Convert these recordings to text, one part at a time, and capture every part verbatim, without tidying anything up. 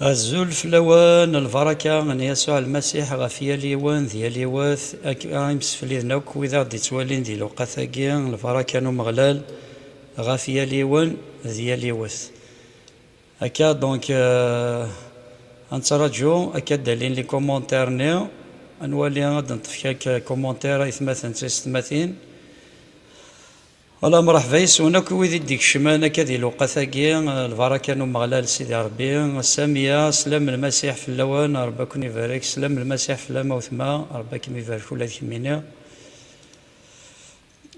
Azul fell-awen, lbaraka n Yasuɛ Lmasiḥ ɣef yal yiwen d yal yiwet, akka imsefliden akk wid aɣ-d-ittwalin di lewqat-agi, lbaraka n Umeɣlal ɣef yal yiwen d yal yiwet. Akka, donc, euh, ad nettraǧu akka d-alin les commentaires-nni, ad nwali, ad d-neṭṭef kra commentaires, aytmaten d taysetmatin. Wala, mreḥba yes-wen akk wid i d-ikecmen akka di lewqat-agi, lbaraka n Umeɣlal Sidi Ṛebbi, Samiya, slam n Lmasiḥ fell-awen, Ṛebbi ad ken-ibarek, slam n Lmasiḥ fell-am a wetma, Ṛebbi ad kem-ibarek ula d kemmini.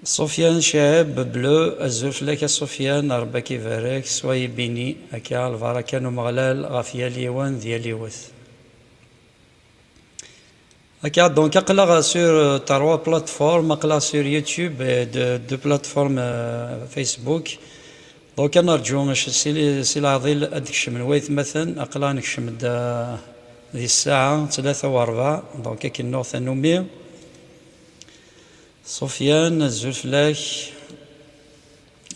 Sufyan Cɛib Bleu, azul fell-ak a Sufyan, Ṛebbi ad k-ibarek, soyez béni, akka lbaraka n Umeɣlal ɣef yal yiwen d yal yiwet. Akka, donc, aql-aɣ sur, euh, trois plateformes, aql-aɣ sur YouTube et de, deux plateformes, euh, Facebook. Donc, ad nerǧu si, si leɛḍil ad d-kecmen waytmaten, aql-aɣ nekcem-d, euh, di ssaɛa tlata u ṛebɛa, donc akken nuɣ tanumi. Sufyan, azul fell-ak.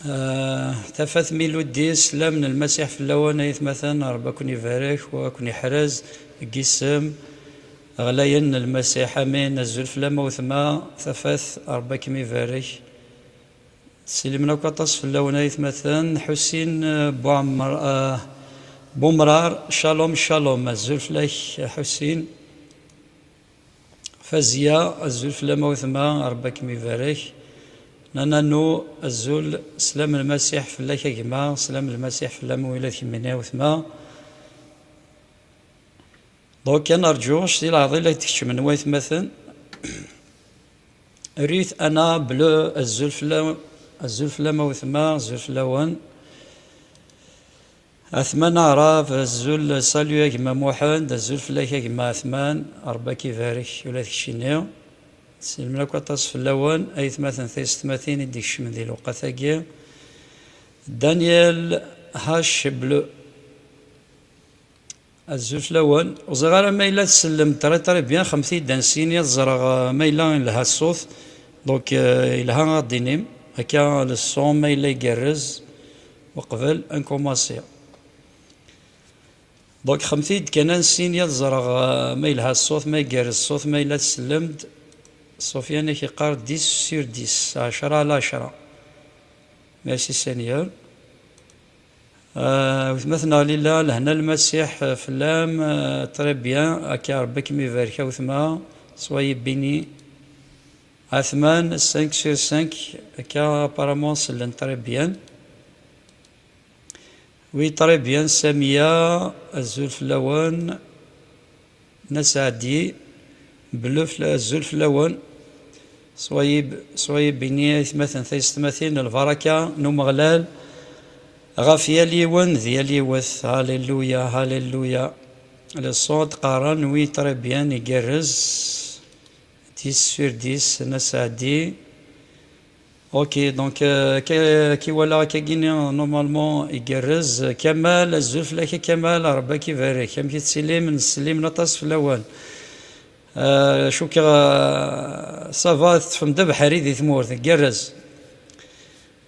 Ah, tafat Miludi, slam n Lmasiḥ fell-awen ay atmaten, Ṛebbi ad ken-ibarek u ad ken-iḥrez deg isem ɣlayen n Lmasiḥ, amin. Azul fell-am a wetma, tafat, Ṛebbi ad kem-ibarek. Slimen akk aṭas fell-awen ay atmaten. Ḥusin, ah, Buɛmer-, ah, Bumrar, shalom, shalom, azul fell-ak a Ḥusin. Fazia, azul fell-am a wetma, Ṛebbi ad kem-ibarek. Nananu, azul, slam n Lmasiḥ fell-ak a gma, slam n Lmasiḥ fell-am ula d kemmini a wetma. Donc, ad nerǧu, si leɛḍil ad d-kecmen waytmaten. Ruth Anna Bleu, azul fell-am, azul fell-am a wetma, azul fell-awen. Atman Aɛrab, azul, salut a gma Muḥend, azul fell-ak a gma Atman, Ṛebbi ad k-ibarek ula d keččini. Slimen akk aṭas fell-awen, aytmaten taysetmatin i d-ikecmen di lewqat-agi. Daniel H. Bleu, azul fell-awen. Ur ẓriɣ ara ma yella tsellem très très bien, xemt-iyi-d ansi-nni ad ẓreɣ, euh, ma yella yelha ṣṣut. Donc, euh, yelha ad d-inim. Akka, le son ma yella igerrez. Uqbel ad nkumaṣi. Donc, xemt-iyi-d kan ansi-nni ad ẓreɣ, euh, ma yelha ṣṣut, ma igerrez ṣṣut, ma yella tsellem-d. Sufyan ak-iqqar dix sur dix, ɛecra ɛla ɛecra. Merci Seigneur. Euh, wetma-tneɣ Lila, lehna Lmasiḥ, euh, fell-am, euh, très bien, akka Ṛebbi ad kem-ibarek a wetma, soyez béni. Atman, cinq sur cinq, akka apparemment sellen très bien. Oui, très bien, Samiya, azul fell-awen. Nna Saɛdi, Bleu fell-, azul fell-awen. Soyez, soyez béni, aytmaten taysetmatin, lbaraka n Umeɣlal ɣef yal yiwen d yal yiwet. Alléluia, alléluia. Le son ad qqaren, oui, très bien, igerrez. Dix sur dix, Nna Saɛdi. Ok, donc, euh, ki, ki walaɣ akkagini, normalement, igerrez. Kamal, azul fell-ak a Kamal, Ṛebbi ad k-ibarek. Amek i tettilimt? Slimen aṭas fell-awen. Euh, cukkeɣ, euh, ça va, teṭṭfem-d abeḥri di tmurt, igerrez.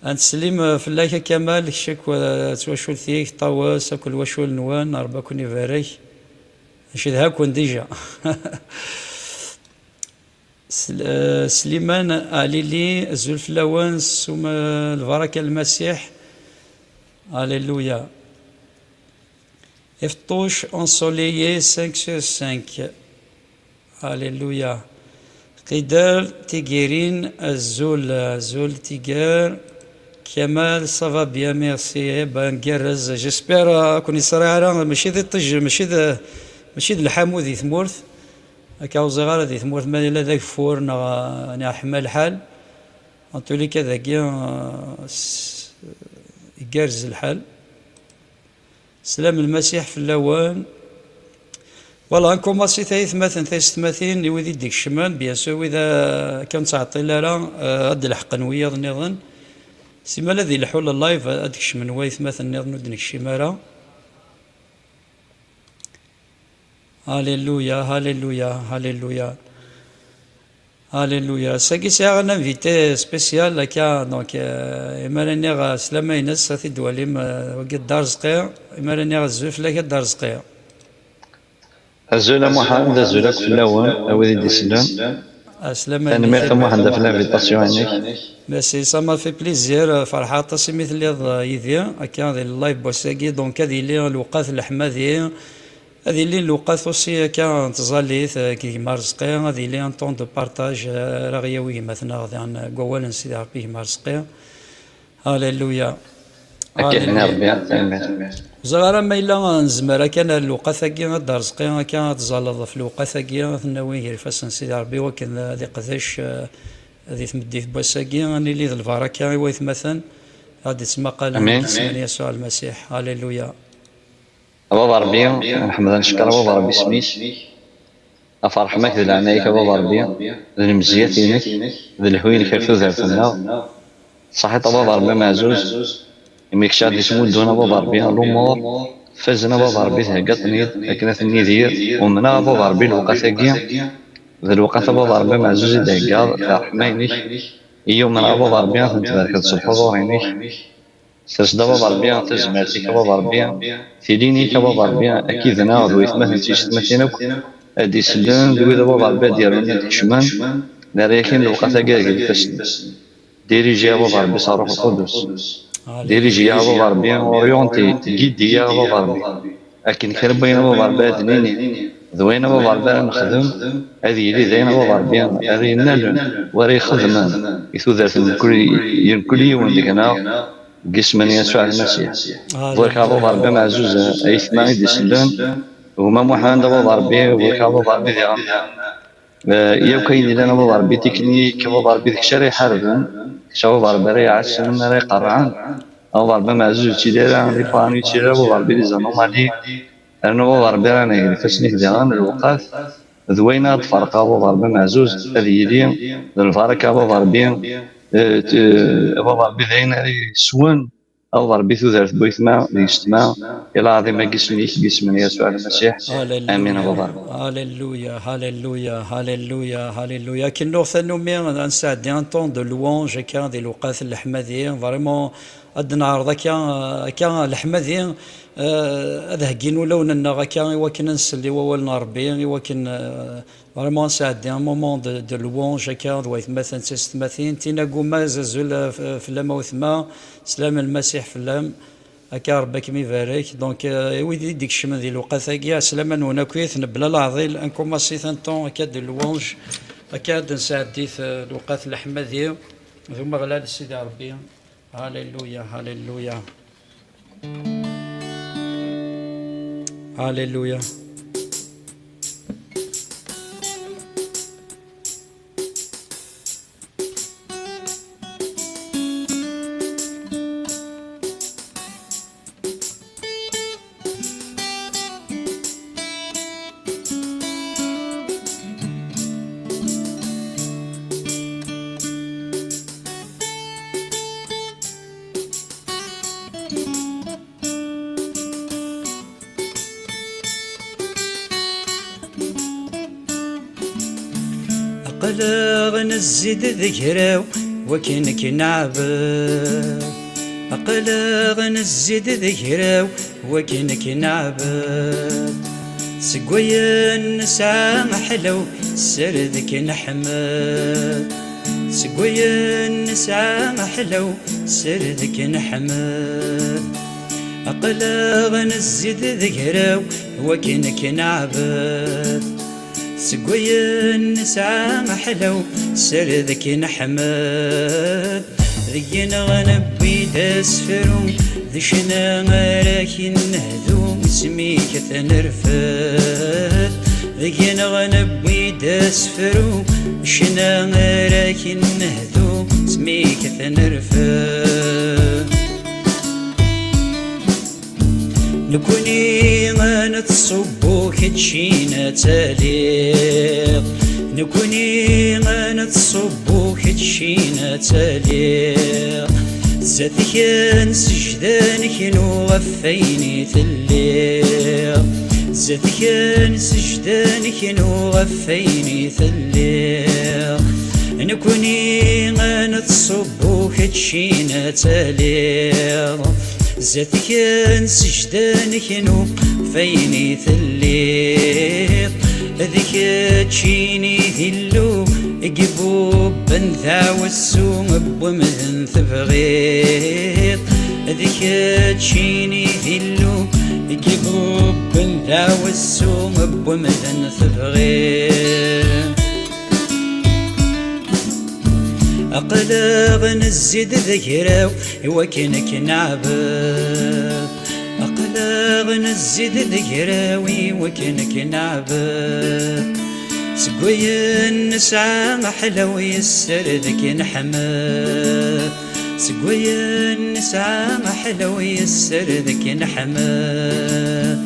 Ad nsellem, euh, fell-ak a Kamal, kečč akk, euh, d twacult-ik, Ṭawes, akk lwacul-nwen, Ṛebbi ad ken-ibarek. Ncedha-ken déjà. Sl-, eh, Sliman Ɛlili, azul fell-awen, sum, eh, lbaraka n Lmasiḥ. Alléluia. Ifṭuc ensoleillé, cinq sur cinq. Alléluia. Qider Tigirin, azul, azul Tiger. Kamal, ça va bien, merci. Eh ben, gerrez. J'espère, euh, ad ken-iṣriɛ ara, mačči d iṭij, mačči d, mačči d lḥamu di tmurt. Akka ur ẓriɣ ara di tmurt ma yella d ageffur neɣ, neɣ iḥma lḥal. En tous les cas, dagi, euh, s-, igerrez lḥal. Slam n Lmasiḥ fell-awen. Voilà, nkumaṣi tayetmaten, taysetmatin, i wid i d-ikecmen, bien sûr, wid, euh, akka ur nettɛeṭṭil ara, euh, ad d-leḥqen wiyaḍ nniḍen. Simmal ad ilḥu le live, ad d-kecmen waytmaten nniḍen ur d-nekcim ara. Alléluia, alléluia, alléluia. Alléluia. Sagi sɛiɣ un invité spécial akka, donc, euh, imi ara nniɣ, euh, slama-ines, ad t-id-twalim, euh, wagi d Dda Rezqi, imi ara nniɣ azul fell-ak a Dda Rezqi. Azul a Muḥend, azul akk fell-awen, a wid i d-isellen. Aslam. Tanemmirt a Muḥend ɣef l'invitation-inek. Merci, ça m'a fait plaisir. Ferḥeɣ aṭas imi telliḍ, euh, yid-i akka di live n wass-agi. Donc ad yili lewqat n leḥmadi, ad yili lewqat aussi akka n tẓallit, euh, deg gma Rezqi, ad yili un temps de partage, euh, ara ɣ-yawi gma-tneɣ diɣen deg wawal n Sidi Ṛebbi, gma Rezqi. Aleluya. Akka i d-yenna Rebbi, tanemmirt. Ẓriɣ ara ma yella nezmer akka ar lewqat-agi ad d-Rezqi, akka ad tẓalleḍ ɣef lewqat-agi, ad t-nawi gar ifassen n Sidi Ṛebbi, wakken ad iqdec, eh, di tmeddit n wass-agi, ad nili d lbaraka i waytmaten ad d-ittmaqalen. Amin. Deg isem n Yasuɛ Lmasiḥ. Aleluya. A Baba Ṛebbi, nḥemd ad neckeṛ a Baba Ṛebbi isem-ik. Ɣef ṛṛeḥma-k d leɛnaya-k a Baba Ṛebbi, d lemziyat-inek, d lehhu-inek ar tudert-nneɣ. Ṣaḥit a Baba Ṛebbi ameɛzuz, imi kečč ad d-ismuddun a Baba Ṛebbi lumuṛ, fazen a Baba Ṛebbi theggaḍ-ten-id akken ad ten-nidir. Umneɣ a Baba Ṛebbi lewqat-agi, d lewqat a Baba Ṛebbi ameɛzuz i d-theggaḍ, d ṛṛeḥma-inek. I yumneɣ a Baba Ṛebbi ad ten-tbarkeḍ s lḥuḍur-inek. Sers-d a Baba Ṛebbi tazmert-ik a Baba Ṛebbi, tilin-ik a Baba Ṛebbi, akkid-neɣ d waytmaten d tiyessetmatin akk ad d-isellen, d wid a Baba Ṛebbi ad d-yerrun ad d-kecmen, nerra-yak-in lewqat-agi deg ifassen. Diriji a Baba Ṛebbi s Ṛṛuḥ Lqudus. Diriji-yaɣ a Baba Ṛebbi, orienté, guide-iyi a Baba Ṛebbi. Akken kra n wayen a Baba Ṛebbi ad d-nini, d wayen a Baba Ṛebbi ara nexdem, ad yili d ayen a Baba Ṛebbi ara yennalen, u ara ixedmen i tudert n mkul, n mkul yiwen deg-neɣ, deg yisem n Yasuɛ Lmasiḥ. Aleluya. Barek a Baba Ṛebbi ameɛzuz, aytma i d-isellen, gma Muḥend a Baba Ṛebbi, barek a Baba Ṛebbi diɣen. Eh, yakk ayen yellan a Baba Ṛebbi, tiknik, a Baba Ṛebbi d kečč ara iḥarben, kečč a Baba Ṛebbi ara iɛassen, ara iqerrɛen. A Baba Ṛebbi ameɛzuz, ur ttili ara di panu, ur ttili ara a Baba Ṛebbi di zanomali. Rnu a Baba Ṛebbi ara neg ifassen-ik diɣen lewqat, d wayen ara d-ferqeɣ a Baba Ṛebbi ameɛzuz, ad yili d lbaraka a Baba Ṛebbi, eh, t-, a Baba Ṛebbi d ayen ara yeswen a Baba Ṛebbi tudert n waytma d yessetma, i lɛaḍima n yisem-ik, deg yisem n Yasuɛ Lmasiḥ. Aleluya. Amin a Baba Ṛebbi. Aleluya, aleluya, aleluya, aleluya. Akken nuɣ tannumi, ad nesɛeddi un temps de louange akka di lewqat n leḥmadi. Vraiment, ad d-neɛreḍ akka, akka leḥmadi, eh, ad heggin ulawen-nneɣ akka i wakken ad nsel i wawal n Ṛebbi, i wakken, eh, vraiment ad nesɛeddi un moment de, de louange akka d waytmaten d tiyessetmatin. Tina Gumaz, azul, eh, f-, fell-am a wetma, slam n Lmasiḥ fell-am. Akka Ṛebbi ad kem-ibarek. Donc, euh, i wid i d-ikecmen di lewqat-agi, ɛeslama-nwen akkit, nebla leɛḍil, ad nkumaṣi tanṭu akka de louange, akka ad d-nesɛeddi, euh, lewqat leḥmadi d Umeɣlal Sidi Ṛebbi. Aleluya, aleluya. Aleluya. Aql-aɣ nezzi-d d agraw wakken ad k-neɛbed. Aql-aɣ nezzi-d d agraw wakken ad k-neɛbed. Seg wayen nesɛa aḥlaw, sred ad k-neḥmed. Seg wayen nesɛa aḥlaw, sred ad k-neḥmed. Aql-aɣ nezzi-d d agraw wakken ad k-neɛbed. Seg wayen nesɛa aḥlaw, sred ad k-neḥmed. Deg-neɣ newwi-d asefru, d ccna ara k-nehdu, isem-ik ad t-nerfed. Deg-neɣ newwi-d asefru, d ccna ara k-nehdu, isem-ik ad t-nerfed. Nekni ad nettṣubbu, kečč ad taliḍ. Nekni ad nettṣubbu, kečč ad taliḍ. Zdat-k ad nesejda, neknu ɣef wayen i telliḍ. Zdat-k ad nesejda, neknu ɣef wayen i telliḍ. Nekni ad nettṣubbu, kečč ad taliḍ. Zdat-k ad nesejda, neknu ɣef wayen i telliḍ. D keččini d Illu i ibubben d awessu n wemden tebɣiḍ. D keččini d Illu i ibubben d awessu n wemden tebɣiḍ. Aql-aɣ nezzi-d d agraw i wakken ad k-neɛbed. Aql-aɣ nezzi-d d agraw i wakken ad k-neɛbed. Seg wayen nesɛa aḥlaw yesser ad k-neḥmed. Seg wayen nesɛa aḥlaw yesser ad k-neḥmed.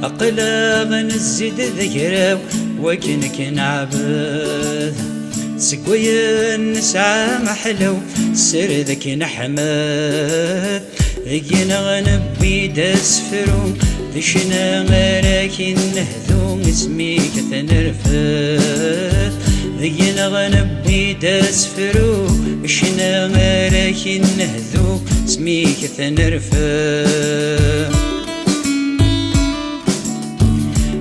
Aql-aɣ nezzi-d d agraw wakken ad k-neɛbed. Seg wayen nesɛa aḥlaw sser ad k-neḥmed. Deg-neɣ newwi-d asefru d ccna ara k-nehdu, isem-ik ad t-nerfed. Deg-neɣ newwi-d asefru d ccna ara k-nehdu, isem-ik ad t-nerfed.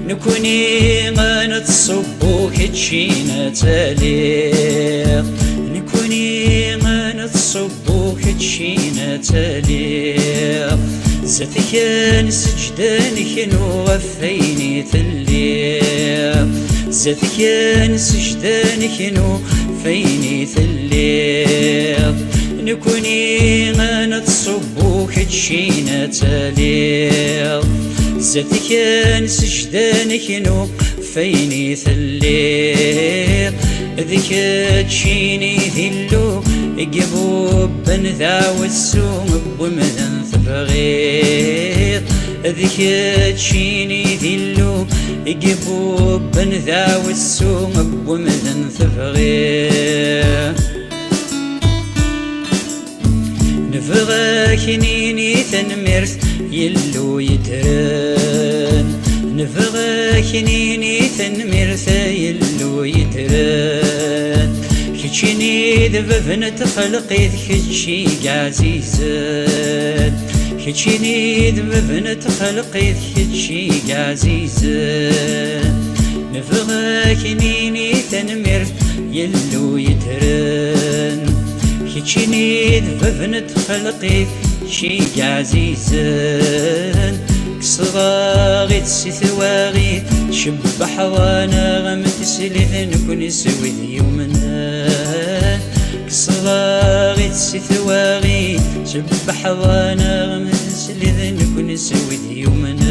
Nekni ad nettṣubbu, keččini ad taliḍ. Nekni ad nettṣubbu, keččini ad taliḍ. Zdat-k ad nseǧǧed, ad neknu ɣef wayen i telliḍ. Zdat-k ad nseǧǧed, ad neknu ɣef wayen i telliḍ. Nekni ad nettṣubbu, keččini ad taliḍ. Zdat-k ad nseǧǧed, ad neknu ɣef wayen i telliḍ. D keččini d Illu i ibubben d awessu n wemden tebɣiḍ. D keččini d Illu i ibubben d awessu n wemden tebɣiḍ. Nebɣa ad k-nini tanemmirt, Illu yeddren. Nebɣa ad k-nini tanemmirt, ay Illu yeddren. Keččini d bab n txelqit, kečč i yeɛzizen. Keččini d bab n txelqit, kečč i yeɛzizen. Nebɣa ad k-nini tanemmirt, Illu yeddren. Keččini d bab n txelqit, kečč i yeɛzizen. Kkseɣ-aɣ-it si twaɣit, cebbeḥ-aɣ-neɣ am teslit, nekni s wid yumnen. Kkseɣ-aɣ-it si twaɣit, cebbeḥ-aɣ-neɣ am teslit, nekni s wid yumnen.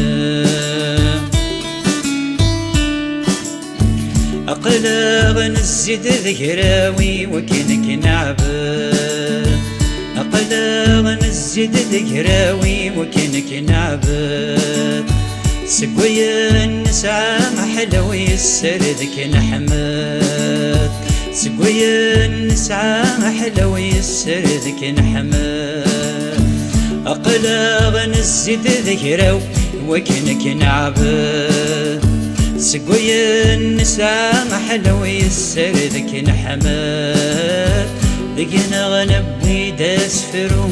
Aql-aɣ nezzi-d d agraw i wakken ad k-neɛbed. Aql-aɣ nezzi-d d agraw i wakken ad k-neɛbed. Seg wayen nesɛa aḥlaw yesser ad k-neḥmed. Seg wayen nesɛa aḥlaw yesser ad k-neḥmed. Aql-aɣ nezzi-d d agraw wakken ad k-neɛbed. Seg wayen nesɛa aḥlaw yesser ad k-neḥmed. Deg-neɣ newwi-d asefru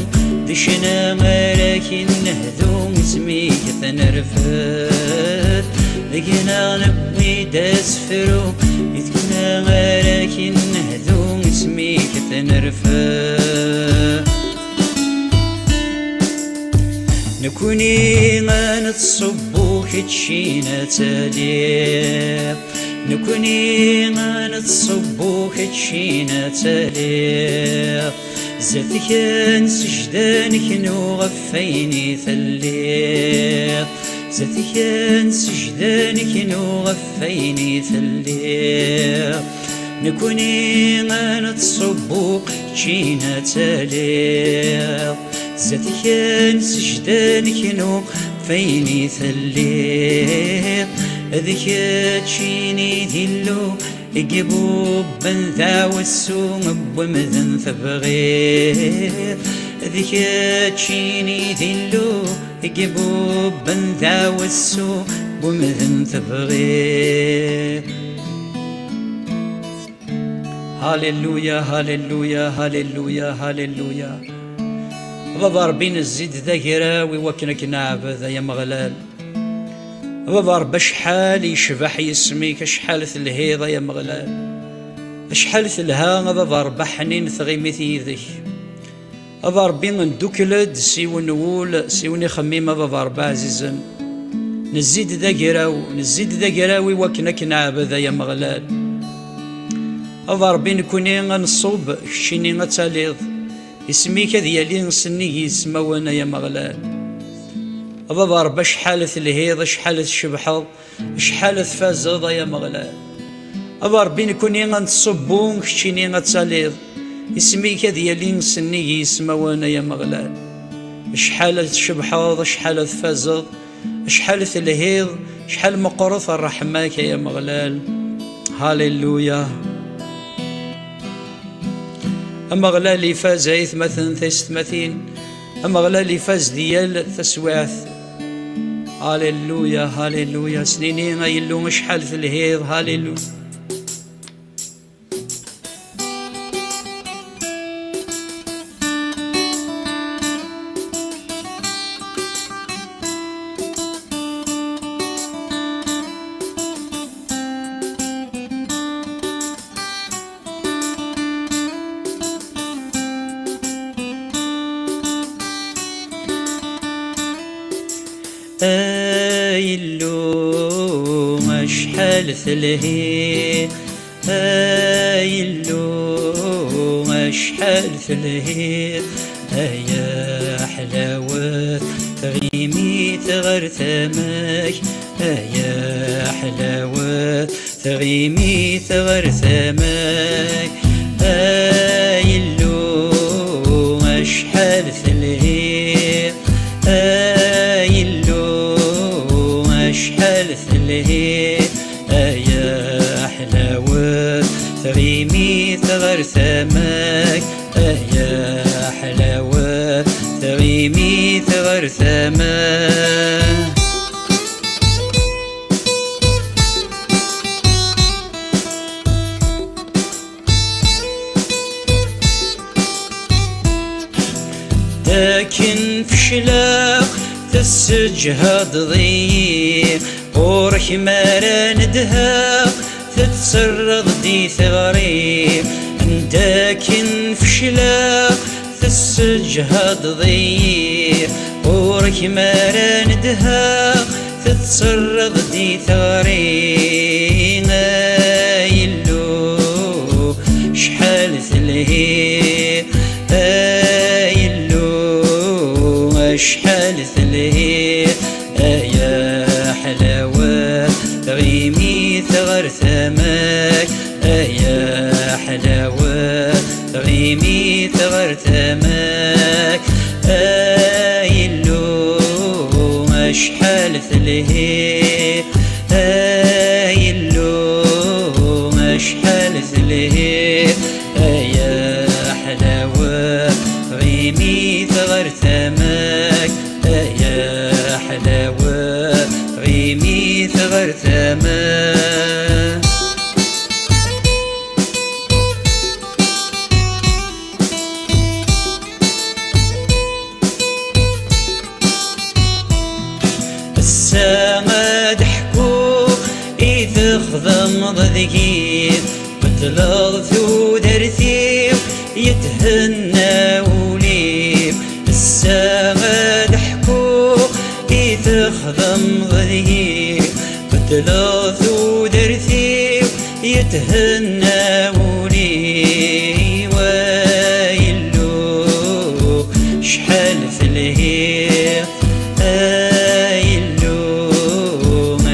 d ccna ara k-nehdu, isem-ik ad t-nerfed. Deg-neɣ newwi-d asefru d ccna ara k-nehdu, isem-ik ad t-nerfed. Nekni ad nettṣubbu, keččini ad taliḍ. Nekni ad nettṣubbu, keččini ad taliḍ. Zdat-k ad nseǧǧed, ad neknu ɣef wayen i telliḍ. Zdat-k ad nseǧǧed, ad neknu ɣef wayen i telliḍ. Nekni ad nettṣubbu, keččini ad taliḍ. Zdat-k ad nseǧǧed, ad neknu ɣef wayen i telliḍ. D keččini d Illu i ibubben d awessu n wemden tebɣiḍ. D keččini d Illu i ibubben d awessu n wemden tebɣiḍ. Haleluya, haleluya, haleluya, haleluya. Baba Ṛebbi, nezzi-d d agraw i wakken ad k-neɛbed, ay Ameɣlal. Baba Ṛebbi, acḥal yecbeḥ yisem-ik, acḥal telhiḍ, ay Ameɣlal. Acḥal telha, a Baba Ṛebbi, ḥnin tɣimit yid-k. A Baba Ṛebbi, ndukkel-d s yiwen wul, s yiwen ixemmim, a Baba Ṛebbi ɛzizen. Nezzi-d d agraw, nezzi-d d agraw i wakken ad k-neɛbed, ay Ameɣlal. A Baba Ṛebbi, nekkni ad nṣub, keččini ad taliḍ. Isem-ik ad yali sennig yismawen, ay Ameɣlal. A Baba Ṛebbi, acḥal telhiḍ, acḥal tcebḥeḍ, acḥal tfazeḍ, ay Ameɣlal. A Baba Ṛebbi, nekkni ad nṣubbu, keččini ad taliḍ. Isem-ik ad yali sennig yismawen, ay Ameɣlal. Acḥal tcebḥeḍ, acḥal tfazeḍ, acḥal telhiḍ, acḥal meqqret ṛṛeḥma-k, ay Ameɣlal. Haleluya. Ameɣlal ifaz, ay atmaten, taysetmatin. Ameɣlal ifaz di yal taswiɛt. Haleluya, haleluya. Snini, ay Illu, acḥal telhiḍ. Haleluya. Ay Illu, acḥal telhiḍ, ay Illu, acḥal telhiḍ, ay aḥlawet tɣimit ɣer tama-k, ay aḥlawet tɣimit ɣer tama-k, ay Illu, acḥal telhiḍ, ay Illu, acḥal telhiḍ, ay aḥlawet tɣimit ɣer tama-k, ay aḥlawet tɣimit ɣer tama-k. Dakken fecleɣ, tesseǧhadeḍ-iyi, ɣur-k mi ara nedheɣ, tetterreḍ-d i teɣri. Dakken fecleɣ, tesseǧhadeḍ-iyi, ɣur-k mi ara nedheɣ, tetterreḍ-d i teɣri. Ay Illu, acḥal telhiḍ, ay Illu, acḥal telhiḍ, ay aḥlawet tɣimit ɣer tama-k, ay aḥlawet tɣimit ɣer tama-k, ay Illu, acḥal telhiḍ, ay Illu, acḥal telhiḍ, ay aḥlawet tɣimit ɣer tama-k, ay aḥlawet tɣimit ɣer tama-k. Ass-a ad ḥkuɣ i txedmeḍ deg-i, beddleḍ tudert-iw, yethenna wul-iw. Ass-a ad ḥkuɣ i txedmeḍ deg-i, beddleḍ tudert-iw, yethenna wul-iw. Ay Illu, acḥal telhiḍ, ay Illu,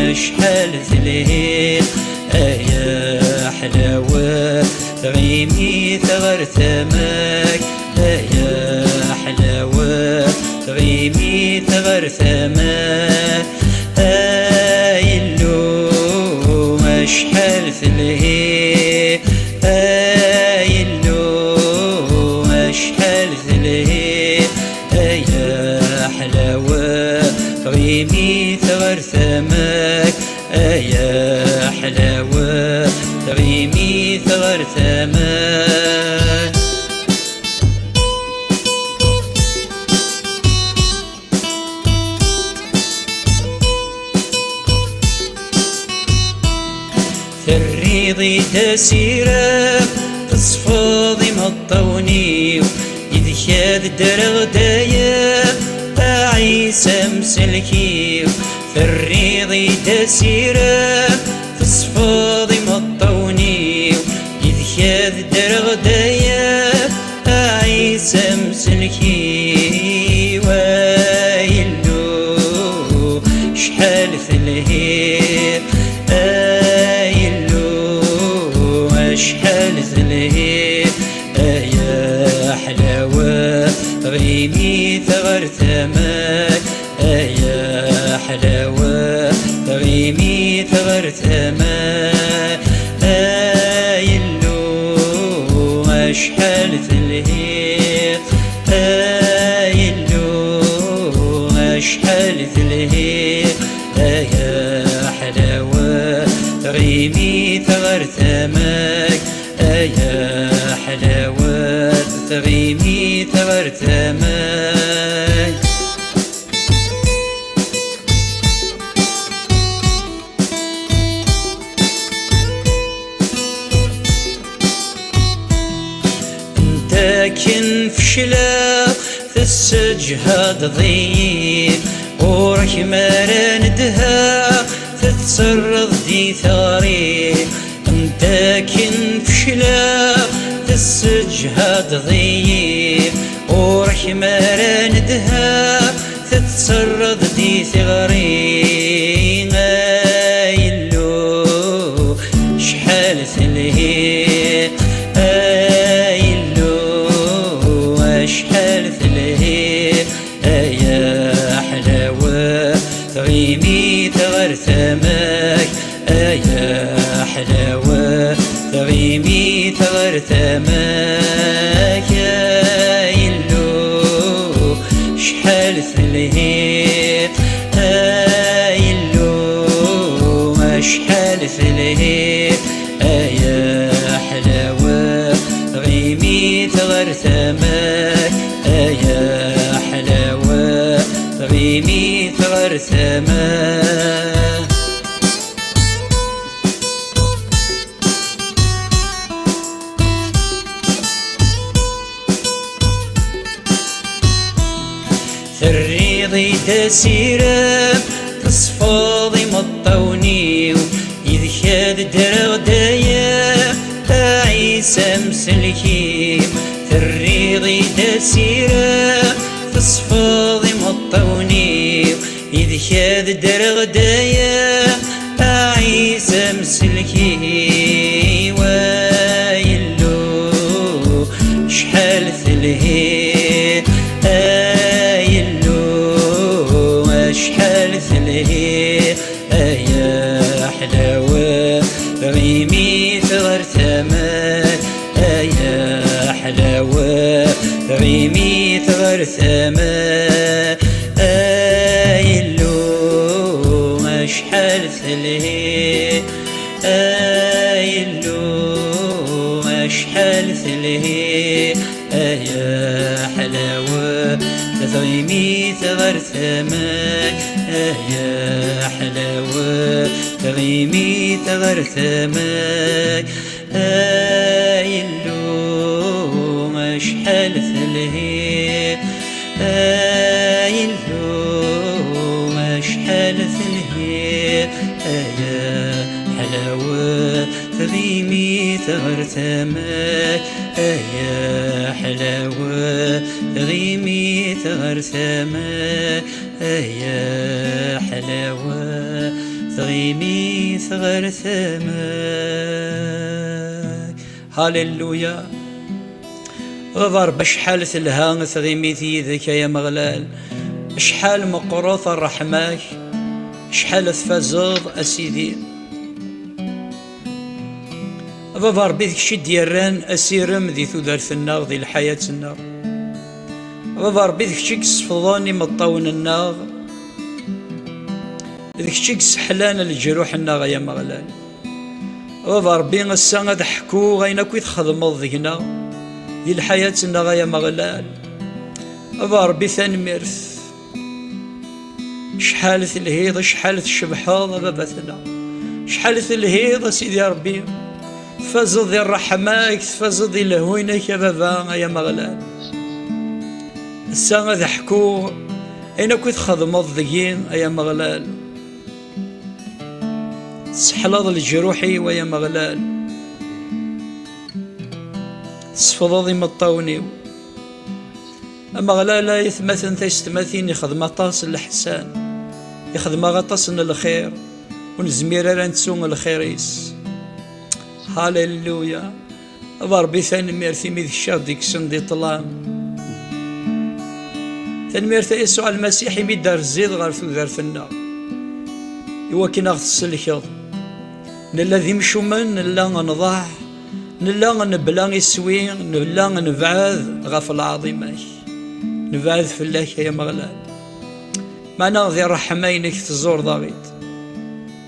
acḥal telhiḍ, ay aḥlawet tɣimit ɣer tama-k, ay aḥlawet tɣimit ɣer tama-k, ay Illu, acḥal telhiḍ, ay Illu, acḥal telhiḍ, ay aḥlawet tɣimit ɣer tama-k, ay aḥlawet tɣimit ɣer tama-k. Terriḍ-i-d asirem, tesfeḍ imeṭṭawen-iw, yid-k ad ddreɣ dayem, a Ɛisa amsellek-iw. Terriḍ-i-d asirem, tesfeḍ imeṭṭawen-iw, yid-k ad ddreɣ dayem, a Ɛisa amsellek-iw. A Illu, acḥal telhiḍ, a Illu, acḥal telhiḍ, ay aḥlawa, tɣimit ɣer tama-k, ay aḥlawa, tɣimit ɣer tama-k, a Illu, acḥal telhiḍ, a Illu, acḥal telhiḍ, ay aḥlawa, tɣimit ɣer tama-k, ay aḥlawa, tɣimit ɣer tama-k. Anta akken fecleɣ, tesseǧhadeḍ-iyi, ɣur-k mi ara nedheɣ, tettserreḍ-d i teɣri. Anta akken fecleɣ, tesseǧhadeḍ-iyi, ɣur-k mi ara nedheɣ, tettserreḍ-d i teɣri. A Illu, acḥal telhiḍ, a Illu, acḥal telhiḍ, ay aḥlawa, tɣimit ɣer tama-k, ay aḥlawa, tɣimit ɣer tama-k, a Illu, acḥal telhiḍ, a Illu, acḥal telhiḍ, ay aḥlawa, tɣimit ɣer tama-k, ay aḥlawa, tɣimit ɣer tama-k. Terriḍ-i-d asirem, tesfeḍ imeṭṭawen-iw, yid-k ad ddreɣ dayem, a Ɛisa amsellek-iw. Terriḍ-i-d asirem, tesfeḍ imeṭṭawen-iw, yid-k ad ddreɣ dayem, a Ɛisa amsellek-iw. A Illu, acḥal telhiḍ, a Illu, acḥal telhiḍ, ay aḥlawa, tɣimit ɣer tama-k, ay aḥlawa, tɣimit ɣer tama-k, a Illu, acḥal telhiḍ, a Illu, acḥal telhiḍ, ay aḥlawa, tɣimit ɣer tama-k, ay aḥlawa, tɣimit ɣer tama-k, a Illu, acḥal telhiḍ, a Illu, acḥal telhiḍ, ay aḥlawa, tɣimit ɣer tama-k, ay aḥlawa, tɣimit ɣer tama-k, ay aḥlawa, tɣimit ɣer tama-k. Halleluya. Baba Ṛebbi, acḥal telha tɣimit yid-k, ay Ameɣlal. Acḥal meqqret ṛṛeḥma-k. Acḥal tfazeḍ, a Sidi. A Baba Ṛebbi, d kečč i d-yerran asirem di tudert-nneɣ, di lḥayat-nneɣ. A Baba Ṛebbi, d kečč i yessefḍen imeṭṭawen-nneɣ. D kečč i yesseḥlan leǧruḥ-nneɣ, ay Ameɣlal. A Baba Ṛebbi, ass-a ad ḥkuɣ ayen akk i txedmeḍ deg-neɣ, di lḥayat-nneɣ, ay Ameɣlal. A Baba Ṛebbi, tanemmirt. Acḥal telhiḍ, acḥal tcebḥeḍ, a Baba-tneɣ. Acḥal telhiḍ, a Sidi Ṛebbi. Tfazeḍ di ṛṛeḥma-k, tfazeḍ di lehhu-inek, a Baba, ay Ameɣlal. Ass-a ad ḥkuɣ ayen akk i txedmeḍ deg-i, ay Ameɣlal. Tesseḥlaḍ leǧruḥ-iw, ay Ameɣlal. Tesfeḍeḍ imeṭṭawen-iw. Ameɣlal, ay atmaten taysetmatin, ixdem aṭas n leḥsan, ixdem-aɣ aṭas n lxir, ur nezmir ara nettu lxir-is. Halleluya! A Ṛebbi, tanemmirt imi d kečč i ɣ-d-ikksen di ṭṭlam. Tanemmirt a Yasuɛ Lmasiḥ imi d-terziḍ ɣer tudert-nneɣ, iwakken a ɣ-tsellkeḍ. Nella d imcumen, nella nḍaɛ, nella nebla iswi, nella nebɛed ɣef lɛaḍima-k. Nebɛed fell-ak, ay Ameɣlal. Meɛna di ṛṛeḥma-inek tẓureḍ-aɣ-id.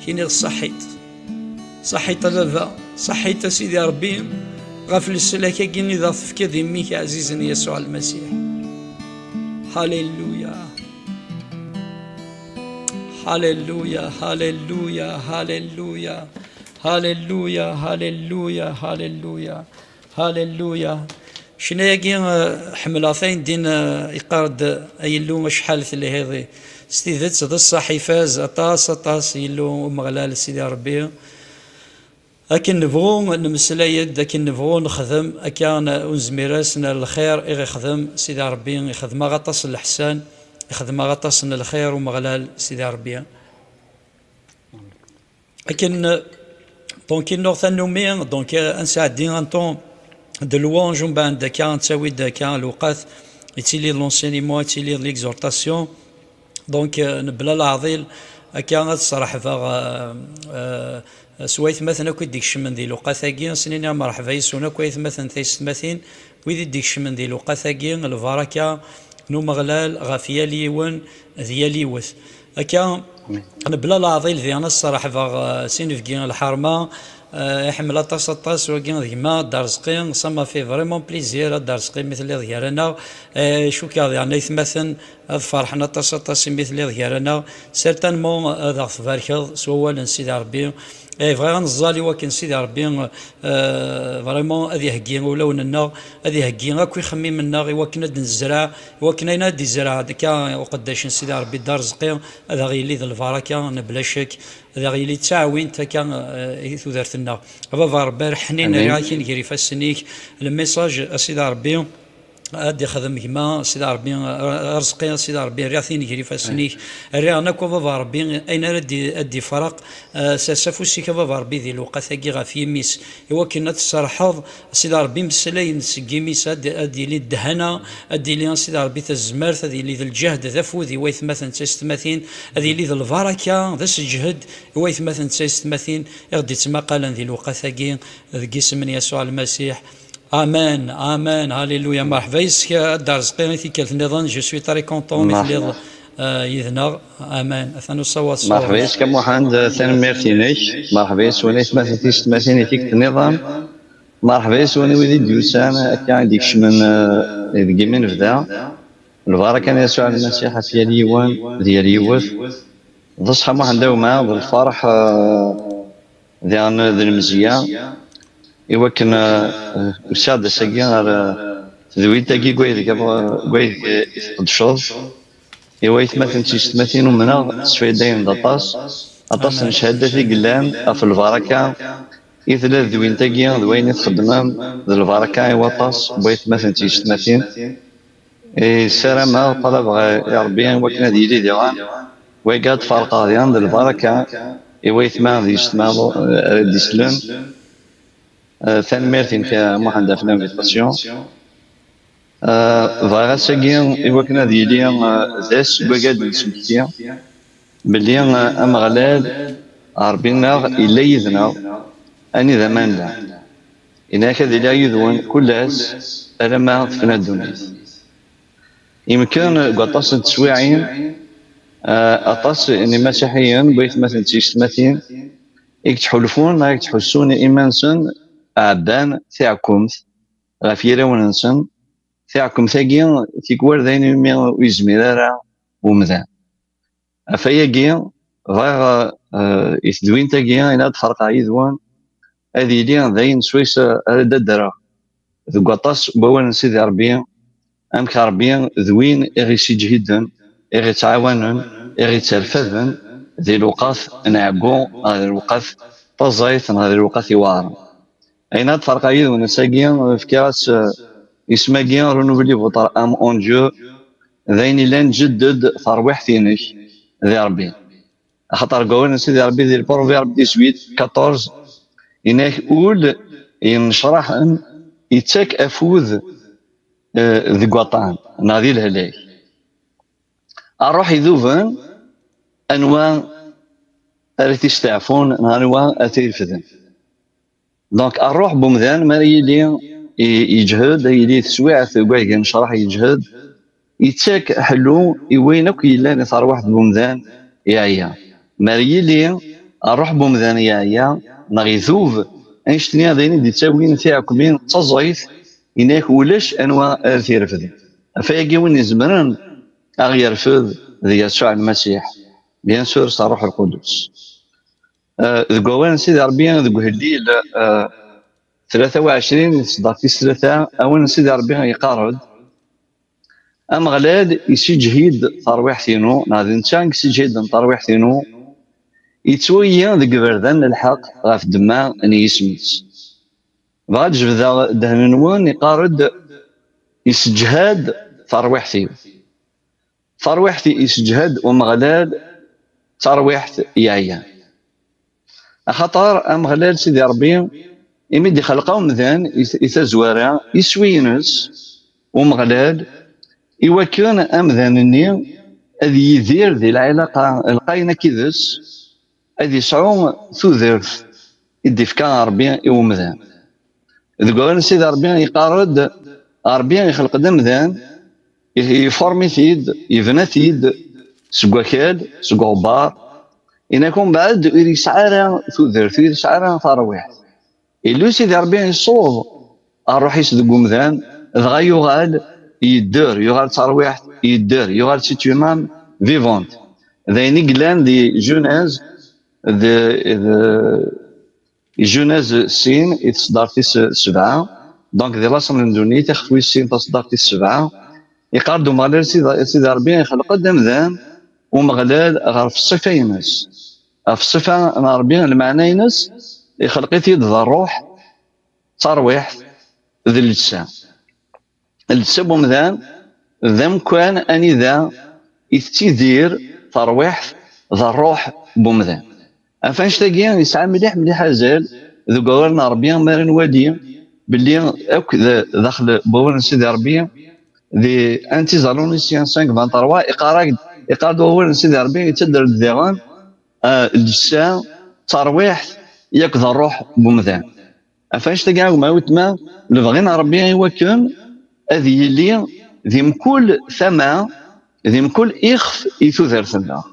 Kiniɣ ṣaḥit. Ṣaḥit a Baba, ṣaḥit a Sidi Ṛebbi, ɣef leslak-agi i d aɣ-tefkiḍ i mmi-k ɛzizen Yasuɛ Lmasiḥ. Halleluya. Halleluya, halleluya, halleluya. Halleluya, halleluya, halleluya. Halleluya. Ccna-agi, eh, ḥemmleɣ-t ayendin, eh, yeqqar-d, "Ay Illu, acḥal telhiḍ." S tidet, d ṣṣeḥ ifaz aṭas, aṭas Yillu Umeɣlal Sidi Ṛebbi. Akken nebɣu nemmeslay-d, akken nebɣu nexdem, akka n-, ur nezmir ara s-nerr lxir i ɣ-ixdem Sidi Ṛebbi. Ixdem-aɣ aṭas n leḥsan, ixdem-aɣ aṭas n lxir Umeɣlal Sidi Ṛebbi. Akken, euh, donc, i nuɣ tannumi, donc, euh, ad nesɛeddi un temps de louange, umbeɛd akka ad nettawi-d akka lewqat, yettili d l'enseignement, yettili d l'exhortation. Donc, euh, nebla leɛḍil, akka ad sreḥbeɣ, euh, euh, s waytmaten akk i d-ikecmen di lewqat-agi, ad sen-iniɣ merḥba yes-wen akk aytmaten taysetmatin, wid i d-ikecmen di lewqat-agi, lbaraka n Umeɣlal ɣef yal yiwen d yal yiwet. Akka, mebla leɛḍil diɣen ad sreḥbeɣ, eh, s inebgi n lḥerma, eh, iḥemmel aṭas, aṭas wagi d gma Dda Rezqi, ça m'a fait vraiment plaisir, a Dda Rezqi, mi telliḍ gar-aneɣ. Eh, cukkeɣ diɣen aytmaten ad ferḥen aṭas, aṭas imi telliḍ gar-aneɣ. Certainement, eh, ad aɣ-tbarkeḍ s wawal n Sidi Ṛebbi. Eh, bɣiɣ ad neẓẓal i wakken Sidi Ṛebbi, eh, vraiment ad iheggi ulawen-nneɣ, ad iheggi akk ixemmimen-nneɣ i wakken ad nezreɛ, i wakken ayen ad d-izreɛ akka uqeddac n Sidi Ṛebbi Dda Rezqi, ad aɣ-yili d lbaraka, mebla ccek, ad aɣ-yili d taɛwint akka, eh, i tudert-nneɣ. A Baba Ṛebbi, ar ḥnin, amin, rriɣ-ak-in gar ifassen-ik. Le message, a Sidi Ṛebbi, ad d-ixdem gma, Sidi Ṛebbi, Rezqi, Sidi Ṛebbi, rriɣ-t-in gar ifassen-ik. Rriɣ-n akk, a Baba Ṛebbi, ayen ara d-, ad d-ifreq, eh, sers afus-ik, a Baba Ṛebbi, di lewqat-agi ɣef yimi-s, i wakken ad tserḥeḍ, Sidi Ṛebbi, imeslayen seg yimi-s, ad, ad d-yili ddhana, ad d-yili, Sidi Ṛebbi, tazmert, ad yili d lǧehd, d afud i waytmaten d taysetmatin, ad yili d lbaraka, d aseǧhed i waytmaten d taysetmatin i ɣ-d-ittmaqalen di lewqat-agi, deg yisem n Yasuɛ Lmasiḥ. Amen, amen, halleluya. Merḥba yes-k a Dda Rezqi i tikkelt nniḍen, je suis très content mi telliḍ, eh, yid-neɣ. Amen. Atan usawaḍ s merḥba yes-k a Muḥend, tanemmirt-inek. Merḥba yes-wen aytmaten tiysetmatin i tikkelt nniḍen. Merḥba yes-wen i wid i d-yusan akka i d-ikecmen, eh, deg imi nebda. Lbaraka n Yasuɛ Lmasiḥ ɣef yal yiwen d yal yiwet. D ṣṣeḥ a Muḥend a gma, d lferḥ, eh, diɣen d lemzeyya, i wakken, eh, usiɣ-d ass-agi ɣer, eh, tedwilt-agi deg waydeg, deg waydeg i tqeddceḍ. I waytmaten d tiysetmatin, umneɣ tesfaydayen-d aṭas, aṭas n cchadat i yellan ɣef lbaraka i tella tedwilt-agi d wayen i txeddmem, d lbaraka i waṭas n waytmaten d tiysetmatin. I ssarameɣ, ṭalabeɣ i Ṛebbi i wakken ad yili diɣen wayagi ad ferqeɣ diɣen d lbaraka i waytma d yessetma ara d-islen. Eh, tanemmirt-inek a Muḥend ɣef l'invitation. Eh, bɣiɣ ass-agi i wakken ad yili, eh, d ass deg wagad n smekti belli, eh, Ameɣlal Ṛebbi-nneɣ yella yid-neɣ anida ma nella. Yenna-ak ad iliɣ yid-wen kul ass alamma tefna ddunit. Yemken deg waṭas n teswiɛin, eh, aṭas n imasiḥiyen, n waytmaten d tiysetmatin, i yettḥulfun neɣ i yettḥussun iman-nsen ɛebban tiɛekkumt ɣef yirawen-nsen, tiɛekkumt-agi tikwal d ayen umi ur yezmir ara umdan. Ɣef wayagi, Bɣiɣ, eh, i tedwint-agi, ayen ad ferqeɣ yid-wen, ad yili d ayen swayes, eh, ara d-addreɣ deg waṭas n wawal n Sidi Ṛebbi, amek Ṛebbi d win i ɣ-isiǧhiden, i ɣ-ittɛawanen, i ɣ-itterfaden di lewqat n ɛeggu, neɣ di lewqat taẓayt, neɣ di lewqat iweɛṛen. Ayen ad ferqeɣ yid-wen ass-agi, fkiɣ-as, eh, isem-agi, renouveler votre âme en Dieu, d ayen illan ǧedded tarwiḥt-inek di Ṛebbi. Axaṭer deg wawal n Sidi Ṛebbi di Lpurverbe dix-huit quatorze, inak ul yennecraḥen yettak afud, eh, deg waṭṭan, neɣ di lehlak. Ṛṛuḥ iduben, anwa ara t-isteɛfun, neɣ anwa ara t-irefden? Donc, ṛṛuḥ n umdan, mi ara yili i-, yeǧhed, ad yili teswiɛt deg wayeg necreḥ yeǧhed, yettak ḥellu i wayen akk yellan i terwiḥt n umdan yeɛya. Mi ara yili ṛṛuḥ n umdan yeɛya, neɣ idub, annect-nni d ayen i d-ittawin tiɛekmin d taẓayt, inak ulac anwa ara t-irefden. Ɣef wayagi win izemren ad ɣ-yerfed d Yasuɛ Lmasiḥ, bien sûr, s Ṛṛuḥ Lqudus. Eh, deg wawal n Sidi Ṛebbi, deg Uhellil, eh, tlata u ɛecrin, di tseddart tis tlata, awal n Sidi Ṛebbi yeqqar-d: Ameɣlal yessiǧhid tarwiḥt-inu, neɣ d netta i yessiǧhiden tarwiḥt-inu, yettweyyi deg iberdan n lḥeqq ɣef ddemma n yisem-is. Bɣa ad jebdeɣ ddehn-nwen, yeqqar-d: Yesseǧhad tarwiḥt-iw. Tarwiḥt yesseǧhad Umeɣlal d tarwiḥt yeɛyan. Axaṭer Ameɣlal Sidi Ṛebbi, imi d-ixleq amdan i, i tazwara, iswi-ines Umeɣlal, iwakken amdan-nni ad yidir di lɛilaqa lqayen akid-s, ad yesɛu tudert i d-ifka Ṛebbi i umdan. Deg wawal n Sidi Ṛebbi yeqqar-d, Ṛebbi ixleq-d amdan, i-, iform-it-id, yebna-t-id seg wakal, seg uɣebbar, inak umbeɛd ur yesɛi ara tudert, ur yesɛi ara tarwiḥt. Illu Sidi Ṛebbi yessuḍ ṛṛuḥ-is deg umdan, dɣa yuɣal yedder, yuɣal d tarwiḥt, yedder, yuɣal d une âme vivante. D ayen i yellan di Genèse, d, d, Genèse sin, i tseddart tis sebɛa, donc di laṣel n ddunit, ixef wis sin, taseddart tis sebɛa, iqqar-d Umeɣlal Sidi, Sidi Ṛebbi ixleq-d amdan Umeɣlal ɣef ṣṣifa-ines. Ɣef ṣṣifa n Ṛebbi, lmeɛna-ines, ixleq-it-id d ṛṛuḥ, d tarwiḥt, d llebsa. Llebsa n umdan d amkan anida i tettidir terwiḥt d ṛṛuḥ n umdan. Ɣef annect-agi, yesɛa mliḥ, mliḥ azal deg wawal n Ṛebbi, mi ara nwali belli akk d, daxel n wawal n Sidi Ṛebbi, di un Thessaloniciens cinq vingt-trois, iqqar-ak-d, iqqar-d wawal n Sidi Ṛebbi, yettader-d diɣen, ah, llebsa, d tarwiḥt, yakk d ṛṛuḥ n umdan. Ɣef annect-agi, a gma weltma, lebɣi n Ṛebbi i wakken ad yili di mkul tama, di mkul ixef i tudert-nneɣ.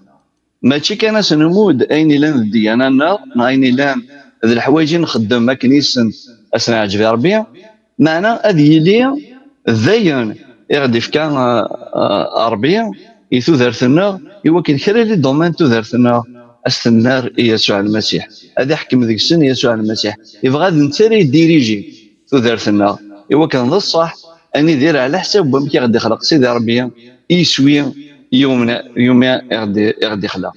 Mačči kan ad s-nmudd ayen ilan d ddyana-nneɣ, neɣ ayen ilan d leḥwayeǧ i nxeddem akken i sen, ad s-neɛǧeb i Ṛebbi, meɛna ad yili d ayen i ɣ-d-ifka, ah, ah, Ṛebbi i tudert-nneɣ, i wakken kra les domaines n tudert-nneɣ ad s-tenner i Yasuɛ Lmasiḥ. Ad iḥkem deg-sen Yasuɛ Lmasiḥ. Yebɣa d netta ara yeddiriji tudert-nneɣ, i wakken d ṣṣeḥ ad nidir ɛla ḥsab n wamek i ɣ-d-ixleq Sidi Ṛebbi, i yiswi, i yumi, i yumi i ɣ-d-, i ɣ-d-ixleq.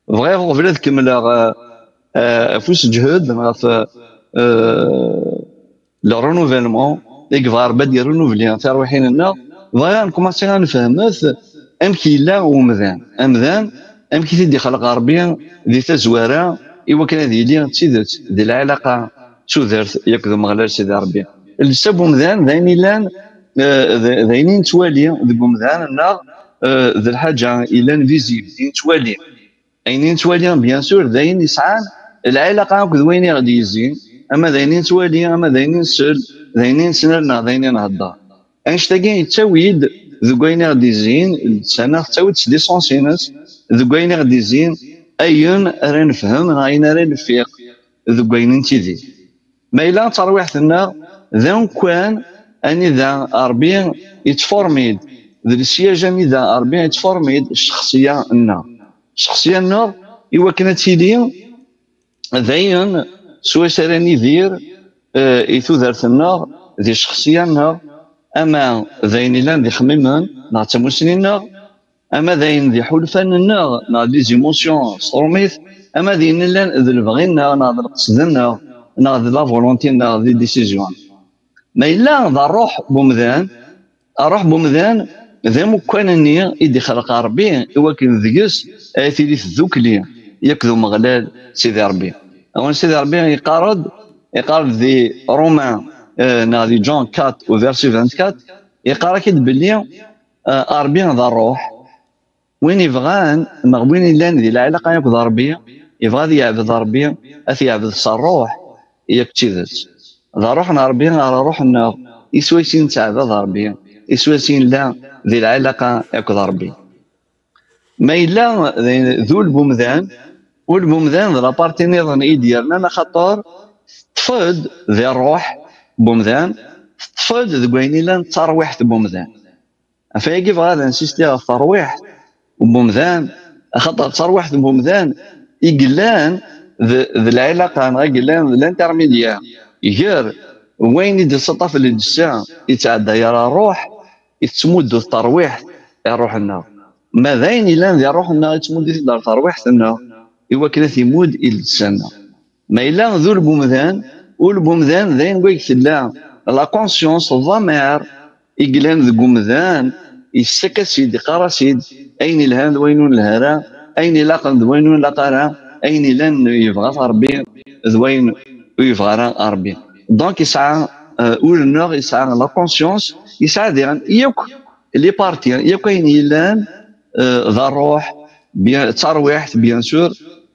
Bɣiɣ, uqbel ad kemmleɣ, eh, eh, ɣef useǧhed, ɣef, eh, le renouvellement, i yebɣa Ṛebbi ad d-irenouveli tirwiḥin-nneɣ, bɣiɣ ad nkumaṣi ad nefhmet amek yella umdan. Amdan, amek i t-id-ixleq Ṛebbi di tazwara, i wakken ad yili d tidet di lɛilaqa d tudert yakk d Umeɣlal Sidi Ṛebbi. Lsab umdan d ayen ilan, eh, d, d ayen i nettwali deg umdan, neɣ, eh, d lḥaǧa ilan visible, i nettwali. Ayen i nettwali, bien sûr, d ayen yesɛan lɛilaqa akked wayen i ɣ-d-yezzin, ama d ayen i nettwali, ama d ayen i nsel, d ayen i nesnerna, d ayen i nhedder. Annect-agi yettawi-d deg wayen i ɣ-d-yezzin, llebsa-nneɣ tettawi-d s l'essence-ines, deg wayen i ɣ-d-yezzin, ayen ara nefhem, neɣ ayen ara nfiq deg wayen i nettidir. Ma yella d tarwiḥt-nneɣ d amkan anida Ṛebbi yettformi-d, d lsyaj anida Ṛebbi yettformi-d ccexṣiya-nneɣ. Ccexṣiya-nneɣ i wakken ad tili d ayen swayes ara nidir eh, i tudert-nneɣ, di ccexṣiya-nneɣ, ama d ayen ilan d ixemmimen neɣ d tamussni-nneɣ, ama d ayen d iḥulfan-nneɣ neɣ d les émotions s trumit, ama d ayen ilan d lebɣi-nneɣ neɣ d lqesd-nneɣ neɣ d la volonté-nneɣ di décision. Ma yella d ṛṛuḥ n umdan, ṛṛuḥ n umdan d amukkan-nni i d-ixleq Ṛebbi i wakken deg-s ay tili tdukli yakk d Umeɣlal Sidi Ṛebbi. Awen Sidi Ṛebbi yeqqar-d, yeqqar-d di Romains eh, neɣ di Jean quatre u verset vingt-quatre, yeqqar-ak-id belli eh, Ṛebbi d ṛṛuḥ, win ibɣan neɣ win illan di lɛilaqa akked Ṛebbi, yebɣa ad yeɛbed Ṛebbi, ad t-yeɛbed s ṛṛuḥ yak d tidet. D ṛṛuḥ n Ṛebbi ar ṛṛuḥ-nneɣ, iswa i sin nettɛabad Ṛebbi, iswa i sin nella di lɛilaqa akked Ṛebbi. Ma yella d ul n umdan, ul n umdan d la partie nniḍen i d-yernan axaṭer teṭṭef-d di ṛṛuḥ n umdan, teṭṭef-d deg wayen ilan d tarwiḥt n umdan. Ɣef wayagi bɣiɣ ad insistiɣ ɣef terwiḥt n umdan, axaṭer d tarwiḥt n umdan i yellan d, d lɛilaqa neɣ i yellan d l'intermédiaire gar wayen i d-ittaṭṭaf lǧessa, yettɛedday ar ṛṛuḥ, i tettmuddu terwiḥt i ṛṛuḥ-nneɣ. Ma d ayen yellan di ṛṛuḥ-nneɣ i tettmuddu-t-id ar terwiḥt-nneɣ i wakken ad t-imudd i lǧessa-nneɣ. Ma yella d ul n umdan, ul n umdan d ayen deg tella la conscience, ḍamir i yellan deg umdan, yessakk-as-id, iqqar-as-id ayen ilhan d wayen ur nelhi ara, ayen ilaqen d wayen ur nlaq ara, ayen ilan yebɣa-t Ṛebbi d wayen ur yebɣi ara Ṛebbi. Donc yesɛa eh, ul-nneɣ, yesɛa la conscience, yesɛa diɣen yakk les parties, yakk ayen yellan eh, d ṛṛuḥ, bien, d tarwiḥt, bien sûr,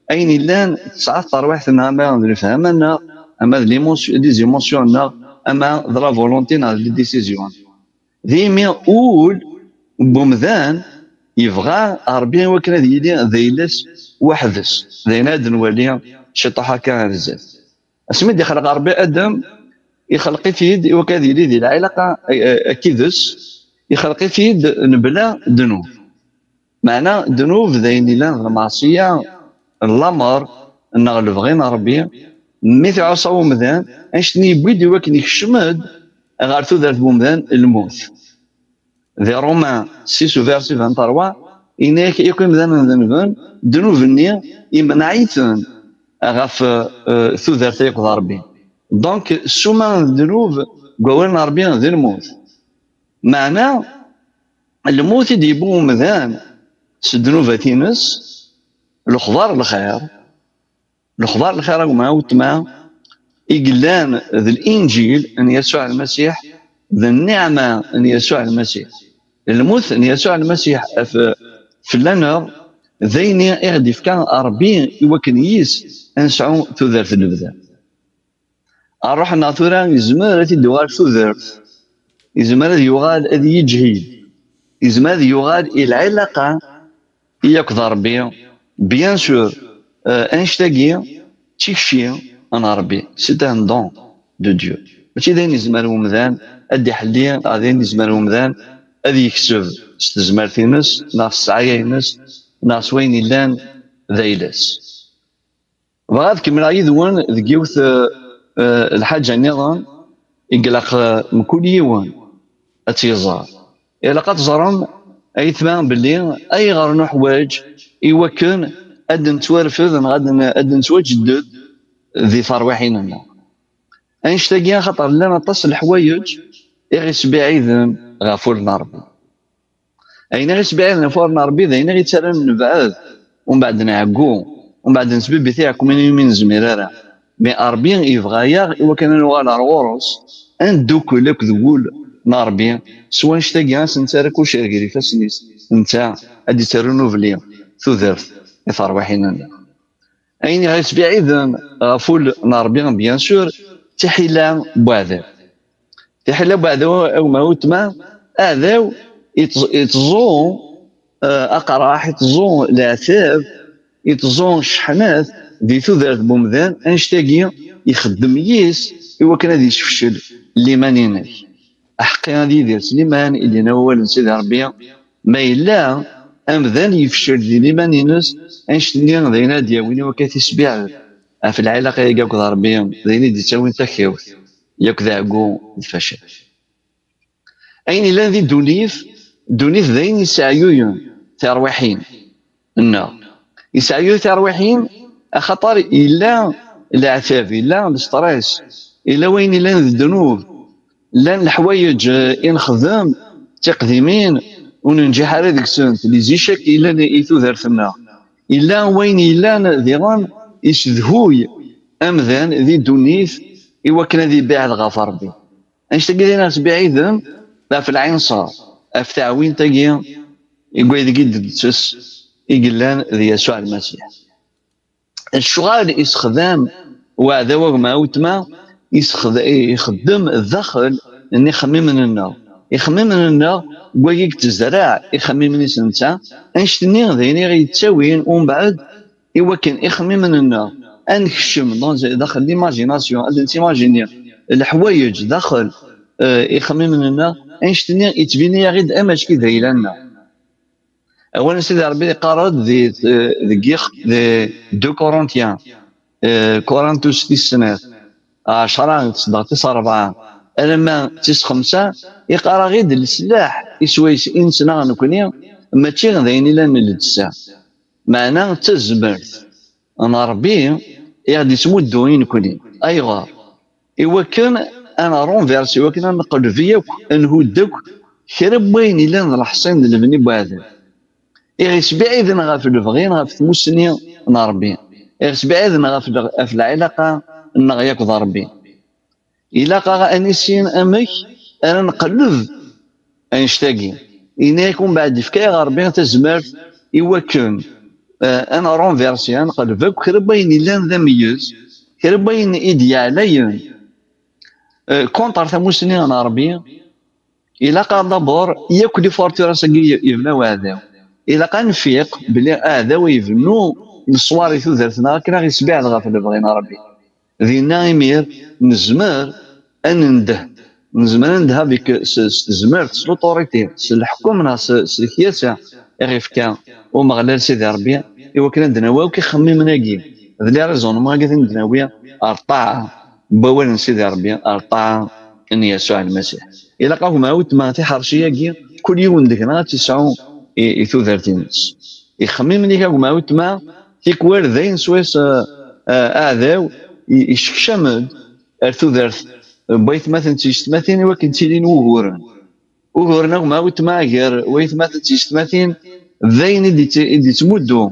ayen yellan tesɛa tarwiḥt-nneɣ, ama d lefhama-nneɣ, ama d l'émotion, les émotions-nneɣ, ama d la volonté neɣ d les décisions. D imi ul n umdan yebɣa Ṛebbi i wakken ad yili d ayla-s weḥd-s. D ayen ad nwali ciṭuḥ akka ar zdat. Asmi d-ixleq Ṛebbi Adam, ixleq-it-id i wakken ad yili di lɛilaqa eh, eh, akked-s, ixleq-it-id mebla ddnub. Meɛna ddnub d ayen yellan d lmeɛṣiyya n lamer neɣ lebɣi n Ṛebbi. Mi t-iɛuṣa umdan, annect-nni yewwi-d i wakken ikcem-d ɣer tudert n umdan lmut. Di Romains six u verset vingt-trois, yenna-yak yakk imdanen denben, ddnub-nni imneɛ-iten ɣef eh, tudert akked Ṛebbi. Donc ssuma n ddnub deg wawal n Ṛebbi d lmut. Meɛna lmut i d-yewwi umdan s ddnubat-ines, lexbar n lxir, lexbar n lxir a gma weltma, i yellan d linǧil n Yasuɛ Lmasiḥ, d nniɛma n Yasuɛ Lmasiḥ. Lmut n Yasuɛ Lmasiḥ ɣef fell-aneɣ d ayen i ɣ-d-ifka Ṛebbi i wakken yis ad nesɛu tudert n lebda. Ṛṛuḥ-nneɣ tura yezmer ad t-id-yuɣal tudert, yezmer ad yuɣal ad yeǧhid, yezmer ad yuɣal i lɛilaqa i akked Ṛebbi. Bien sûr, euh, annect-agi d tikci n Ṛebbi, c'est un don de Dieu. Mačči d ayen yezmer umdan ad d-iḥelli, neɣ d ayen yezmer umdan ad yekseb s tezmert-ines, neɣ s ssɛaya-ines, neɣ s wayen yellan d ayla-s. Bɣiɣ ad kemmleɣ yid-wen deg yiwet eh, eh, lḥaǧa nniḍen i ilaq eh, mkul yiwen ad tt-iẓer. Ilaq ad teẓrem ayetma belli ayɣer nuḥwaǧ i wakken ad nettwarfed neɣ ad n- ad nettwaǧedded di terwiḥin-nneɣ. Annect-agi axaṭer llan aṭas n leḥwayeǧ i ɣ-isbiɛiden ɣef wul n Ṛebbi. Ayen i ɣ-isbiɛiden ɣef wul n Ṛebbi d ayen i ɣ-ittarran nebɛed, umbeɛd nɛeggu, umbeɛd nettbibbi tiɛekkumin imi ur nezmir ara. Mi Ṛebbi yebɣa-yaɣ i wakken ad nuɣal ar ɣur-s, ad neddukel akked wul n Ṛebbi, s wannect-agi ad s-nettarra kullec ar gar ifassen-is, netta ad d-ittarru nubli tudert i terwiḥin-nneɣ. Ayen i ɣ-isbiɛiden ɣef wul n Ṛebbi, bien sûr, d tiḥila n weɛdaw. Tiḥila n weɛdaw, a gma weltma, aɛdaw itẓ- itẓu eh, aqraḥ, itẓu leɛtab, itẓu cceḥnat di tudert n umdan, annect-agi ixeddem yis i wakken ad yesfecel liman-inek. Aḥeqqi ad yidir s liman, i d-yenna wawal n Sidi Ṛebbi, ma yella amdan yefcel di liman-ines, annect-nni d ayen ad d-yawin i wakka tisbiɛed ɣef lɛilaqa-agi akked Ṛebbi, d ayen i d-ittawin takiwt yakk d ɛeggu d facal. Ayen illan di ddunit, ddunit d ayen yesseɛyuyen tirwiḥin-nneɣ. Yesseɛyuy tirwiḥin, axaṭer yella leɛtab, yella lestress, yella wayen illan d ddnub, llan leḥwayeǧ, eh, i nexdem d tiqdimin ur nenǧiḥ ara deg-sent, les échecs yellan i tudert-nneɣ. Yella wayen yellan diɣen yessedhuy amdan di ddunit i wakken ad ibɛed ɣef Ṛebbi. Annect-agi d ayen ara sbiɛiden ɣef lɛinṣer, ɣef teɛwint-agi i waydeg i d-nettess i yellan d Yasuɛ Lmasiḥ. Lecɣal issexdam uɛdaw agma weltma, issexd-, ixeddem daxel n ixemmimen-nneɣ. Ixemmimen-nneɣ, deg wagi i yettezraɛ ixemmimen-is netta, annect-nni d ayen i ɣ-yettawin umbeɛd i wakken ixemmimen-nneɣ ad nekcem dans, daxel l'imagination, ad nettimajini leḥwayeǧ daxel, eh, ixemmimen-nneɣ, annect-nni yettbini-yaɣ-id am acki d ayla-nneɣ. Awal n Sidi Ṛebbi yeqqar-d di, deg yix-, di deux Corinthiens, eh, Korintus tis snat, ɛecra, tṣeddaq tis ṛebɛa, alamma d tis xemsa, yeqqar-aɣ-id leslaḥ iswayes i nettnaɣ nekni, mačči d ayen ilan n llebsa. Meɛna d tazmert n Ṛebbi i ɣ-d-ittmuddu i nekni. Ayɣer? I wakken ad nṛunvirsi, i wakken ad neqleb yakk, ad nhudd akk kra n wayen yellan d leḥṣin d lebni n weɛdaw. I ɣ-isbiɛiden ɣef lebɣi, ɣef tmussni n Ṛebbi. I ɣ-isbiɛiden ɣef le-, ɣef lɛilaqa-nneɣ yakk d Ṛebbi. Ilaq-aɣ ad nissin amek ara nqelleb annect-agi. Yenna-yak umbeɛd, yefka-yaɣ Ṛebbi tazmert i wakken, eh, ad nṛunvirsi, ad nqelleb akk kra n wayen yellan d ameyyez, kra n wayen i d-yeɛlayen, eh, contre tamussni n Ṛebbi. Ilaq-aɣ d'abord yakk les forteresses-agi ye-, yebna uɛdaw. Ilaq ad nfiq belli aɛdaw ibennu leṣwar i tudert-nneɣ akken ad ɣ-isbiɛed ɣef lebɣi n Ṛebbi. Dinna imir nezmer ad nendeh. Nezmer ad nendeh avec s, s tezmert, s l'autorité, s leḥkem neɣ s, s lekyasa i ɣ-ifka Umeɣlal Sidi Ṛebbi, i wakken ad d-nawi akk ixemmimen-agi d les raisonnements-agi ad d-nawi ar ṭṭaɛa n wawal n Sidi Ṛebbi, ar ṭṭaɛa n Yasuɛ Lmasiḥ. Ilaq a gma weltma tiḥerci-agi, kul yiwen deg-neɣ ad tt-isɛu i, i tudert-ines. Ixemmimen-ik a gma weltma, tikwal d ayen swayes, eh, eh, aɛdaw i, isekcam-d ar tudert n waytmaten d tiyessetmatin i wakken ttilin wuguren. Uguren a gma weltma gar waytmaten d tiyessetmatin d ayen i d-itt-, i d-ittmuddu,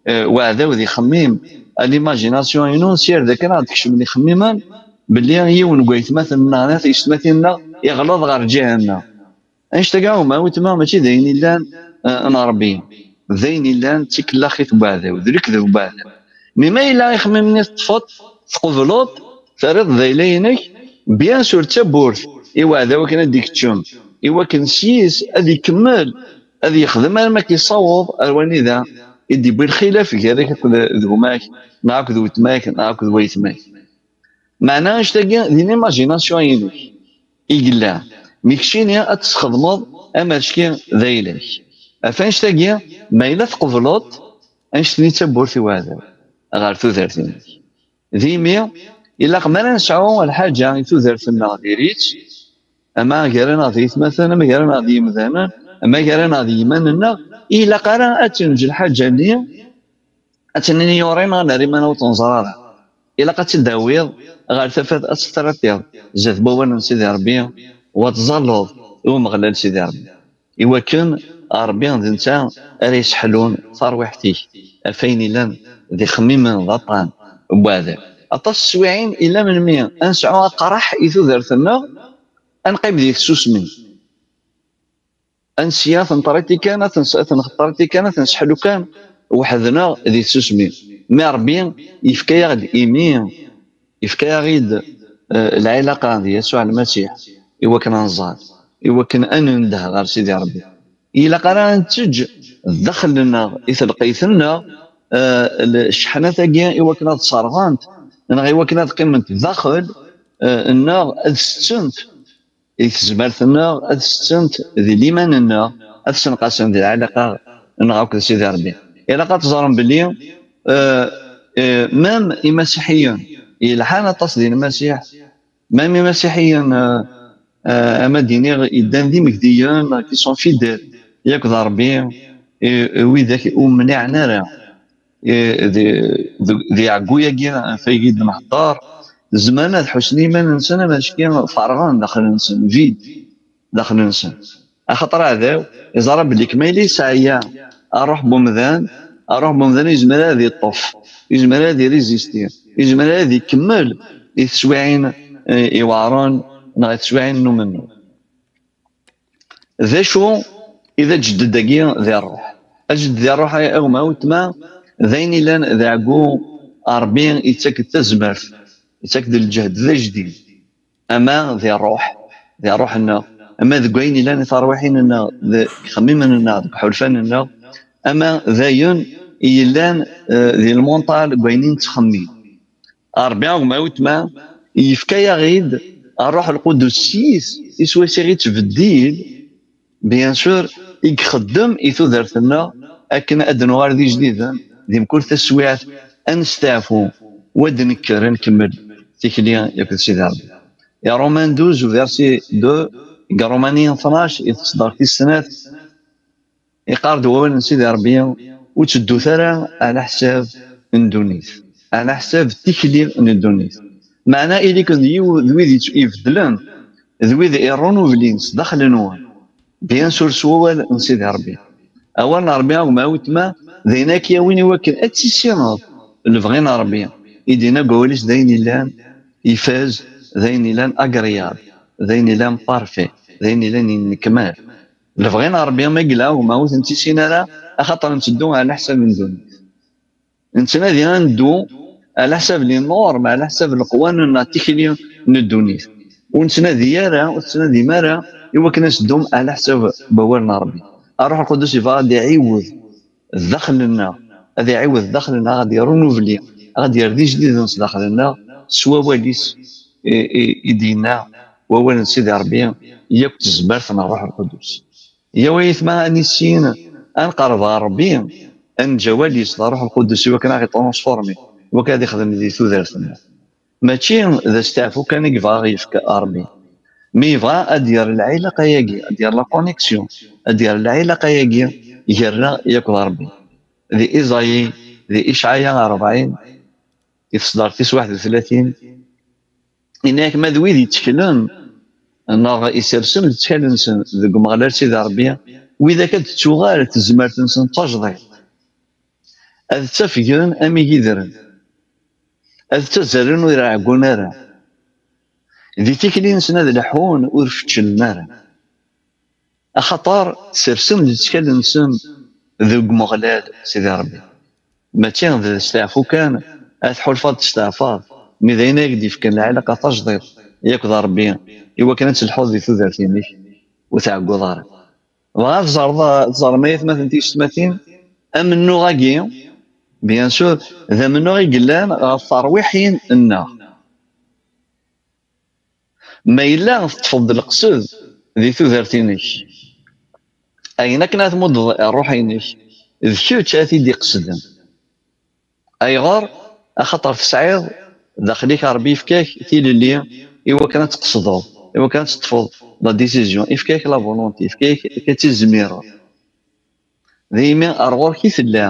eh, uɛdaw d ixemmim, à l'imagination-inu, s yir d akken ad d-kecmen ixemmimen belli yiwen n waytmaten-nneɣ neɣ tiyessetmatin-nneɣ iɣleḍ ɣer lǧiha-nneɣ. Annect-agi a gma weltma mačči d ayen illan, eh, n Ṛebbi, d ayen illan d tikellaxit n uɛdaw, d lekdeb n uɛdaw. Mi ma yella ixemmimen-nni teṭṭfeḍ, tqebleḍ, terriḍ d ayla-inek, bien sûr d tawwurt i uɛdaw akken ad d-ikeččem, i wakken s yis ad ikemmel, ad yexdem arma k-yessaweḍ ar wanida i d-iwwi lxilaf gar-ak akked d gma-k, neɣ akked weltma-k, neɣ akked waytma-k. Meɛna annect-agi d l'imagination-inek i yella. Mi keččini ad tesxedmeḍ amercki d ayla-k. Ɣef annect-agi, ma yella tqebleḍ annect-nni d tawwurt i uɛdaw ɣer tudert-inek. D imi, ilaq mi ara nesɛu lḥaǧa i tudert-nneɣ diri-tt, ama gar-aneɣ d yetmaten, ama gar-aneɣ d yimdanen, ama gar-aneɣ d yiman-nneɣ, ilaq ara ad tt-neǧǧ lḥaǧa-nni, ad tt-nini yuri neɣ nerr iman ur tt-nẓer ara. Ilaq ad tt-id-tawiḍ ɣer tafat, ad tt-terriḍ zdat wawal n Sidi Ṛebbi, u ad tẓalleḍ i Umeɣlal Sidi Ṛebbi. I wakken Ṛebbi d netta ara yesseḥlun tarwiḥt-ik ɣef wayen illan d ixemmimen d aṭṭan n uɛdaw. Aṭas n teswiɛin illa melmi ad nesɛu aqraḥ i tudert-nneɣ, ad neqqim di tsusmi. Ad nesya tenṭer-it kan, ad tens-, ad tenxeṭṭer-it kan, ad tenseḥlu kan weḥd-neɣ di tsusmi. Mi Ṛebbi yefka-yaɣ-d imi, yefka-yaɣ-id, eh, lɛilaqa d Yasuɛ Lmasiḥ, i wakken ad nẓer, i wakken ad nendeh ɣer Sidi Ṛebbi. Ilaq ara ad nteǧǧ daxel-nneɣ, i telqayt-nneɣ, eh, l-, cceḥnat-agi i wakken ad ṣerɣent, neɣ i wakken ad qqiment daxel, eh, nneɣ, ad settent di tezmert-nneɣ, ad settent di liman-nneɣ, ad senqasent di lɛilaqa neɣ akked Sidi Ṛebbi. Ilaq ad teẓrem belli, euh, euh, même imasiḥiyen yelḥan aṭas di Lmasiḥ, même imasiḥiyen, euh, euh, ama d-iniɣ yeddan d imegdiyen, qui sont fidèles yakk d Ṛebbi, euh, widak ur mniɛen ara, euh, di, di, di ɛeggu-agi ɣef ay d-nehder, zemren ad ḥussen i yiman-nsen, ama d acki ferɣen daxel-nsen, vide daxel-nsen. Axaṭer aɛdaw iẓra belli kma yella yesɛa ṛṛuḥ n umdan, ṛṛuḥ n umdan yezmer ad iṭṭef, yezmer ad irizisti, yezmer ad ikemmel i teswiɛin, eh, iweɛṛen neɣ i teswiɛin n umennuɣ. D acu i d aǧedded-agi di ṛṛuḥ? Aǧedded di ṛṛuḥ, a gma weltma, d ayen illan d aɛeggu Ṛebbi yettak-d tazmert, yettak-d lǧehd d ajdid. Ama di ṛṛuḥ, di ṛṛuḥ-nneɣ, ama deg wayen illan i terwiḥin-nneɣ, deg yixemmimen-nneɣ, deg iḥulfan-nneɣ, ama d ayen i yellan, eh, di lmental deg wayen i nettxemmim. Ṛebbi, a gma weltma, yefka-yaɣ-id Ṛṛuḥ Lqudus s yis, i swayes i ɣ-ittbeddil, bien sûr, i ixeddem i tudert-nneɣ akken ad d-nuɣal d ijdiden di mkul taswiɛt, ad nesteɛfu, u ad d-nekker, ad nkemmel tikli akked Sidi Ṛebbi. I Romains douze, verset deux, deg Ṛumaniyen tnac, i تصدر tis snat, iqqar-d wawal n Sidi Ṛebbi: ur tteddut ara ɛla ḥsab n ddunit, ɛla ḥsab tikli n ddunit. Meɛna, ili-ken d yiw-, d wid yett-, ibeddlen, d wid irrunublin s daxel-nwen, bien sûr, s wawal n Sidi Ṛebbi. Awal n Ṛebbi, a gma weltma, d ayen ad k-yawin i wakken ad tissineḍ lebɣi n Ṛebbi, i d-yenna deg wawal-is d ayen illan ifaz, d ayen illan agréable, d ayen illan parfait, d ayen illan yennekmal. Lebɣi n Ṛebbi ma yella, ma ur t-nettissin ara, axaṭer netteddu ɛla ḥsab n ddunit. Nettnadi ad neddu ɛla ḥsab les normes, ɛla ḥsab leqwanen neɣ tikli n ddunit. Ur nettnadi ara, ur tettnadim ara i wakken ad teddum ɛla ḥsab n wawal n Ṛebbi. Ṛṛuḥ Lqudus yebɣa ad iɛiwed daxel-nneɣ, ad iɛiwed daxel-nneɣ, ad d-irunubli, ad d-yerr d ijdiden s daxel-nneɣ, s wawal-is i, i, i d-yenna wawal n Sidi Ṛebbi, yakk tezmert n Ṛṛuḥ Lqudus. Yaw ayetma, ad nissin ad nqerreb ɣer Ṛebbi, ad neǧǧ awal-is d Ṛṛuḥ Lqudus i wakken ad ɣ-itransformi, i wakken ad ixdem di tudert-nneɣ. Mačči d asteɛfu kan i yebɣa ad ɣ-yefk Ṛebbi, mi yebɣa ad d-yerr lɛilaqa-agi, ad d-yerr la connexion, ad d-yerr lɛilaqa-agi gar-aɣ yakk d Ṛebbi. Di Isaïe, di Icɛaya rebɛin, i تصدر tis waḥed u tlatin, yenna-yak: ma d wid yetteklen neɣ isersen lettkal-nsen deg Umeɣlal Sidi Ṛebbi, widak ad d-tuɣal tezmert-nsen d tajdiṭ, ad ttafgen am igidren, ad ttazzalen ur ɛeggun ara, di tikli-nsen ad leḥḥun ur fecclen ara. Axaṭer sersen lettkal-nsen deg Umeɣlal Sidi Ṛebbi. Mačči d asteɛfu kan, ad tḥulfaḍ testeɛfaḍ, mi d ayen ay ak-d-yefken lɛilaqa tajdiṭ yakk d Ṛebbi, i wakken ad telḥuḍ di tudert-inek, ur tɛegguḍ ara. Bɣa ad teẓreḍ, ad teẓrem ay atmaten tisetmatin, amennuɣ-agi, bien sûr, d amennuɣ i yellan ɣef terwiḥin-nneɣ. Ma yella teṭṭfeḍ-d leqsed di tudert-inek, ayen akken ad tmuddeḍ ṛṛuḥ-inek, d kečč ad t-id-iqesden. Ayɣer? Axaṭer tesɛiḍ daxel-ik, Ṛebbi yefka-k tilelli i wakken ad tqesdeḍ, i wakken ad teṭṭfeḍ la décision, yefka-k la volonté, yefka-k ad tizmireḍ. Daymi ar ɣur-k i tella.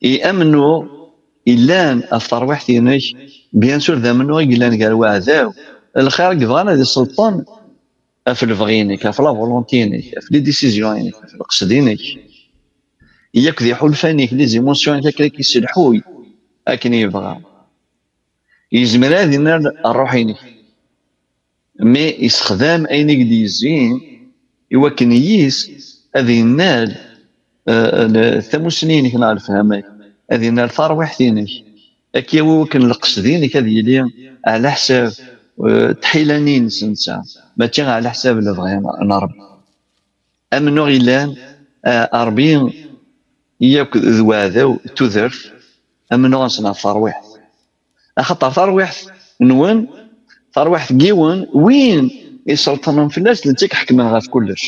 I amennuɣ illan ɣef terwiḥt-inek, bien sûr, d amennuɣ i yellan gar waɛdaw, lxir i yebɣan ad iselṭen ɣef lebɣi-inek, ɣef la volonté-inek, ɣef les décisions-inek, ɣef leqsed-inek, yakk d iḥulfan-ik, les émotions-ik, akken ad k-isselḥuy akken yebɣa. Yezmer ad innal ṛṛuḥ-inek, mi yessexdam ayen i k-d-yezzin i wakken yis ad innal, eh, l-, tamussni-inek neɣ lefhama-k, ad innal tarwiḥt-inek, ad k-yawi wakken leqsed-inek ad yili ɛla ḥsab, eh, tḥila-nni-ines netta, mačči ɛla ḥsab lebɣi n Ṛebbi. Amennuɣ yellan, eh, Ṛebbi yakk d weɛdaw n tudert, amennuɣ-nsen ɣef terwiḥt. Axaṭer tarwiḥt-nwen, tarwiḥt n yiwen, win iselṭnen fell-as, d netta i iḥekmen ɣef kullec.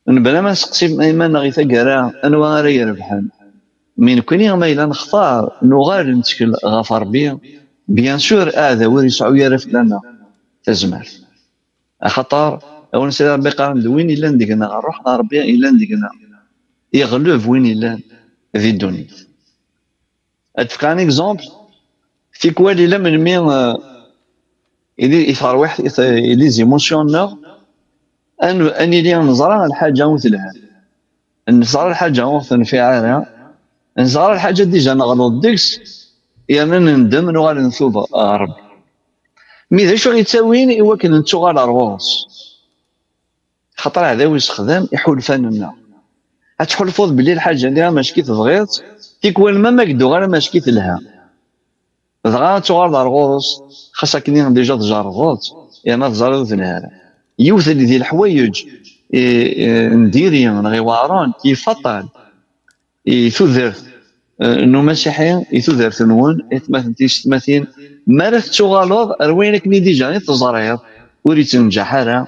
Nebna ma nseqsi iman-nneɣ i taggara anwa ara irebḥen. Mi nekkni ma yella nextar nuɣal nettkel ɣef Ṛebbi, bien sûr aɛdaw ur yesɛu ara fell-aneɣ tazmert. Axaṭer awen Sidi Ṛebbi qqaren d win illan deg-neɣ, ṛṛuḥ n Ṛebbi illan deg-neɣ, iɣleb win illan di ddunit. Ad d-fkeɣ un exemple. Tikwal ila melmi, euh, i terwiḥt, i les émotions-nneɣ, ad nili neẓra lḥaǧa ur telha, neẓra lḥaǧa ur tenfiɛ ara, neẓra lḥaǧa déjà neɣleḍ deg-s, yerna nendem, nuɣal ntub ɣer Ṛebbi. Mi d acu i ɣ-yettawin i wakken nettuɣal ar ɣur-s? Xaṭer aɛdaw yessexdam iḥulfan-nneɣ. Ad tḥulfuḍ belli lḥaǧa-nni mačči tebɣiḍ-tt, tikwal ma ma yedduɣ ara mačči telha. Dɣa ad tuɣaleḍ ar ɣur-s, xas akken déjà tjerrbeḍ-tt, yerna teẓriḍ ur telha ara. Yiwet di leḥwayeǧ i, i, n diri neɣ iweɛṛen, yif aṭṭan i tudert, eh, n umasiḥi, i tudert-nwen, i tmaten tisetmatin, mi ara tettuɣaleḍ ar wayen akken i déjà i teẓriḍ, ur ittenǧaḥ ara,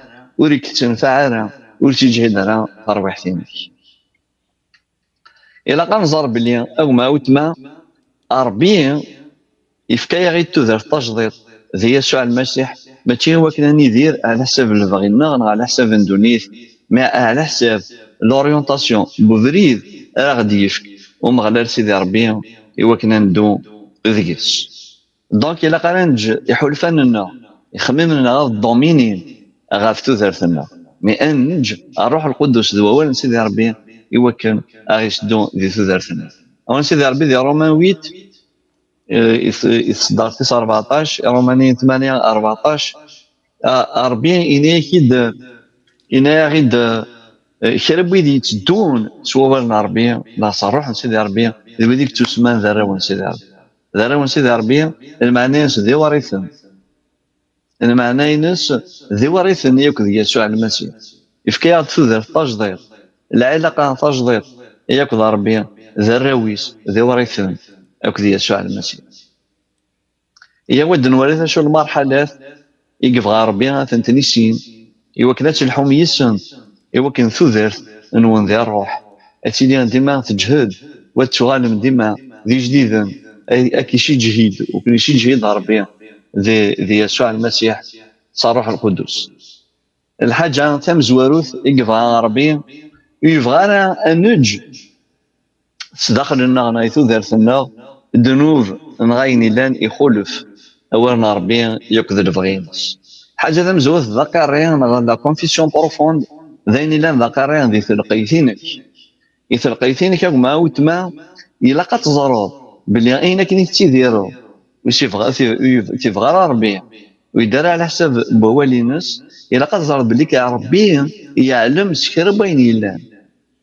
ur ikettenfaɛ ara, ur tt-iǧhid ara tarwiḥt-inek. Ilaq ad nẓer belli, a gma weltma, Ṛebbi yefka-yaɣ-id tudert tajdiṭ di Yasuɛ Lmasiḥ, mačči i wakken ad nidir ɛla ḥsab n lebɣi-nneɣ neɣ ɛla ḥsab n ddunit, mais ɛla ḥsab l'orientation n ubrid ara ɣ-d-yefk Umeɣlal Sidi Ṛebbi i wakken ad neddu deg-s. Donc, ilaq ara neǧǧ iḥulfan-nneɣ, ixemmimen-nneɣ ad dominin ɣef tudert-nneɣ. Mais ad neǧǧ Ṛṛuḥ Lqudus d wawal n Sidi Ṛebbi i wakken ad ɣ-iseddu di tudert-nneɣ. Awal n Sidi Ṛebbi di Ṛuman huit, eh, i t-, i tseddart tis rbeɛṭac, Iṛumaniyen tmanya rbeɛṭac, a-, Ṛebbi ini-ak-id, ini-aɣ-id, eh, kra n wid yetteddun s wawal n Ṛebbi, neɣ s Ṛṛuḥ n Sidi Ṛebbi, d wid i yettusemman d arraw n Sidi Ṛebbi. D arraw n Sidi Ṛebbi, lmeɛna-ines d iwṛiten. Lmeɛna-ines d iwṛiten yakk d Yasuɛ Lmasiḥ. Yefka-yaɣ-d tudert tajdiṭ, lɛilaqa tajdiṭ yakk d Ṛebbi, d arraw-is, d iwṛiten akk d Yasuɛ Lmasiḥ. Yaw ad nwali acu lmarḥalat i yebɣa Ṛebbi ad tent-nissin, i wakken ad telḥum yis-sen, i wakken tudert-nwen di ṛṛuḥ ad tili dima teǧhed, u ad tuɣalem dima d ijdiden, ay-, ad k-iciǧhid, u ken-iciǧhid Ṛebbi di, di Yasuɛ Lmasiḥ s Ṛṛuḥ Lqudus. Lḥaǧa tamezwarut i yebɣa Ṛebbi, ur yebɣa ara ad neǧǧ sdaxel-nneɣ neɣ i tudert-nneɣ ddnub neɣ ayen illan ixulef awal n Ṛebbi yakk d lebɣi-ines. Lḥaǧa tamezwarut d aqirri neɣ la confession profonde, d ayen illan d aqirri di telqayt-inek. I telqayt-inek, a gma, a weltma, ilaq ad teẓreḍ belli ayen akken i tettidireḍ, ur s-yebɣa, ur t-yebɣa ara Ṛebbi, ur yedda ara ɛla ḥsab n wawal-ines, ilaq ad teẓreḍ belli kan Ṛebbi yeɛlem s kra n wayen yellan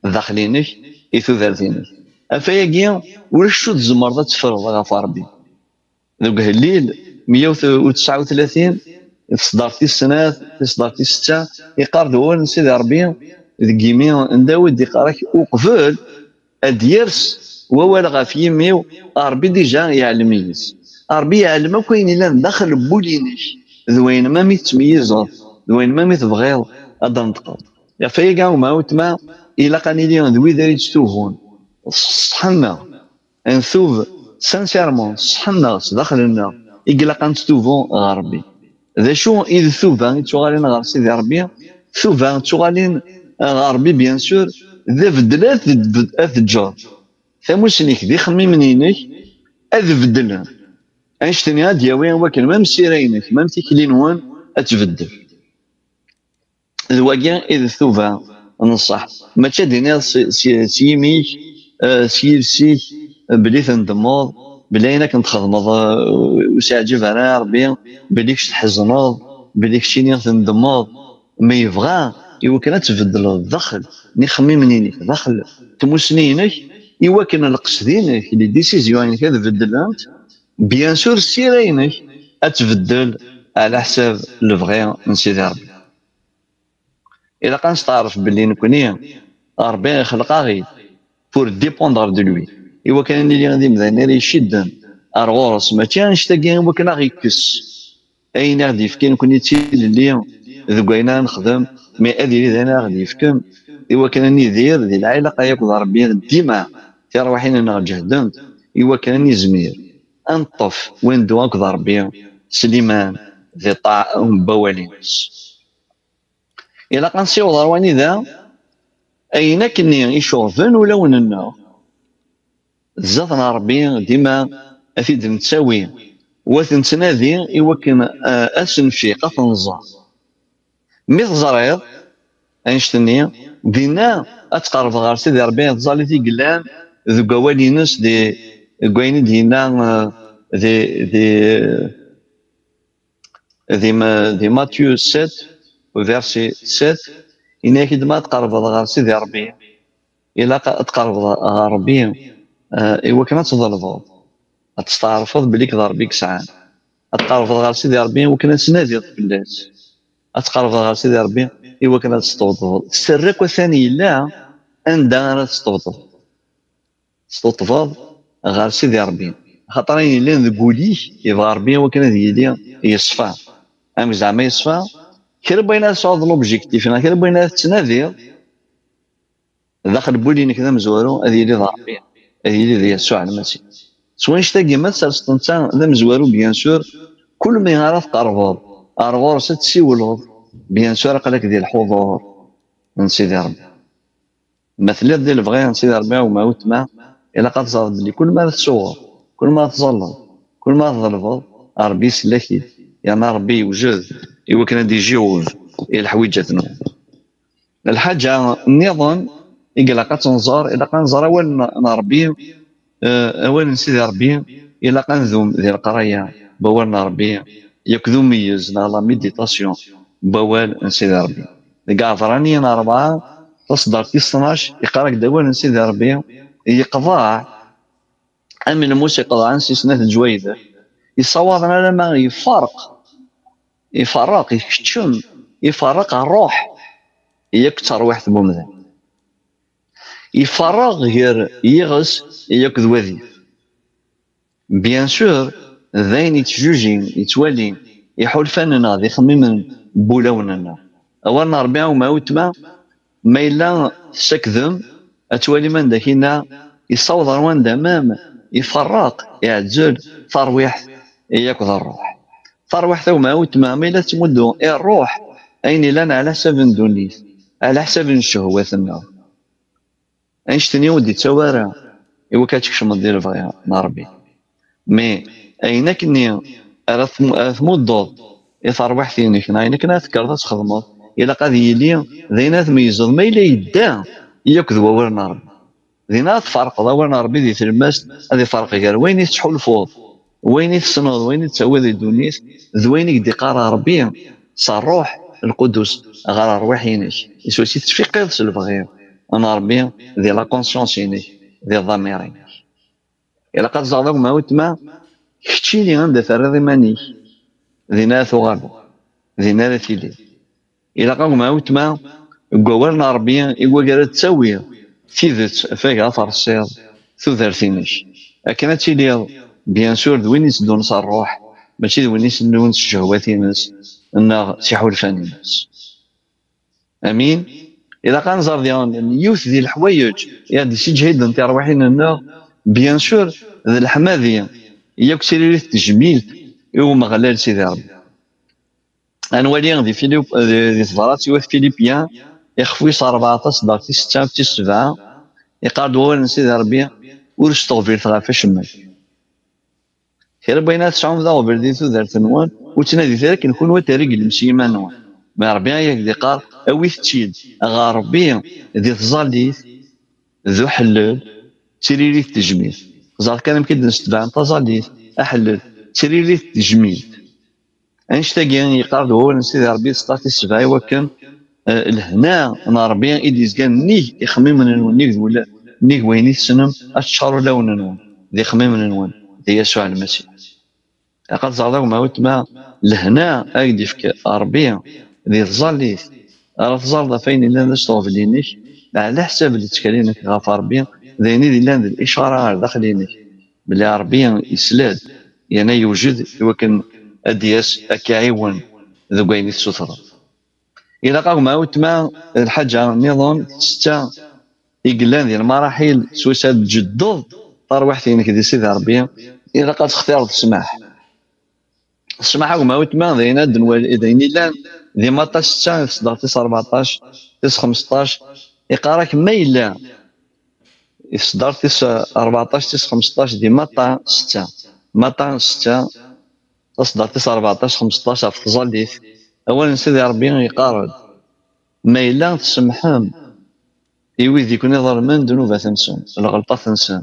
daxel-inek, i tudert-inek. Ɣef wayagi, ulac acu tzemreḍ ad teffreḍ ɣef Ṛebbi. Deg Uhellil meyya u tesɛa u tlatin, taṣeddart tis snat, taṣeddart tis setta, iqqar-d wawal n Sidi Ṛebbi deg yimi n Dawed, iqqar-ak: "Uqbel ad d-yers wawal ɣef yimi-w, Ṛebbi déjà yeɛlem-iyi-s." Ṛebbi yeɛlem akk ayen yellan daxel n wul-inek, d wayen ma mi tettmeyyizeḍ, d wayen ma mi tebɣiḍ ad d-tneṭqeḍ. Ɣef wayagi, a gma, a weltma, ilaq ad nili d wid ara yettubun s ṣṣeḥ-nneɣ, ad ntub sincèrement, s ṣṣeḥ-nneɣ, s daxel-nneɣ, i ilaq ad nettubu ɣer Ṛebbi. D acu i d tuba i ttuɣalin ɣer Sidi Ṛebbi? Tuba ttuɣalin ɣer Ṛebbi, bien sûr, d abeddel ad t-, ad teǧǧeḍ. Tamusni-k d ixemmimen-inek ad beddlen. Annect-nni ad d-yawi wakken ma msira-inek, ma tikli-nwen ad tbeddel. D wagi i d tuba n ṣṣeḥ. Mačči ad d-tiniḍ s, s, s yimi-k, eh, s yiles-ik, eh, belli tendemmeḍ, belli ayen akken txedmeḍ, eh, ur s-iɛǧib ara i Ṛebbi, belli kečč tḥezneḍ, belli keččini tendemmeḍ. Ma yebɣa i wakken ad tbeddleḍ daxel n ixemmimen-inek, daxel n tmusni-inek, i wakken lqesd-inek, les décisions-inek ad beddlent, bien sûr, ssira-inek ad tbeddel ɛla ḥsab lebɣi n Sidi Ṛebbi. Ilaq ad nesteɛref belli nekni, Ṛebbi ixleq-aɣ-id pour dépendre de lui. I wakken ad nili d imdanen ara icudden ar ɣur-s, mačči annect-agi i wakken ad aɣ-ikkes ayen i aɣ-d-yefken nekni d tilelli deg wayen ara nexdem, mais ad yili d ayen ara aɣ-d-yefken i wakken ad nidir di lɛilaqa akked Ṛebbi dima, tirwiḥin-nneɣ ǧehdent i wakken ad nizmir ad neṭṭef win ddu akked Ṛebbi s liman, di ṭṭaɛa n wawal-ines. Ilaq ad nsiweḍ ar wanida ayen akkenni icuɣben ulawen-nneɣ zdat n Ṛebbi, dima ad t-id-nettawi u ad t-nettnadi i wakken, eh, ad s-nfiq, ad t-nẓer. Mi teẓriḍ annect-nni, dinna ad tqerrbeḍ ɣer Sidi Ṛebbi, tẓallit i yellan deg wawal-ines, di, deg wayen i d-yenna, eh, di, di, di, Ma-, di Matthieu sept, verset sept, yenna-ak-id ma tqerrbeḍ ɣer Sidi Ṛebbi, ilaq ad tqerrbeḍ ɣer Ṛebbi, eh, i wakken ad tḍelbeḍ, ad testeɛrfeḍ belli d Ṛebbi i yesɛan. Ad tqerrbeḍ ɣer Sidi Ṛebbi i wakken ad tnadiḍ fell-as. Ad tqerrbeḍ ɣer Sidi Ṛebbi i wakken ad tesṭebṭbeḍ. Sser akk atan yella anda ara tesṭebṭbeḍ. Tesṭebṭbeḍ ɣer Sidi Ṛebbi. Axaṭer ayen yellan deg wul-ik, yebɣa Ṛebbi i wakken ad yili yeṣfa. Amek zeɛma yeṣfa? Kra n wayen ara tesɛuḍ d l'objectif, neɣ kra n wayen ara tettnadiḍ, daxel n wul-inek d amezwaru, ad yili d Ṛebbi, ad yili d Yasuɛ Lmasiḥ. S wanect-agi, ma tserseḍ netta d amezwaru, bien sûr, kul mi ara tqerrbeḍ ar ɣur-s ad tessiwleḍ, bien sûr, aql-ak di lḥuḍur n Sidi Ṛebbi. Ma telliḍ di lebɣi n Sidi Ṛebbi, a gma, a weltma, ilaq ad teẓreḍ belli kul mi ara tsuɣeḍ, kul mi ara tẓalleḍ, kul mi ara tḍelbeḍ, Ṛebbi isell-ak-id, yerna Ṛebbi yewjed i wakken ad d-ijiweb i leḥwiǧat-nwen. Lḥaǧa nniḍen i ilaq ad tt-nẓer, ilaq ad nẓer awal n, n Ṛebbi, eh, awal n Sidi Ṛebbi, ilaq ad ndum di leqraya n wawal n Ṛebbi, yakk d umeyyez neɣ la méditation n wawal n Sidi Ṛebbi. Deg Ɛebṛaniyen rebɛa, taṣeddart tis tnac, iqqar-ak-d awal n Sidi Ṛebbi, yeqḍeɛ am lmus iqeḍɛen si snat leǧwayed, yessawaḍen alamma yefreq, iferreq, ikeččem, iferreq ṛṛuḥ yakk d tarwiḥt n umdan. Iferreq gar yiɣes yakk d wadif. Bien sûr, d ayen yettjujin, yettwalin iḥulfan-nneɣ d ixemmimen n wulawen-nneɣ. Awal n Ṛebbi, a gma, a weltma, ma yella tessakdem, ad twalim anda k-inna, yessaweḍ ɣer wanda mam iferreq, iɛezzel tarwiḥt yakk d ṛṛuḥ. Tarwiḥt, a gma, a weltma, ma yella tettmuddu i ṛṛuḥ ayen yellan ɛla ḥsab n ddunit, ɛla ḥsab n ccehwat-nneɣ, annect-nni ur d-ittawi ara i wakken ad tkecmeḍ di lebɣi n Ṛebbi. Mais ayen akkenni ara tmu-, ara tmuddeḍ i terwiḥt-inek, neɣ ayen akken ara tekkreḍ ad txedmeḍ, ilaq ad yili d ayen ara tmeyyzeḍ ma yella yedda yakk d wawal n Ṛebbi. Dinna ara tferqeḍ awal n Ṛebbi di tlemmast, ad iferq gar wayen i tettḥulfuḍ, wayen i tessneḍ, wayen i tettawiḍ di ddunit, d wayen i k-d-iqqar Ṛebbi s Ṛṛuḥ Lqudus ɣer ṛṛwaḥ-inek, iswa-s i tettfiqiḍ s lebɣi n Ṛebbi di la conscience-inek, di ḍamir-inek. Ilaq ad teẓreḍ, a gma, a weltma, keččini anda terriḍ iman-ik, din ara tuɣaleḍ, din ara tiliḍ. Ilaq, a gma, a weltma, deg wawal n Ṛebbi i wagar ad d-tawiḍ tidet, afag ad terṣiḍ tudert-inek, akken ad tiliḍ, bien sûr, d win itteddun s ṛṛuḥ, mačči d win itteddun s ccehwat-ines neɣ s iḥulfan-ines. Amin. Ilaq ad nẓer diɣen yiwet di leḥwayeǧ i aɣ-d-yessiǧhiden tirwiḥin-nneɣ, bien sûr, d leḥmadi yakk d tiririt n tejmilt i Umeɣlal Sidi Ṛebbi. Ad nwali di Filip-, di, di tebrat i wat Filipya, ixef wis ṛebɛa, taṣeddart tis setta, tis sebɛa, iqqar-d wawal n Sidi Ṛebbi: "Ur steɣbilet ɣef acemma." Kra n wayen ara tesɛum d aɣbel di tudert-nwen, ur ttnadit ara akken kunwi ad terreglem s yiman-nwen. Ma Ṛebbi ay ak-d-iqqar, awit-tt-id ɣer Ṛebbi di tẓallit d uḥellel, d tiririt n tejmilt. Ẓer kan amek i d-nessetbeɛ taẓallit, aḥellel, d tiririt n tejmilt. Annect-agi yeqqar-d wawal n Sidi Ṛebbi di tseṭṭa tis sebɛa i wakken, eh, lehna n Ṛebbi i d-yezgan nnig ixemmimen-nwen, nnig d wula-, nnig wayen i tessnem, ad teččar ulawen-nwen d ixemmimen-nwen di Yasuɛ Lmasiḥ. Ilaq ad teẓreḍ, a gma, a weltma, lehna ay d-ifk Ṛebbi di tẓallit, ara teẓreḍ ɣef wayen yellan d asteɣbel-inek, ɛla ḥsab lettkal-inek ɣef Ṛebbi, d ayen i d-yellan d licara ar daxel-inek, belli Ṛebbi yesla-d, yerna yewjed i wakken ad d-yas ad k-iɛiwen deg wayen i tessutreḍ. Ilaq a gma weltma, lḥaǧa nniḍen, setta i yellan di lmaraḥil, swayes ad tǧeddeḍ tarwiḥt-inek di Sidi Ṛebbi, ilaq ad textireḍ ssmaḥ. Ssmaḥ a gma weltma, d ayen ad nwali, d ayen illan di Maṭa setta, taṣeddart tis rbeɛṭac, tis xmesṭac, iqqar-ak ma yella i taṣeddart tis rbeɛṭac, tis xmesṭac di Maṭa setta. Maṭa setta, taṣeddart tis rbeɛṭac, xmesṭac ɣef tẓallit, awal n Sidi Ṛebbi iqqar-d: "Ma yella tsemmḥem i wid i ken-iḍelmen ddnubat-nsen, lɣelṭat-nsen,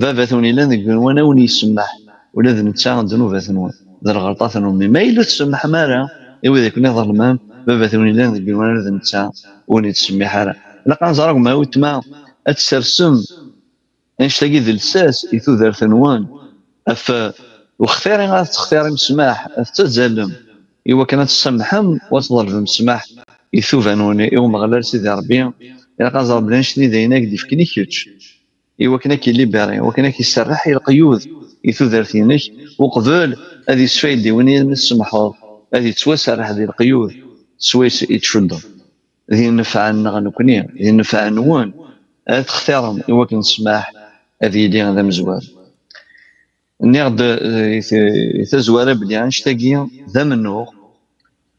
Baba-twen yellan deg igenwan a wen-isemmeḥ ula d netta ddnubat-nwen d lɣelṭat-nwen. Ma yella tsemmḥem ara i wid i ken-iḍelmen, Baba-twen yellan deg igenwan ula d netta ur wen-ittsemmiḥ ara." Ilaq ad nẓer a gma weltma, ad tsersem annect-agi d lsas i tudert-nwen, ɣef wextiri ad textirim ssmaḥ, ad tettazzalem i wakken ad tsamḥem u ad tḍelbem ssmaḥ i tuba-nwen i Umeɣlal Sidi Ṛebbi. Ilaq ad ẓer belli annect-nni d ayen ad k-d-ifken i kečč, i wakken ad k-illiberi, i wakken ad k-iserreḥ i leqyud i tudert-inek, uqbel ad isfaydi win i mi tsemḥeḍ, ad ittwaserreḥ di leqyud swayes i tcuddeḍ. D nnfeɛ-nneɣ nekni, d nnfeɛ-nwen, ad textirem i wakken ssmaḥ ad yili d amezwar. Nniɣ-d, eh, i t-, i tazwara belli annect-agi d amennuɣ.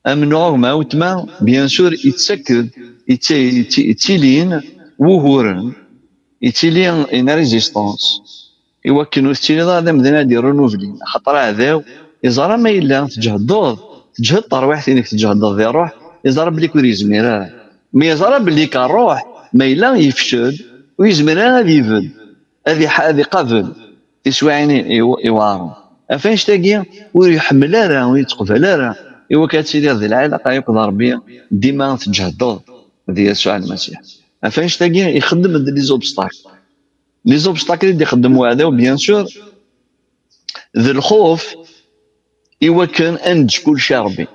Amennuɣ a gma weltma, bien sûr, yettak-d, yett-, yett-, yettilin wuguren, yettili une résistance, i wakken ur tettiliḍ ara d amdan ad d-irun ublin, axaṭer aɛdaw iẓra ma yella tǧehdeḍ, teǧhed terwiḥt-inek, tǧehdeḍ di ṛṛuḥ, iẓra belli ur yezmir ara. Mi yeẓra belli ka ṛṛuḥ, ma yella yefcel, ur yezmir ara ad ibedd, ad iḥ-, ad iqabel tiswiɛin i-, i-, iweɛṛen. Ɣef annect-agi ur iḥemmel ara, ur yettqbal ara i wakken ad tiliḍ di lɛilaqa akked Ṛebbi dima tǧehdeḍ di Yasuɛ Lmasiḥ. Ɣef annect-agi ixeddem-d les obstacles. Les obstacles i d-ixeddem uɛdaw, bien sûr, d lxuf i wakken ad neǧǧ kullec i Ṛebbi.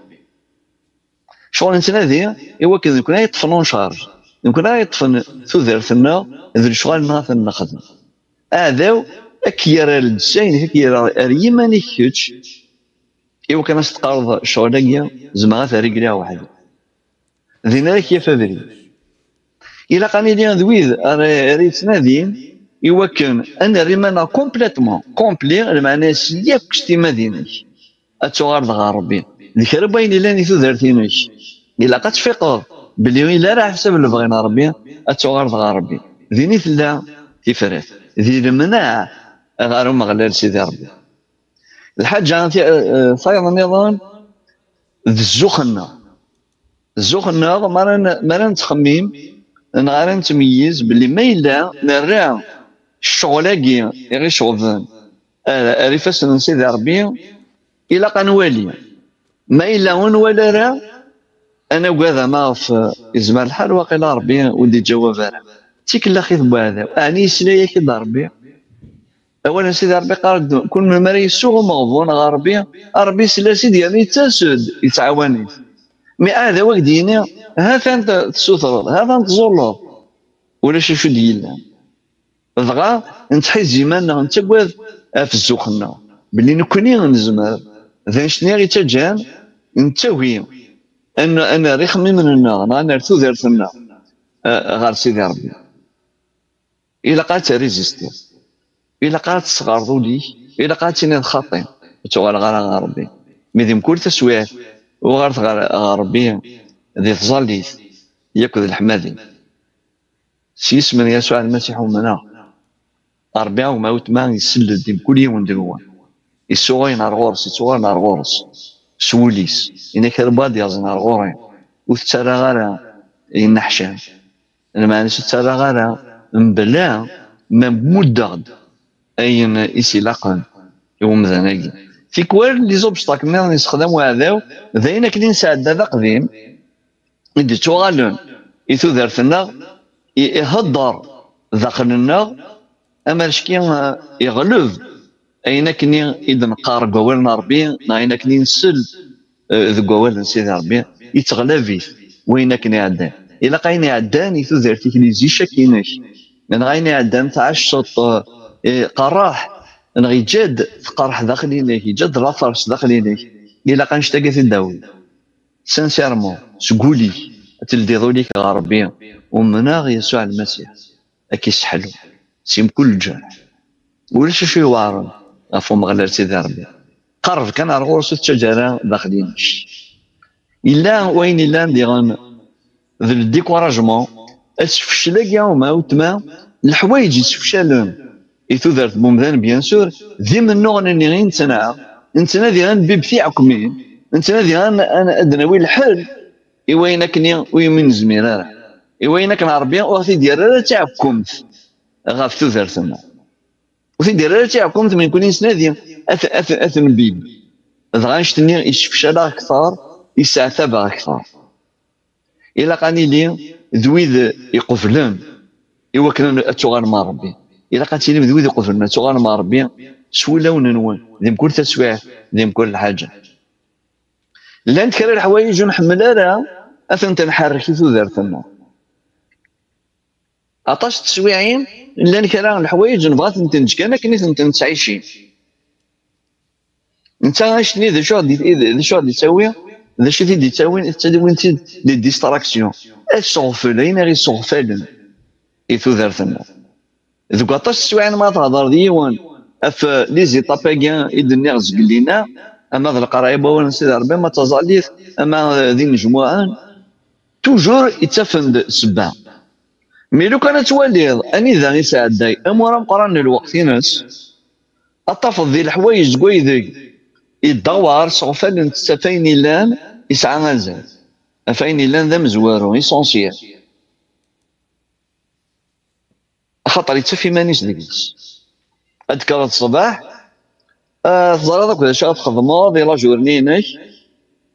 Ccɣel nettnadi i wakken d nekkni ara yeṭṭfen en charge, d nekkni ara yeṭṭfen tudert-nneɣ d lecɣal-nneɣ ad ten-nexdem. Aɛdaw ad k-yerr ar ldsa-inek, ad k-yerr ar yiman-ik kečč, i wakken ad s-teqqareḍ ccɣel-agi zemreɣ ad t-régleɣ weḥd-i. Din ara k-yaf abrid. Ilaq ad nili d wid ara, ara yettnadin i wakken ad nerr iman-nneɣ complètement, complet, lmeɛna-s yakk s timmad-inek, ad tuɣaleḍ ɣer Ṛebbi. D kra n wayen yellan di tudert-inek, ilaq ad tfiqeḍ belli illa ara ḥsab lebɣi n Ṛebbi, ad tuɣaleḍ ɣer Ṛebbi. Din i tella tifrat, di lemneɛ ɣer Umeɣlal Sidi Ṛebbi. Lḥaǧa ti-, eh, tayeḍ nniḍen d zzux-nneɣ. Zzux-nneɣ, mi ara n-, mi ara nettxemmim neɣ ara nettmeyyiz belli ma yella nerra ccɣel-agi i ɣ-iceɣben ar, ar ifassen n Sidi Ṛebbi, ilaq ad nwali. Ma yella ur nwala ara, ad nagad ama ɣef, eh, yezmer lḥal waqila Ṛebbi ur d-iǧawab ara. D tikellaxit n uɛdaw. Ɛni yesla-yak-id Ṛebbi? Awal n Sidi Ṛebbi qqar-d, kul melmi ara yessuɣ umeɣbun ɣer Ṛebbi, Ṛebbi yesla-as-id yerna yettas-d, yettɛawan-it. Mi aɛdaw ad k-d-yini, ha-t-an t-, tessutreḍ, ha-t-an tẓulleḍ, ulac acu d-yellan. Dɣa nettḥizzi iman-nneɣ, nettagad ɣef zzux-nneɣ, belli nekkni nezmer, d annect-nni i ɣ-ittaǧǧan nettagi ad n-, ad nerr ixemmimen-nneɣ neɣ ad nerr tudert-nneɣ, eh, ɣer Sidi Ṛebbi. Ilaq ad tarizistiḍ. Ilaq ad tesɣerḍ ul-ik. Ilaq ad tiniḍ xaṭi. Ur ttuɣaleɣ ara ɣer Ṛebbi. Mi di mkul taswiɛt, uɣalet ɣer, ɣer Ṛebbi di tẓallit yakk d leḥmadi. S yisem n Yasuɛ Lmasiḥ umneɣ. Ṛebbi a gma weltma isell-d i mkul yiwen deg-wen. Issuɣay-n ar ɣur-s, ittuɣal ar ɣur-s. S wul-is. Ini-ak, a Ṛebbi, ad d-yaẓen ar ɣur-i. Ur t-ttarraɣ ara yenneḥcam. Lmeɛna-s ur ttarraɣ ara mebla ma mmuddeɣ-d ayen i s-ilaqen i umdan-agi. Tikwal, les obstacles nniḍen yessexdam uɛdaw, d ayen akken i nesɛedda d aqdim, i d-ittuɣalen i tudert-nneɣ, i-, ihedder daxel-nneɣ, amarcki, eh, iɣleb ayen akken i d-neqqar deg wawal n Ṛebbi, neɣ ayen akken i nsel, eh, deg wawal n Sidi Ṛebbi, yettɣlab-it wayen akken iɛeddan. Ilaq ayen iɛeddan i tudert-ik, les échecs-inek, neɣ ayen iɛeddan tɛacceḍ, eh, qerreḥ, neɣ yeǧǧa-d tqerreḥ daxel-inek, yeǧǧa-d later s daxel-inek, ilaq annect-agi ad t-id-tawiḍ. Sincèrement, seg wul-ik, Ad teldiḍ ul-ik ɣer Ṛebbi. Umneɣ Yasuɛ Lmasiḥ. Ad k-isseḥlu si mkul lǧerḥ. Ulac acu iweɛṛen ɣef Umeɣlal Sidi Ṛebbi. Qerreb kan ar ɣur-s, ur tettaǧǧa ara daxel-inek. Yella wayen illan diɣen d le découragement, asefcel-agi, ma weltma, leḥwayeǧ yessefcalen i tudert n umdan, bien sûr, d imennuɣen-nni i nettnaɣ, nettnadi ad nbibb tiɛekmin, nettnadi ad, ad, ad d-nawi lḥel i wayen akkenni ur yumi nezmir ara, i wayen akken Ṛebbi ur ɣ-t-id-yerra ara d tiɛekkumt ɣef tudert-nneɣ. Ur t-id-yerra ara d tiɛekkumt mi nekkni nettnadi ad, ad, ad t-nbibb. Dɣa annect-nni yessefcal-aɣ akteṛ, yesseɛtab-aɣ akteṛ. Ilaq ad nili d wid iqublen i wakken ad tuɣalem ɣer Ṛebbi. Ilaq ad tilim d wid iqublen ad tuɣalem ɣer Ṛebbi s wulawen-nwen, di mkul taswiɛt, di mkul lḥaǧa. Llant kra n leḥwayeǧ ur nḥemmel ara ad tent-nḥerrek i tudert-nneɣ. Aṭas n teswiɛin, llan kra n leḥwayeǧ nebɣa ad tent-neǧǧ kan akken i tent-nettɛici. Netta annect-nni d acu ɣ-d-, d acu ɣ-d-yettawi, d acu i t-id-yettawin, ttawin-t-id les distractions. Ad seɣfel ayen i ɣ-yesseɣfalen i tudert-nneɣ. Deg waṭas n teswiɛin ma thedreḍ d yiwen ɣef les étapes-agi i d-nniɣ zgelli-nni, ama d leqraya n wawal n Sidi Ṛebbi, ama d taẓallit, ama d inejmuɛen, toujours yettafen-d ssebba. Mi lukan ad twaliḍ anida isɛedday amur ameqqran n lweqt-ines, ad tafeḍ di leḥwayeǧ deg waydeg yeddawar seɣfalent ɣef wayen illan yesɛa azal, ɣef wayen illan d amezwaru, essentiel. Axaṭer yettaf iman-is deg-s. Ad d-tekkreḍ ṣṣbeḥ, ah, teẓriḍ akk d acu ara txedmeḍ i la journée-inek,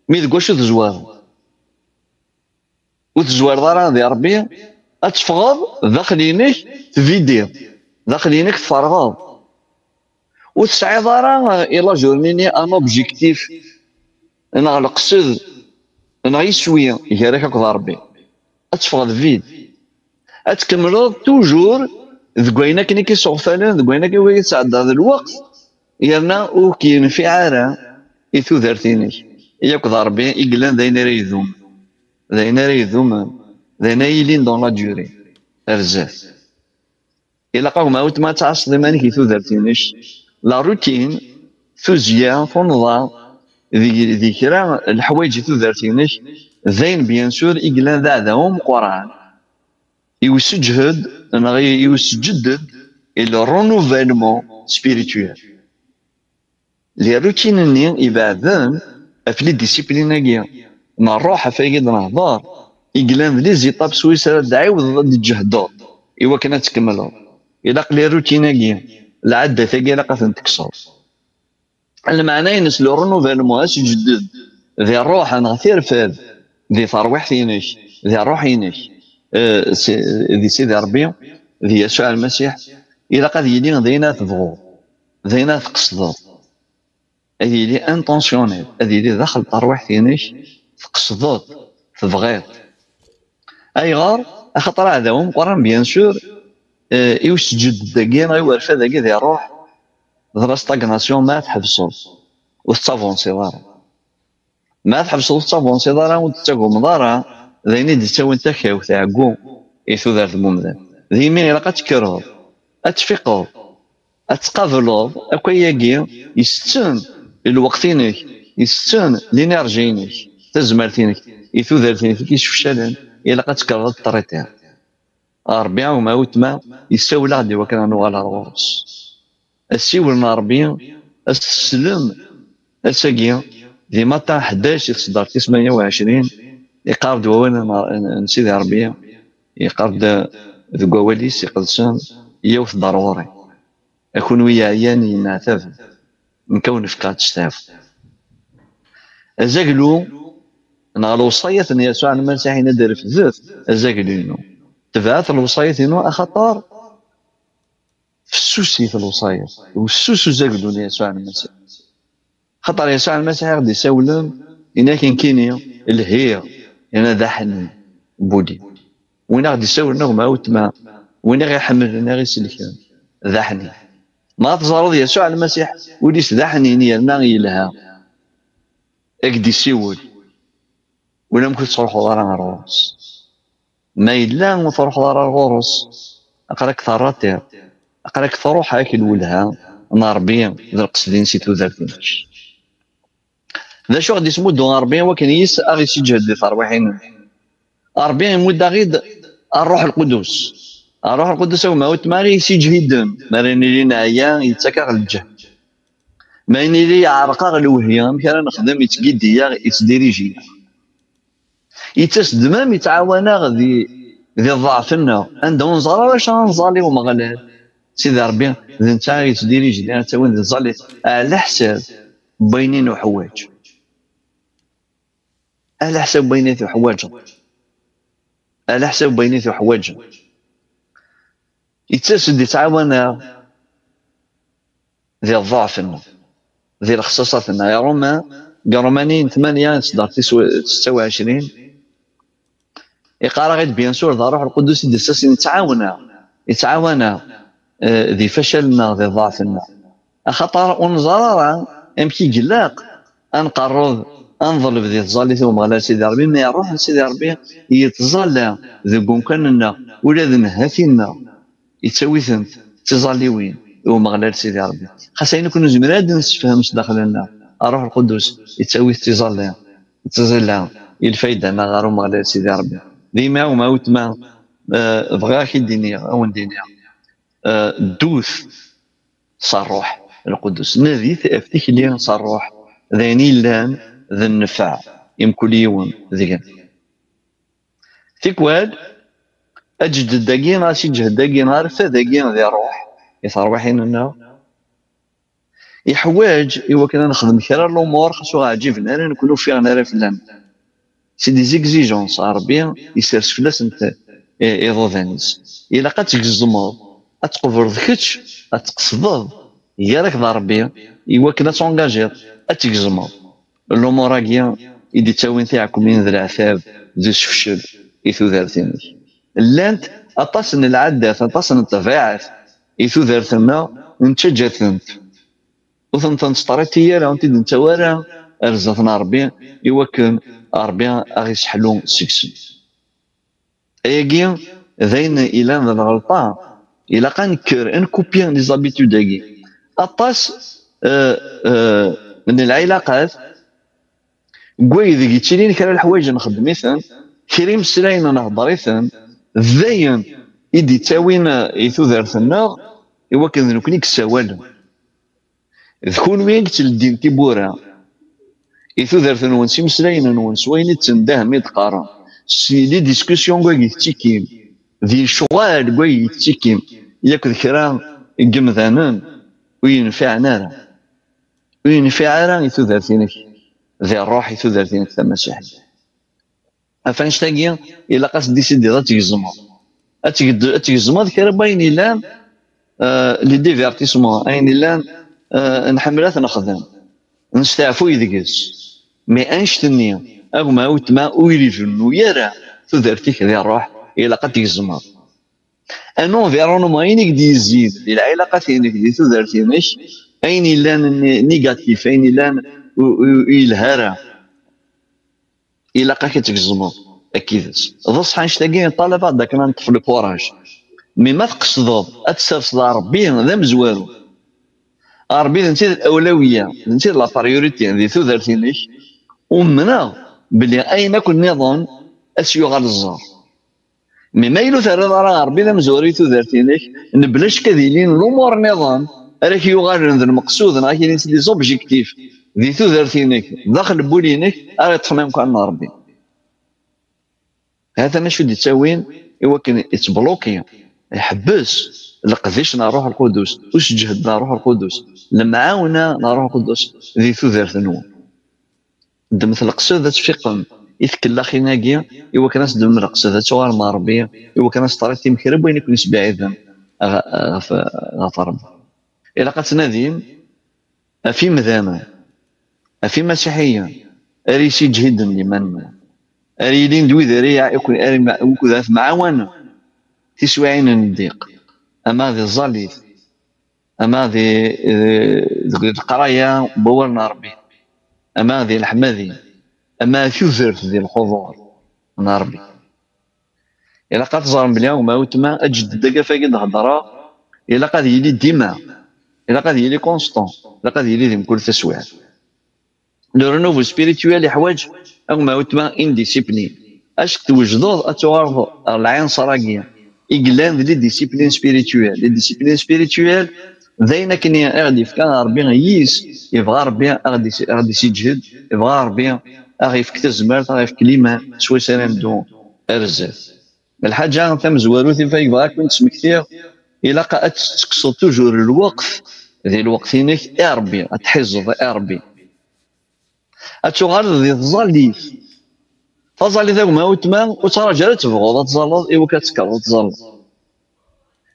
mi deg wacu tezwareḍ. Ur tezwareḍ ara di Ṛebbi, ad teffɣeḍ daxel-inek tvidiḍ, daxel-inek tferɣeḍ. Ur tesɛiḍ ara, eh, i la journée-nni un objectif, neɣ leqsed, neɣ iswi gar-ak akked Ṛebbi. Ad teffɣeḍ vide. Ad tkemmleḍ toujours deg wayen akken i k-isseɣfalen, deg wayen akken i k-isɛeddaḍ lweqt, yerna ur k-yenfiɛ ara i tudert-inek, i akked Ṛebbi i yellan d ayen ara idum, d ayen ara idumen, d ayen ara yilin dans la durée, ar zdat. Ilaq-ak ma weltma ad tɛasseḍ iman-ik di tudert-inek. La routine, tuzzya, tunḍa, di, di kra n leḥwayeǧ di tudert-inek, d ayen, bien sûr, i yellan d aɛdaw ameqqran i useǧhed, neɣ i, i useǧded, i le renouvellement spirituel. Les routines-nni ibeɛden ɣef les disciplines-agi n ṛṛuḥ, ɣef wayagi d-nehḍer, i yellan d les étapes swayes ara d-tɛiwdeḍ ad d-tǧehdeḍ i wakken ad tkemmleḍ. Ilaq les routines-agi, lɛaddat-agi, ilaq ad tent-tekkseḍ. Lmeɛna-ines le renouvellement, aseǧded di ṛṛuḥ neɣ tirfed di terwiḥt-inek, di ṛṛuḥ-inek, eh, si-, di Sidi Ṛebbi, di Yasuɛ Lmasiḥ, ilaq ad yili d ayen ara tebɣuḍ, d ayen ara tqesdeḍ. Ad yili intentionnel, ad yili daxel terwiḥt-inek, tqesdeḍ, tebɣiḍ. Ayɣer? Axaṭer aɛdaw ameqqran, bien sûr, eh, i useǧded-agi neɣ i urfad-agi di ṛṛuḥ, d la stagnation. Ma tḥebseḍ ur tettavansiḍ ara. Ma tḥebseḍ ur tettavansiḍ ara, ur d-tettagumeḍ ara, d ayen i d-ittawin takawt, ɛeggu i tudert n umdan. Daymi ilaq ad tekkreḍ, ad tfiqeḍ, ad tqableḍ akk ayagi isetten lweqt-inek, isetten l'énergie-inek, tazmert-inek, i tudert-inek i k-yessefcalen, ilaq ad tekkreḍ ad t-tritiḍ. Ṛebbi, a gma, a weltma, yessawel-aɣ-d i wakken ad nuɣal ar ɣur-s. Asiwel n Ṛebbi, ad s-teslem ass-agi, di Matta ḥdac, di tseddart tis tmanya u ɛecrin, iqqar-d wawal n, n, n Sidi Ṛebbi, iqqar-d deg wawal-is iqedsen, "Iyyawet-d ar ɣur-i, a kunwi yeɛyan yenneɛtaben, nekk a wen-fkeɣ ttestaɛfu." Azaglu, neɣ lewṣayat n Yasuɛ Lmasiḥ, yenna-d: "Refdet azaglu-inu, tebɛet lewṣayat-inu, axaṭer fessusit lewṣayat." Wessus uzaglu n Yasuɛ Lmasiḥ. Xaṭer Yasuɛ Lmasiḥ i ɣ-d-isawlen, yenna-k: "Nekkini lhiɣ", yenna: "D aḥnin n wul-iw." Win i ɣ-d-isawlen, a gma, a weltma, win i ɣ-iḥemmlen, i ɣ-iselken, d aḥnin. Ma teẓreḍ Yasuɛ Lmasiḥ, ul-is d aḥnin yerna yelha, ad k-d-isiwel. ulamek ur tettruḥuḍ ara ɣer ɣur-s. Ma yella ur truḥeḍ ara ɣur-s, aql-ak terraṭiḍ, aql-ak truḥ-ak lwelha n Ṛebbi d lqesd-ines i tudert-nnek. D acu i ɣ-d-ismuddu Ṛebbi i wakken yis a ɣ-isiǧhed di terwiḥin-nneɣ? Ṛebbi imudd-aɣ-id Ṛṛuḥ Lqudus. Ṛṛuḥ Lqudus, a gma weltma, i ɣ-isiǧhiden. Mi ara nili neɛya, yettak-aɣ lǧehd. Ma nili yeɛreq-aɣ lewhi, amek ara nexdem? Yettgidi-yaɣ, yettdiriji-yaɣ. Yettas-d même, yettɛawan-aɣ di, di ḍḍeɛf-nneɣ. Anda ur neẓri ara acu ara nẓalli i Umeɣlal, Sidi Ṛebbi, d netta i yettdirijin, ara ttawin di tẓallit, ɛla ḥsab n wayen i nuḥwaǧ. Ɛla ḥsab n wayen i tuḥwaǧeḍ. Ɛla ḥsab n wayen i tuḥwaǧeḍ. Yettas-d, yettɛawan-aɣ di ḍḍeɛf-nneɣ, di lexṣaṣat-nneɣ. Iṛuma, deg Ṛumaniyen tmanya, sdaɣ tis-, setta u ɛecrin, iqqar-aɣ-id, bien sûr, d Ṛṛuḥ Lqudus i d-yettasin, yettɛawan-aɣ, yettɛawan-aɣ, eh, di facal-nneɣ, di ḍḍeɛf-nneɣ. Axaṭer ur neẓri ara amek i ilaq ad nqerreb, ad neḍleb di tẓallit i Umeɣlal Sidi Ṛebbi, mi Ṛṛuḥ n Sidi Ṛebbi yettẓalla deg umkan-nneɣ, ula d nnhati-nneɣ. Yettawi-tent d tiẓalliwin i Umeɣlal Sidi Ṛebbi. Xas ayen akk nezmer ad d-nessefhem s daxel-nneɣ, Ṛṛuḥ Lqudus yettawi-t d tiẓalli, d tiẓilla i lfayda-nneɣ ɣer Umeɣlal Sidi Ṛebbi. Dima, a gma weltma, eh, bɣiɣ ad k-id-iniɣ, a wen-d-iniɣ, eh, ddut s Ṛṛuḥ Lqudus. Nadit ɣef tikli s Ṛṛuḥ, d ayen yellan d nnfeɛ i mkul yiwen deg-neɣ. Tikwal, aǧedded-agi, asiǧhed-agi, arfad-agi di ṛṛuḥ, i terwiḥin-nneɣ, iḥwaǧ i wakken ad nexdem kra n lumuṛ, xas ur ɣ-ɛǧiben ara, nekkni ur ffiɣen ara fell-aneɣ. C'est des exigences, Ṛebbi isers fell-asent i-, iḍudan-is. Ilaq ad tgezmeḍ, ad tqebleḍ kečč, ad tqesdeḍ gar-ak d Ṛebbi, i wakken ad tungajiḍ, ad tgezmeḍ lumuṛ-agi i d-ittawin tiɛekkumin d leɛtab d usefcel i tudert-inek. Llant aṭas n lɛadat, aṭas n ṭṭbiɛat i tudert-nneɣ nettaǧǧa-tent. Ur tent-nettreṭṭi ara, ur tent-id-nettawi ara ar zdat n Ṛebbi, i wakken Ṛebbi a ɣ-isseḥlu seg-sen. Ayagi d ayen ilan d lɣelṭa. Ilaq ad nekker, ad nkuppi les habitudes-agi. Aṭas, eh, eh, n lɛilaqat, deg waydeg yettilin kra leḥwayeǧ nxeddem-iten, kra imeslayen nhedder-iten, d ayen i d-ittawin, eh, i tudert-nneɣ, i wakken d nekkni i yessawalen. D kunwi i yettleddin tiwwura i tudert-nwen, s imeslayen-nwen, s wayen i d-tendaham i d-teqqarem, s les discussions deg wayeg tettikim, di lecɣal deg wayeg tettikim, yakk d kra n yemdanen ur yenfiɛen ara. Ur yenfiɛ ara i tudert-inek, di ṛṛuḥ i tudert-inek tamasiḥit. Ɣef annect-agi, ilaq ad tdisidiḍ ad tgezmeḍ. Ad tged-, ad tgezmeḍ kra n wayen ilan, eh, les divertissements, ayen ilan, eh, nḥemmel ad t-nexdem, nesteɛfuy deg-s. Mais annect-nni, a gma weltma, ur irennu ara tudert-ik di ṛṛuḥ, ilaq ad tgezmeḍ. Un environnement, ayen i k-d-yezzin di lɛilaqat-inek, di tudert-inek, ayen ilan n-, négatif, ayen ilan u-, u-, ur yelha ara. Ilaq-ak ad tgezmeḍ akid-s. D ṣṣeḥ, annect-agi yeṭṭalab-aɣ-d akken ad neṭṭef le courage. Mi ma tqesdeḍ ad tesserseḍ Ṛebbi d amezwaru, Ṛebbi d netta i d lawlawiya, d netta i d la priorité di tudert-inek, umneɣ belli ayen akk nniḍen ad s-yuɣal ẓẓer. Mi ma yella ur terriḍ ara Ṛebbi d amezwaru i tudert-inek, mebla ccek ad ilin lumuṛ nniḍen ara k-yuɣalen d lmeqsud, neɣ ad k-ilin s des objectifs di tudert-inek, daxel n wul-inek, ara yeṭṭfen amkan n Ṛebbi. Hatan acu d-ittawin i wakken ittbluki, iḥebbes leqdic n Ṛṛuḥ Lqudus, useǧhed n Ṛṛuḥ Lqudus, lemɛawna n Ṛṛuḥ Lqudus di tudert-nwen. Ddmet leqsed ad tfiqem i tkellaxin-agi, i wakken ad s-ddmem leqsed ad tuɣalem ɣer Ṛebbi, i wakken ad s-territim kra n wayen i ken-isbeɛiden ɣ-, ɣef, ɣef Ṛebbi. Ilaq ad tnadim ɣef imdanen, ɣef imasiḥiyen, ara yesiǧhiden liman-nwen, ara yilin d wid ara ya-, ara yem-, wukud ara temɛawanem tiswiɛin n ddiq, ama di tẓallit, ama di, eh, deg leqraya n wawal n Ṛebbi, ama di leḥmadi, ama tudert di lxuḍur n Ṛebbi. Ilaq ad teẓrem belli gma weltma aǧedded-agi ɣef wagi d-heddreɣ, ilaq ad yili dima, ilaq ad yili constant, ilaq ad yili di mkul taswiɛt. Le renouveau spirituel iḥwaǧ gma weltma une discipline. Acku twejdeḍ ad tuɣaleḍ ɣer lɛinṣer-agi i yellan d les disciplines spirituelles. Les disciplines spirituelles d ayen akken i ɣ-d-yefka Ṛebbi yis, yebɣa Ṛebbi a ɣ-d-is-, a ɣ-d-isiǧhed, yebɣa Ṛebbi a ɣ-yefk tazmert, a ɣ-yefk liman, s wayes ara neddu ar zdat. Lḥaǧa tamezwarut i yebɣa ad ken-d-smektiɣ, ilaq ad tettekkseḍ toujours lweqt di lweqt-inek i Ṛebbi, ad tḥiẓeḍ i Ṛebbi. Ad tuɣaleḍ di tẓallit. Taẓallit a gma weltma, ur ttṛaǧu ara ad tebɣuḍ ad tẓalleḍ, iwakken ad tekkreḍ ad tẓalleḍ.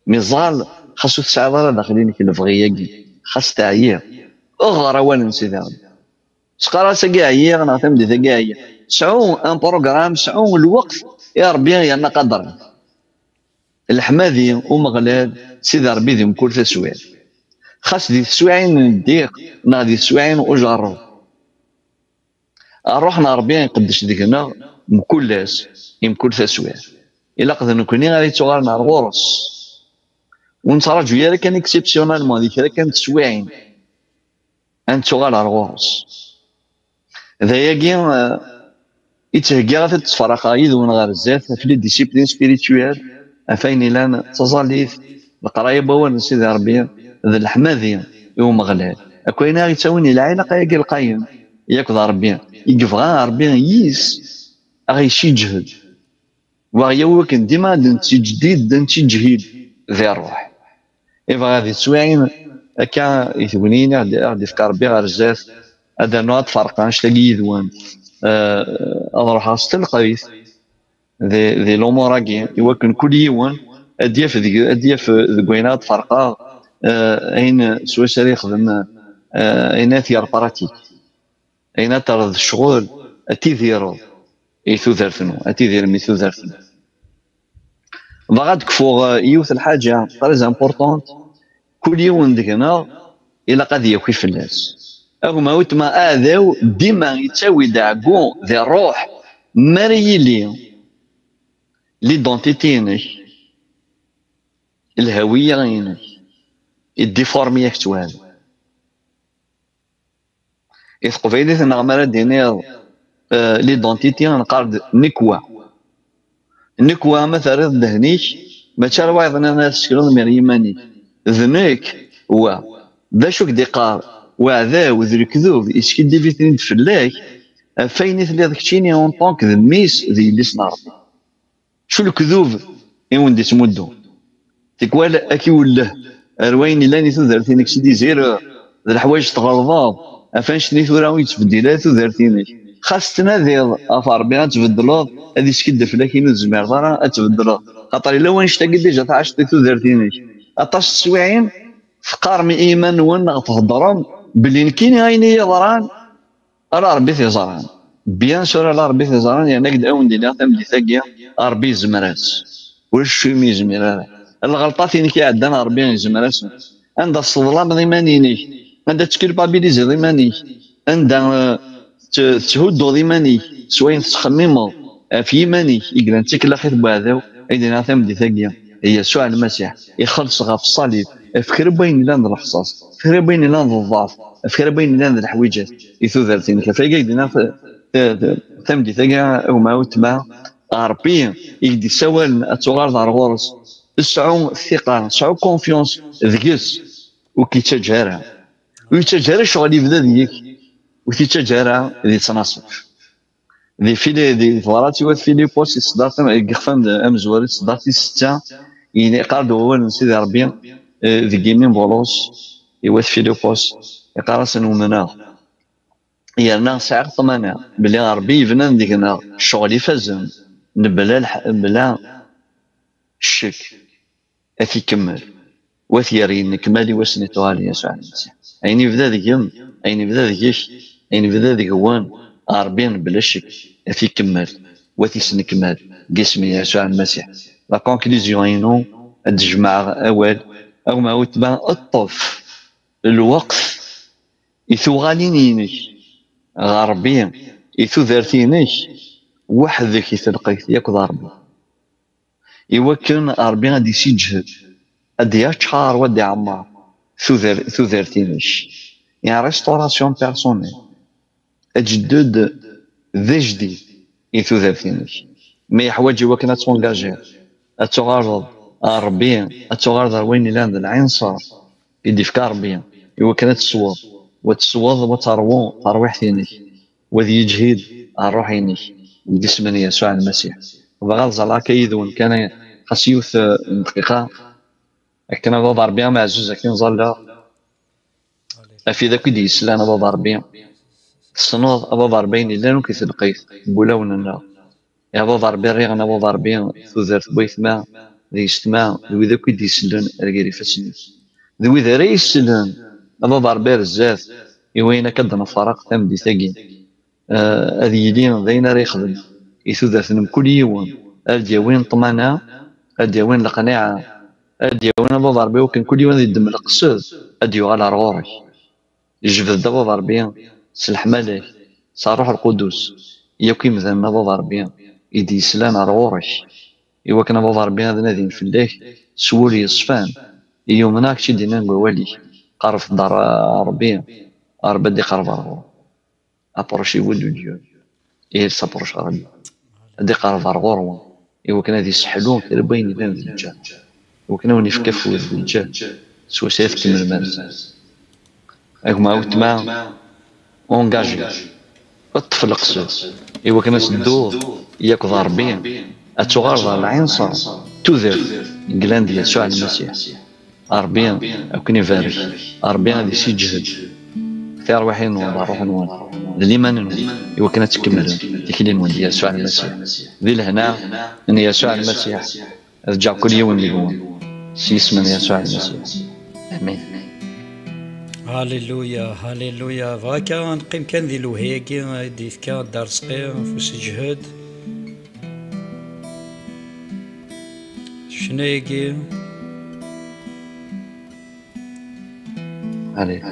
Mi ẓẓal, xas ur tesɛiḍ ara daxel-inek lebɣi-agi, xas teɛyiḍ, ɣer awal n Sidi Ṛebbi. Seqqar-as agi ɛyiɣ, neɣ tameddit-agi ɛyiɣ. Sɛu un programme, sɛu lweqt i Ṛebbi yerna qader. Leḥmadi Umeɣlal, Sidi Ṛebbi di mkul taswiɛt. Xas di teswiɛin n ddiq, neɣ di teswiɛin n ujerreb. Ṛṛuḥ n Ṛebbi iqeddec deg-neɣ mkul ass, i mkul taswiɛt. Ilaq d nekkni ara yettuɣalen ar ɣur-s. Ur nettraǧu ara kan exceptionnellement di kra kan n teswiɛin ad nettuɣal ar ɣur-s. D ayagi, eh, i ttheggiɣ ad t-id-ttferraqeɣ yid-wen ɣer zdat, ɣef les disciplines spirituelles, ɣef ayen ilan d taẓallit, leqraya n wawal n Sidi Ṛebbi, d leḥmadi i Umeɣlal. Akk ayen ara ɣ-ittawin i lɛilaqe-agi lqayen, yakk d Ṛebbi, i yebɣa Ṛebbi yis a ɣ-yessiǧhed. Wa ɣ-yawi wakken dima ad nettijdid, ad nettiǧhid di ṛṛuḥ. Ibɣa di teswiɛin akka i tegniyin i ɣ-d-, i ɣ-d-ifka Ṛebbi ɣer zdat, ad rnuɣ ad ferqeɣ annect-agi yid-wen. Eh, ad ruḥeɣ s telqayt di, di lumuṛ-agi, i wakken kul yiwen ad d-yaf deg, ad d-yaf deg wayen ad ferqeɣ, eh, ayen s wacu ara yexdem, eh, ayen ad t-yerr pratique. Ayen ad terreḍ d ccɣel, ad tidireḍ i tudert-nwen, ad tidirem i tudert-nwen. Bɣiɣ ad d-kfuɣ, eh, yiwet lḥaǧa très importante, kul yiwen deg-neɣ ilaq ad yaki fell-as. A gma weltma, aɛdaw dima yettawi-d aɛeggu di ṛṛuḥ, mi ara yili l'identité-inek, lhawiya-inek, iddiformi-yak ttwal. I teqbaylit-nneɣ, mi ara d-tiniḍ, eh, l'identité, neqqar-d nekk wa. Nekk wa, ma terriḍ ddehn-ik, mačči ar wayeḍ nniḍen ara tessekneḍ, mi ar yiman-ik. D nekk wa. D acu i k-d-iqqar uɛdaw d lekdub, yeskiddib-iten-id fell-ak, ɣef wayen i telliḍ keččini en tant que d mmi-s d yelli-s n Ṛebbi. Acu lekdub i wen-d-ittmuddun? Tikwal ad k-iwelleh ar wayen yellan i tudert-inek, si désir, d leḥwayeǧ tɣelḍeḍ, ɣef annect-nni tura ur yettbeddil ara tudert-inek. Xas tettnadiḍ ɣef Ṛebbi ad tbeddleḍ, ad iskiddeb fell-ak ayen ur tezmireḍ ara ad tbeddleḍ. Xaṭer yella wannect-agi déjà tɛaceḍ i tudert-inek. Aṭas n teswiɛin teqqarem i yiman-nwen neɣ theddṛem belli nekkini ayen i yi-yeḍran, ala Ṛebbi i t-yeẓran. Bien sûr, ala Ṛebbi i t-yeẓran, yerna ak-d awen-d-iniɣ tameddit-agi, Ṛebbi yezmer-as. Ulac acu imi yezmir ara. Lɣelṭat-inek iɛeddan, Ṛebbi yezmer-asen. Anda tesseḍlameḍ iman-inek, anda tettkulpabiliziḍ iman-ik, anda, eh, tt-, tetthudduḍ iman-ik s wayen tettxemmimeḍ ɣef yiman-ik i yellan d tikellaxit n uɛdaw, ay d-iniɣ tameddit-agi, Yasuɛ Lmasiḥ ixelleṣ ɣef ṣṣalib, ɣef kra n wayen yellan d lexṣaṣ, ɣef kra n wayen yellan d ḍḍeɛf, ɣef kra n wayen yellan d leḥwiǧat i tudert-inek. Ɣef wayagi ay d-iniɣ ta-, ta-, ta-, tameddit-agi, a gma weltma, Ṛebbi i k-d-issawalen ad tuɣaleḍ ar ɣur-s, sɛu ssiqa, sɛu confiance deg-s, ur k-yettaǧǧa ara. Ur yettaǧǧa ara ccɣel yebda deg-k, ur t-yettaǧǧa ara di ttnaṣef. Di Fili-, di tebrat i wat Filipus, i tseddart am-, deg yixef am-, amezwaru, i tseddart tis setta, yini, iqqar-d wawal n Sidi Ṛebbi, eh, deg yimi n Bulus i wat Filipus, iqqar-asen: Umneɣ, yerna sɛiɣ ṭṭmana belli Ṛebbi yebnan deg-neɣ ccɣel ifazen, nebla lḥ-, nebla ccek, ad t-ikemmel, wa t-yerr i nnekmal i wass-nni tuɣal Yasuɛ Lmasiḥ. Ayen yebda deg-m, ayen yebda deg-k, ayen yebda deg-wen, Ṛebbi mebla ccek ad t-ikemmel, wa t-isnekmal deg isem n Yasuɛ Lmasiḥ. La conclusion-inu, ad d-jemɛeɣ awal, a gma weltma, ṭṭef lweqt i tuɣalin-inek ɣer Ṛebbi, i tudert-inek weḥd-k i telqayt yakk d Ṛebbi. Iwakken Ṛebbi ad d-isiǧhed, ad d-yaččar, ad d-iɛemmer tudert-inek. Une restauration personnelle. Aǧeddud d ajdid i tudert-inek. Ma yeḥwaǧ iwakken ad tungajiḍ, ad tuɣaleḍ ar Ṛebbi, ad tuɣaleḍ ar wayen ilan d lɛinṣer i d-ifka Ṛebbi, iwakken ad tesweḍ, wa tesweḍ, wa terwu terwiḥt-inek, wa d yeǧhid ṛṛuḥ-inek, deg isem n Yasuɛ Lmasiḥ. Bɣiɣ ad ẓalleɣ akka yid-wen kan, xas yiwet, eh, n dqiqa, akken a baba Ṛebbi ameɛzuz, akken ẓalleɣ, afid akk i d-yeslan a baba Ṛebbi. Tessneḍ a baba Ṛebbi ayen yellan akk i telqayt n wulawen-nneɣ. A baba Ṛebbi rriɣ-n a baba Ṛebbi tudert n waytma d yessetma d wid akk i d-isellen ar gar ifassen-ik. D wid ara yeslen a baba Ṛebbi ar zdat i wayen akka d-nferreq tameddit-agi. Eh, ad yili d ayen ara yexdem i tudert n mkul yiwen, ad d-yawin ṭṭmana, ad d-yawin leqniɛa, ad d-yawin a baba Ṛebbi wakken kul yiwen ad yeddem leqsed, ad d-yuɣal ar ɣur-k. Jbed-d a baba Ṛebbi s leḥmala-k, s Ṛṛuḥ Lqudus, yakk imdanen a baba Ṛebbi i d-yeslan ar ɣur-k, iwakken a baba Ṛebbi ad nadin fell-ak s wul yeṣfan, i yumnen ak-tt-id-yennan deg wawal-ik. Qerrbet-d ar Ṛebbi, Ṛebbi ad d-iqerreb ar ɣur-k. Approchez-vous de Dieu et il s'approchera de vous. Ad d-iqerreb ar ɣur-wen, iwakken ad isseḥlu kra n wayen yellan d lǧehd, iwakken ad wen-ifk afud d lǧehd, s wacu ara tkemmlem ar zdat. A gma, a weltma, engagez, ṭṭef leqsed, iwakken ad tedduḍ yakk d Ṛebbi, ad tuɣaleḍ ɣer lɛinṣer, tudert, deg yellan d Yasuɛ Lmasiḥ. Ṛebbi ad ken-ibarek, Ṛebbi ad isiǧhed tiṛwiḥin-nwen d ṛṛuḥ-nwen d liman-nwen, iwakken ad tkemmlem tikli-nwen d Yasuɛ Lmasiḥ. Di lehna n Yasuɛ Lmasiḥ, ad ǧǧeɣ kul yiwen deg-wen, s yisem n Yasuɛ Lmasiḥ. Amin. Halleluya, halleluya. Bɣa akka ad neqqim kan di lewhi-agi i d-yefka Dda Rezqi ɣef useǧhed. Ccna-agi. Allez.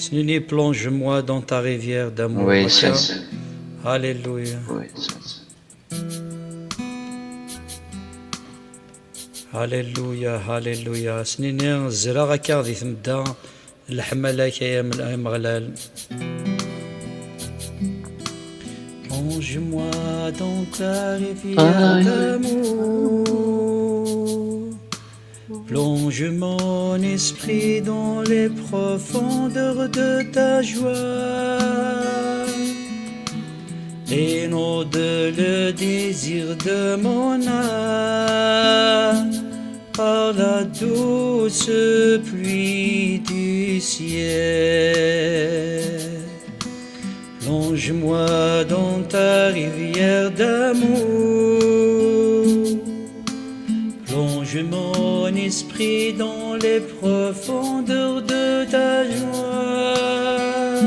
Snini, plonge-moi dans ta rivière d'amour. Oui, ça, c'est... Alléluia. Oui, ça, c'est... Alléluia, alléluia. Snini, zreɣ akka di tmedda. Leḥmala-k, ay Am-, ay Ameɣlal. Plonge-moi dans ta rivière d'amour. Plonge mon esprit dans les profondeurs de ta joie. Inonde le désir de mon âme par la douce pluie du ciel. Plonge-moi dans ta rivière d'amour. Plonge mon esprit dans les profondeurs de ta joie.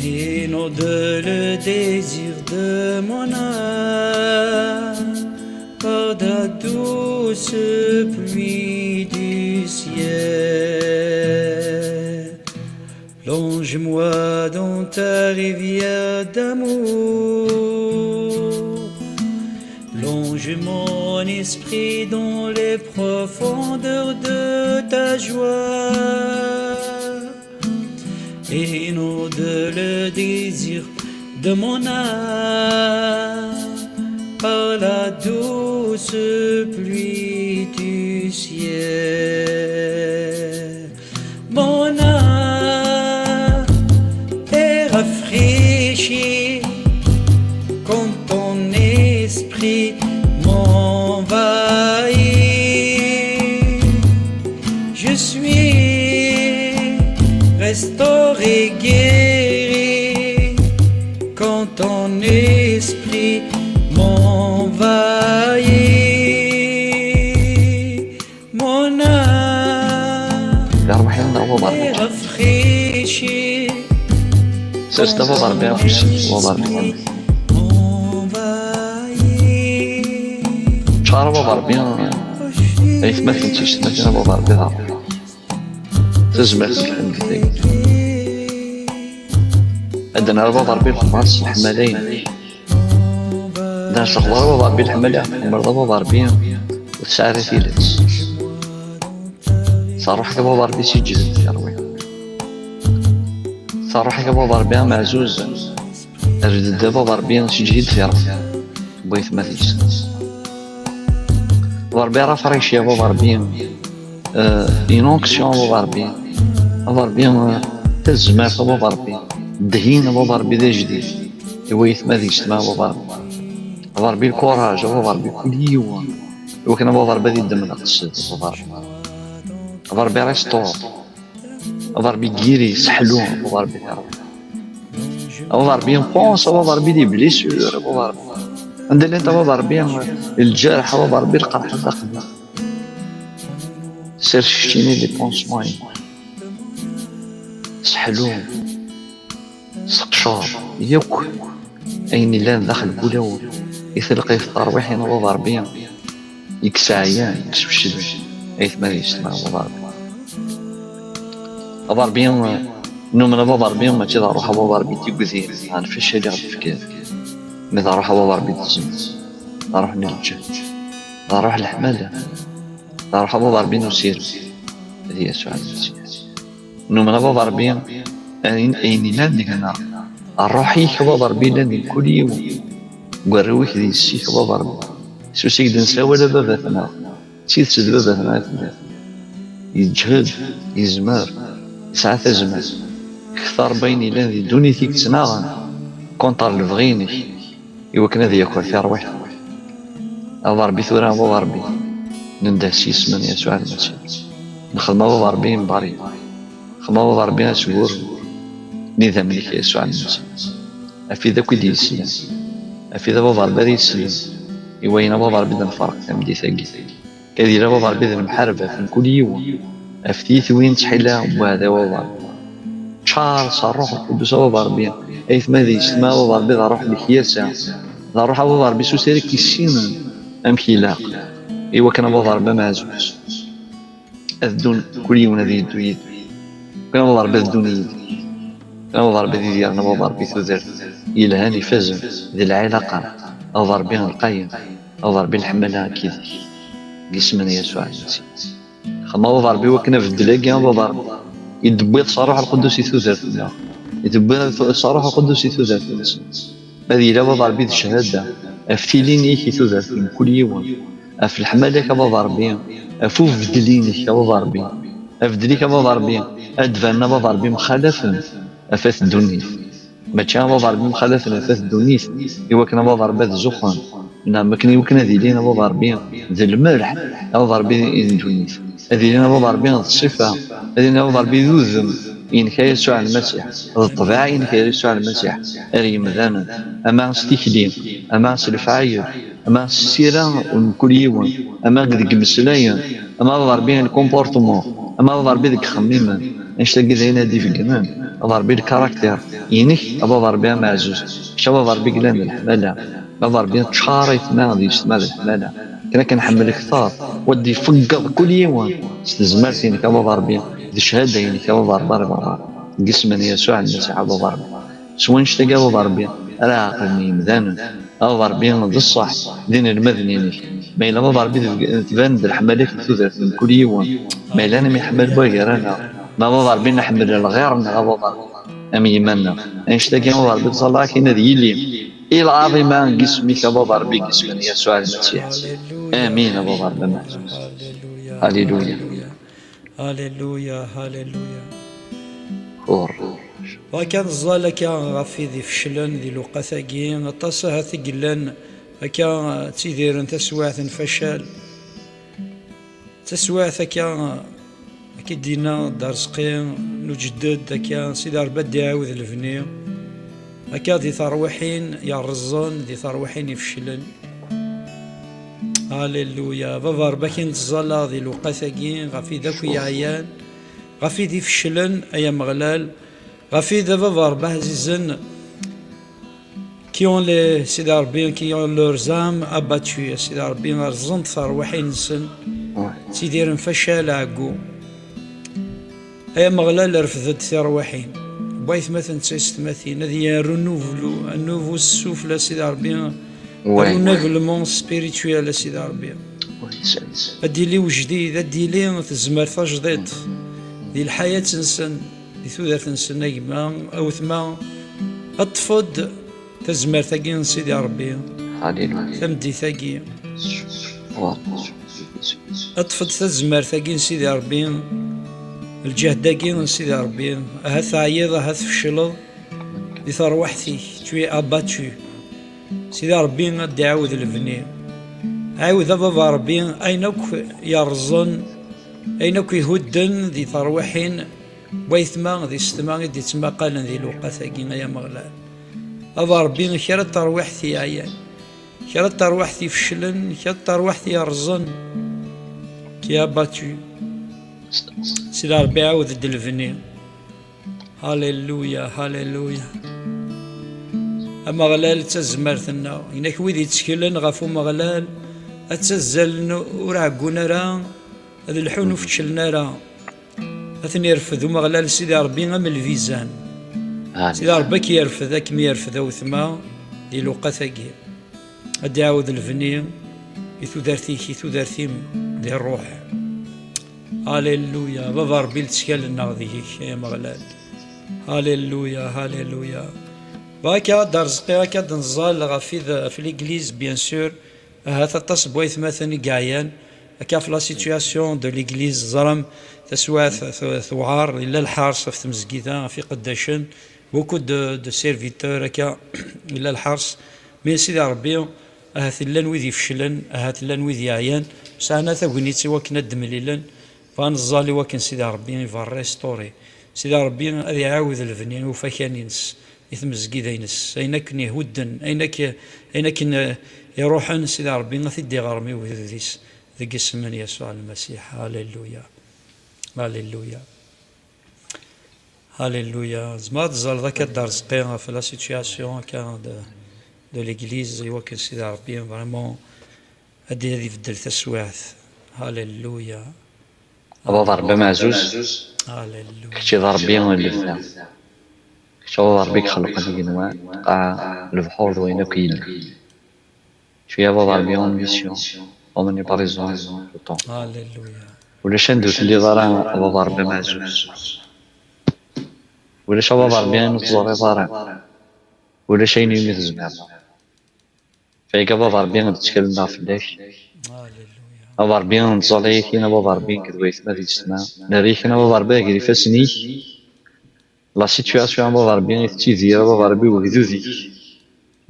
Inonde le désir de mon âme par ta douce pluie du ciel. Plonge-moi dans ta rivière d'amour. Plonge mon esprit dans les profondeurs de ta joie. Inonde le désir de mon âme par la douce pluie du ciel. Mon âme est rafraîchie quand ton esprit m'envahit. Je suis restauré, guéri quand ton esprit m'envahit. Testa baba Ṛebbi afus, baba Ṛebbi. Ččar baba Ṛebbi, aytmaten d tiyessetmatin a baba Ṛebbi d Ṛebbi. Tazmert n lḥemd. Ad d-nerr baba Ṛebbi lexlaṣ, leḥmala-inek. Ad d-nerr lexlaṣ baba Ṛebbi, leḥmala, tḥemmleḍ a baba Ṛebbi, ur tesɛiḍ ara tidet. Sa ṛuḥ-ik a baba Ṛebbi, siǧhed tiṛwi. Sa ṛuḥ-ik a baba Ṛebbi ameɛzuz. Rfed-d a baba Ṛebbi, siǧhed tiṛwi. Waytmaten. Baba Ṛebbi rafraîchis a baba Ṛebbi. Euh, une onction a baba Ṛebbi. A baba Ṛebbi, euh, tazmert a baba Ṛebbi. Ddhin a baba Ṛebbi d ajdid. I waytmaten a baba Ṛebbi. A baba Ṛebbi lkuṛaj a baba Ṛebbi kul yiwen. Iwakken a baba Ṛebbi ad yeddem leqsed a baba Ṛebbi. A baba Ṛebbi restaure. A baba Ṛebbi guéris, seḥlu, a baba Ṛebbi tiṛwi. A baba Ṛebbi pense a baba Ṛebbi les blessures a baba Ṛebbi. Anda llant a baba Ṛebbi lǧerḥ a baba Ṛebbi lqerḥ d aqdi. Sers keččini les pansements. Seḥlu. Seqcer yakk ayen yellan daxel n wulawen i telqayt tarwiḥin a baba Ṛebbi. I yesɛyan, i yesfeclen, aytmaten a baba Ṛebbi. A baba Ṛebbi, numen a baba Ṛebbi, mačči d ṛṛuḥ a baba Ṛebbi d tigdi, ɛni facal i ɣ-d-tefkiḍ. Mi d ṛṛuḥ a baba Ṛebbi d zzem, d ṛṛuḥ n lǧehd, d ṛṛuḥ n leḥmala, d ṛṛuḥ a baba Ṛebbi n usirem. D Yasuɛ Lmasiḥ. Numen a baba Ṛebbi, ayen, ayen yellan deg-neɣ. Ṛṛuḥ-ik a baba Ṛebbi yellan deg kul yiwen. Deg warraw-ik d yessi-k a baba Ṛebbi. S usik d-nessawal a baba-tneɣ. D tidet d baba-tneɣ i telliḍ. Yeǧhed, yezmer, yesɛa tazmert. Kter n wayen yellan di ddunit i yettnaɣen. Contre lebɣi-inek. Iwakken ad yaker tiṛwiḥt. A baba Ṛebbi tura, a baba Ṛebbi, nendeh s yisem n Yasuɛ Lmasiḥ. Nexdem a baba Ṛebbi imḍerri. Nexdem a baba Ṛebbi asgur n idammen-ik a Yasuɛ Lmasiḥ. Afid akk i d-yeslan. Afid a baba Ṛebbi ad yeslen i wayen a baba Ṛebbi d-nferq tameddit-agi. Ad yili a baba Ṛebbi d lemḥarba ɣef mkul yiwen, ɣef tiyitwin n ttḥila n uɛdaw a baba Ṛebbi. Ččar s Ṛṛuḥ Lqudus a baba Ṛebbi, aytma d yessetma a baba Ṛebbi d ṛṛuḥ n lekyasa, d ṛṛuḥ a baba Ṛebbi s usirek yessinen amek ilaq, iwakken a baba Ṛebbi ameɛzuz ad ddun kul yiwen ad yeddu yid-i, iwakken a baba Ṛebbi ad ddun yid-i, iwakken a baba Ṛebbi ad idiren a baba Ṛebbi tudert yelhan ifazen di lɛilaqa a baba Ṛebbi lqayen. A baba Ṛebbi leḥmala akkid-k. Deg isem n Yasuɛ Lmasiḥ. Xdem a baba Ṛebbi wakken abeddel-agi a baba Ṛebbi i d-tewwiḍ s Ṛṛuḥ Lqudus i tudert-nneɣ. I d-tewwiḍ s Ṛṛuḥ Lqudus i tudert-nsen. Ad yili a baba Ṛebbi d cchada ɣef tilin-ik i tudert n mkul yiwen. Ɣef leḥmala-k a baba Ṛebbi. Ɣef ubeddel-inek a baba Ṛebbi. Abeddel-ik a baba Ṛebbi. Ad d-banen a baba Ṛebbi mxalafen ɣef at ddunit. Mačči a baba Ṛebbi mxalafen ɣef at ddunit, iwakken a baba Ṛebbi ad zuxxen, neɣ makken iwakken ad ilin a baba Ṛebbi d lmelḥ, a baba Ṛebbi n ddunit. Ad ilin a baba Ṛebbi d ṣṣifa, ad ilin a baba Ṛebbi d udem-inek a Yasuɛ Lmasiḥ, d ṭṭbiɛa-inek a Yasuɛ Lmasiḥ, ar yemdanen, ama s tikli, ama s lefɛayel, ama s ssira n mkul yiwen, ama deg imeslayen, ama a baba Ṛebbi lkumportmu, ama a baba Ṛebbi deg ixemmimen, annect-agi d ayen ad d-ibeggnen a baba Ṛebbi lkaraktir-inek, a baba Ṛebbi ameɛzuz, kečč a baba Ṛebbi yellan d leḥmala, a baba Ṛebbi ččar aytma d yessetma d leḥmala, akken ad k-nḥemmel kter, u ad d-ifeggeḍ kul yiwen s tezmert-inek a baba Ṛebbi, d cchada-inek a baba Ṛebbi, a baba Ṛebbi, deg isem n Yasuɛ Lmasiḥ a baba Ṛebbi. S wannect-agi a baba Ṛebbi, ara ɛeqlen yemdanen. A baba Ṛebbi, d ṣṣeḥ, d inelmaden-inek. Ma yella a baba Ṛebbi tbeg-, tban-d leḥmala-k deg tudert n mkul yiwen. Ma yella mi ḥemmel wagar-aneɣ. Ma a baba Ṛebbi nḥemmel lɣir-nneɣ a baba Ṛebbi, am yiman-nneɣ. Annect-agi a baba Ṛebbi, ttẓalla akin ad yili i lɛaḍima n yisem-ik a baba Ṛebbi, deg yisem n Yasuɛ Lmasiḥ. Amin a baba Ṛebbi ameɛzuz. Halleluya. Halleluya, halleluya. Ur. Bɣa kan neẓẓal akka ɣef wid ifeclen di lewqat-agi, aṭas ahat i yellan akka ttidiren taswiɛt n facal. Taswiɛt akka, akka i d-yenna Dda Rezqi n uǧedded, akka Sidi Ṛebbi ad d-iɛiwed lebni, akka di terwiḥin yerreẓen, di terwiḥin ifeclen. Halleluya. Baba Ṛebbi, akken nettẓalla di lewqat-agi, ɣef wid akk yeɛyan, ɣef wid ifeclen, ay Ameɣlal, Ɣef i d a baba Ṛebbi ɛzizen, qui ont les, Sidi Ṛebbi, qui ont leurs âmes abattues, a Sidi Ṛebbi, rẓen-t terwiḥin-nsen, ttidiren facal ɛeggu. Ay Ameɣlal, refd-d tirwiḥin. Waytmaten d taysetmatin, ad yerr renouveau, un nouveau souffle, a Sidi Ṛebbi, renouvellement spirituel, a Sidi Ṛebbi. Ad d-yili wejdid, ad d-yili tezmert tajdiṭ di lḥayat-nsen, di tudert-nsen, a gma, a wetma. Ṭṭef-d tazmert-agi n Sidi Ṛebbi, tameddit-agi. Ṭṭef-d tazmert-agi n Sidi Ṛebbi, lǧehd-agi n Sidi Ṛebbi. Ahat teɛyiḍ, ahat tfecleḍ di terwiḥt-ik, tu es abattu. Sidi Ṛebbi ad d-iɛawed lebni. Ɛiwed a baba Ṛebbi ayen akk yerẓen, ayen akk ihudden di terwiḥin n waytma d yessetma i d-ittmaqalen di lewqat-agi, ay Ameɣlal. A baba Ṛebbi, kra n terwiḥt yeɛyan, kra n terwiḥt ifeclen, kra n terwiḥt yerẓen, qui est abattu. Sidi Ṛebbi, ɛawed-d lebni. Halleluya, halleluya. Ameɣlal d tazmert-nneɣ. Inek wid yettkelen ɣef Umeɣlal, ad ttazzalen ur ɛeggun ara, ad lḥun ur feččlen ara. Ad ten-irfed Umeɣlal Sidi Ṛebbi am lbizan. Sidi Ṛebbi ad k-yerfed, ad kem-yerfed a wetma di lewqat-agi. Ad d-iɛawed lebni i tudert-ik, i tudert-im di ṛṛuḥ. Halleluya. Baba Ṛebbi, lettkal-nneɣ deg-k, ay Ameɣlal. Halleluya, halleluya. Bɣa akka ad d-rezqiɣ, akka ad d-nẓal ɣef id-, ɣef l'église, bien sûr. Ahat aṭas n waytmaten i yeɛyan akka ɣef la situation de l'église. Ẓram, taswiɛt tu-, tewɛer, yella lḥers ɣef tmezgida, ɣef iqeddacen. Beaucoup de, de serviteurs akka, yella lḥers. Mais Sidi Ṛebbi, ahat llan wid ifeclen, ahat llan wid yeɛyan, sɛan tagnit i wakken ad d-mlilen. Bɣan ẓẓal i wakken Sidi Ṛebbi i va restaurer. Sidi Ṛebbi ad iɛawed lebni i ufakan-ines, i tmezgida-ines, ayen akken ihudden, ayen ak-, ayen akken, eh, iruḥen, Sidi Ṛebbi ad t-id-iɣrem i ugdud-is deg isem n Yasuɛ Lmasiḥ. Halleluya. Halleluya. Halleluya. Tzemreḍ ad d-tzaleḍ akka Dda Rezqi ɣef la situation akka de, de l'église, i wakken Sidi Ṛebbi vraiment ad d-, ad ibeddel taswiɛt. Halleluya. A baba Ṛebbi ameɛzuz, halleluya, kečč i d Ṛebbi n lebda. Kečč a baba Ṛebbi i ixelqen igenwan, lqaɛa, lebḥur d wayen akk yellan. Tu es a baba Ṛebbi en mission, omniprésent tout le temps. Halleluya. Ulac anda ur telliḍ ara a baba Ṛebbi ameɛzuz. Ulac a baba Ṛebbi ayen ur teẓriḍ ara. Ulac ayen umi tezmireḍ. Fayeg a baba Ṛebbi ad ttkalen fell-ak. Halleluya. A baba Ṛebbi nettẓalay-ak, a baba Ṛebbi nekk d waytma d yessetma. Nerra-k a baba Ṛebbi ger ifassen-ik. La situation a baba Ṛebbi i tettidir a baba Ṛebbi wegdud-ik.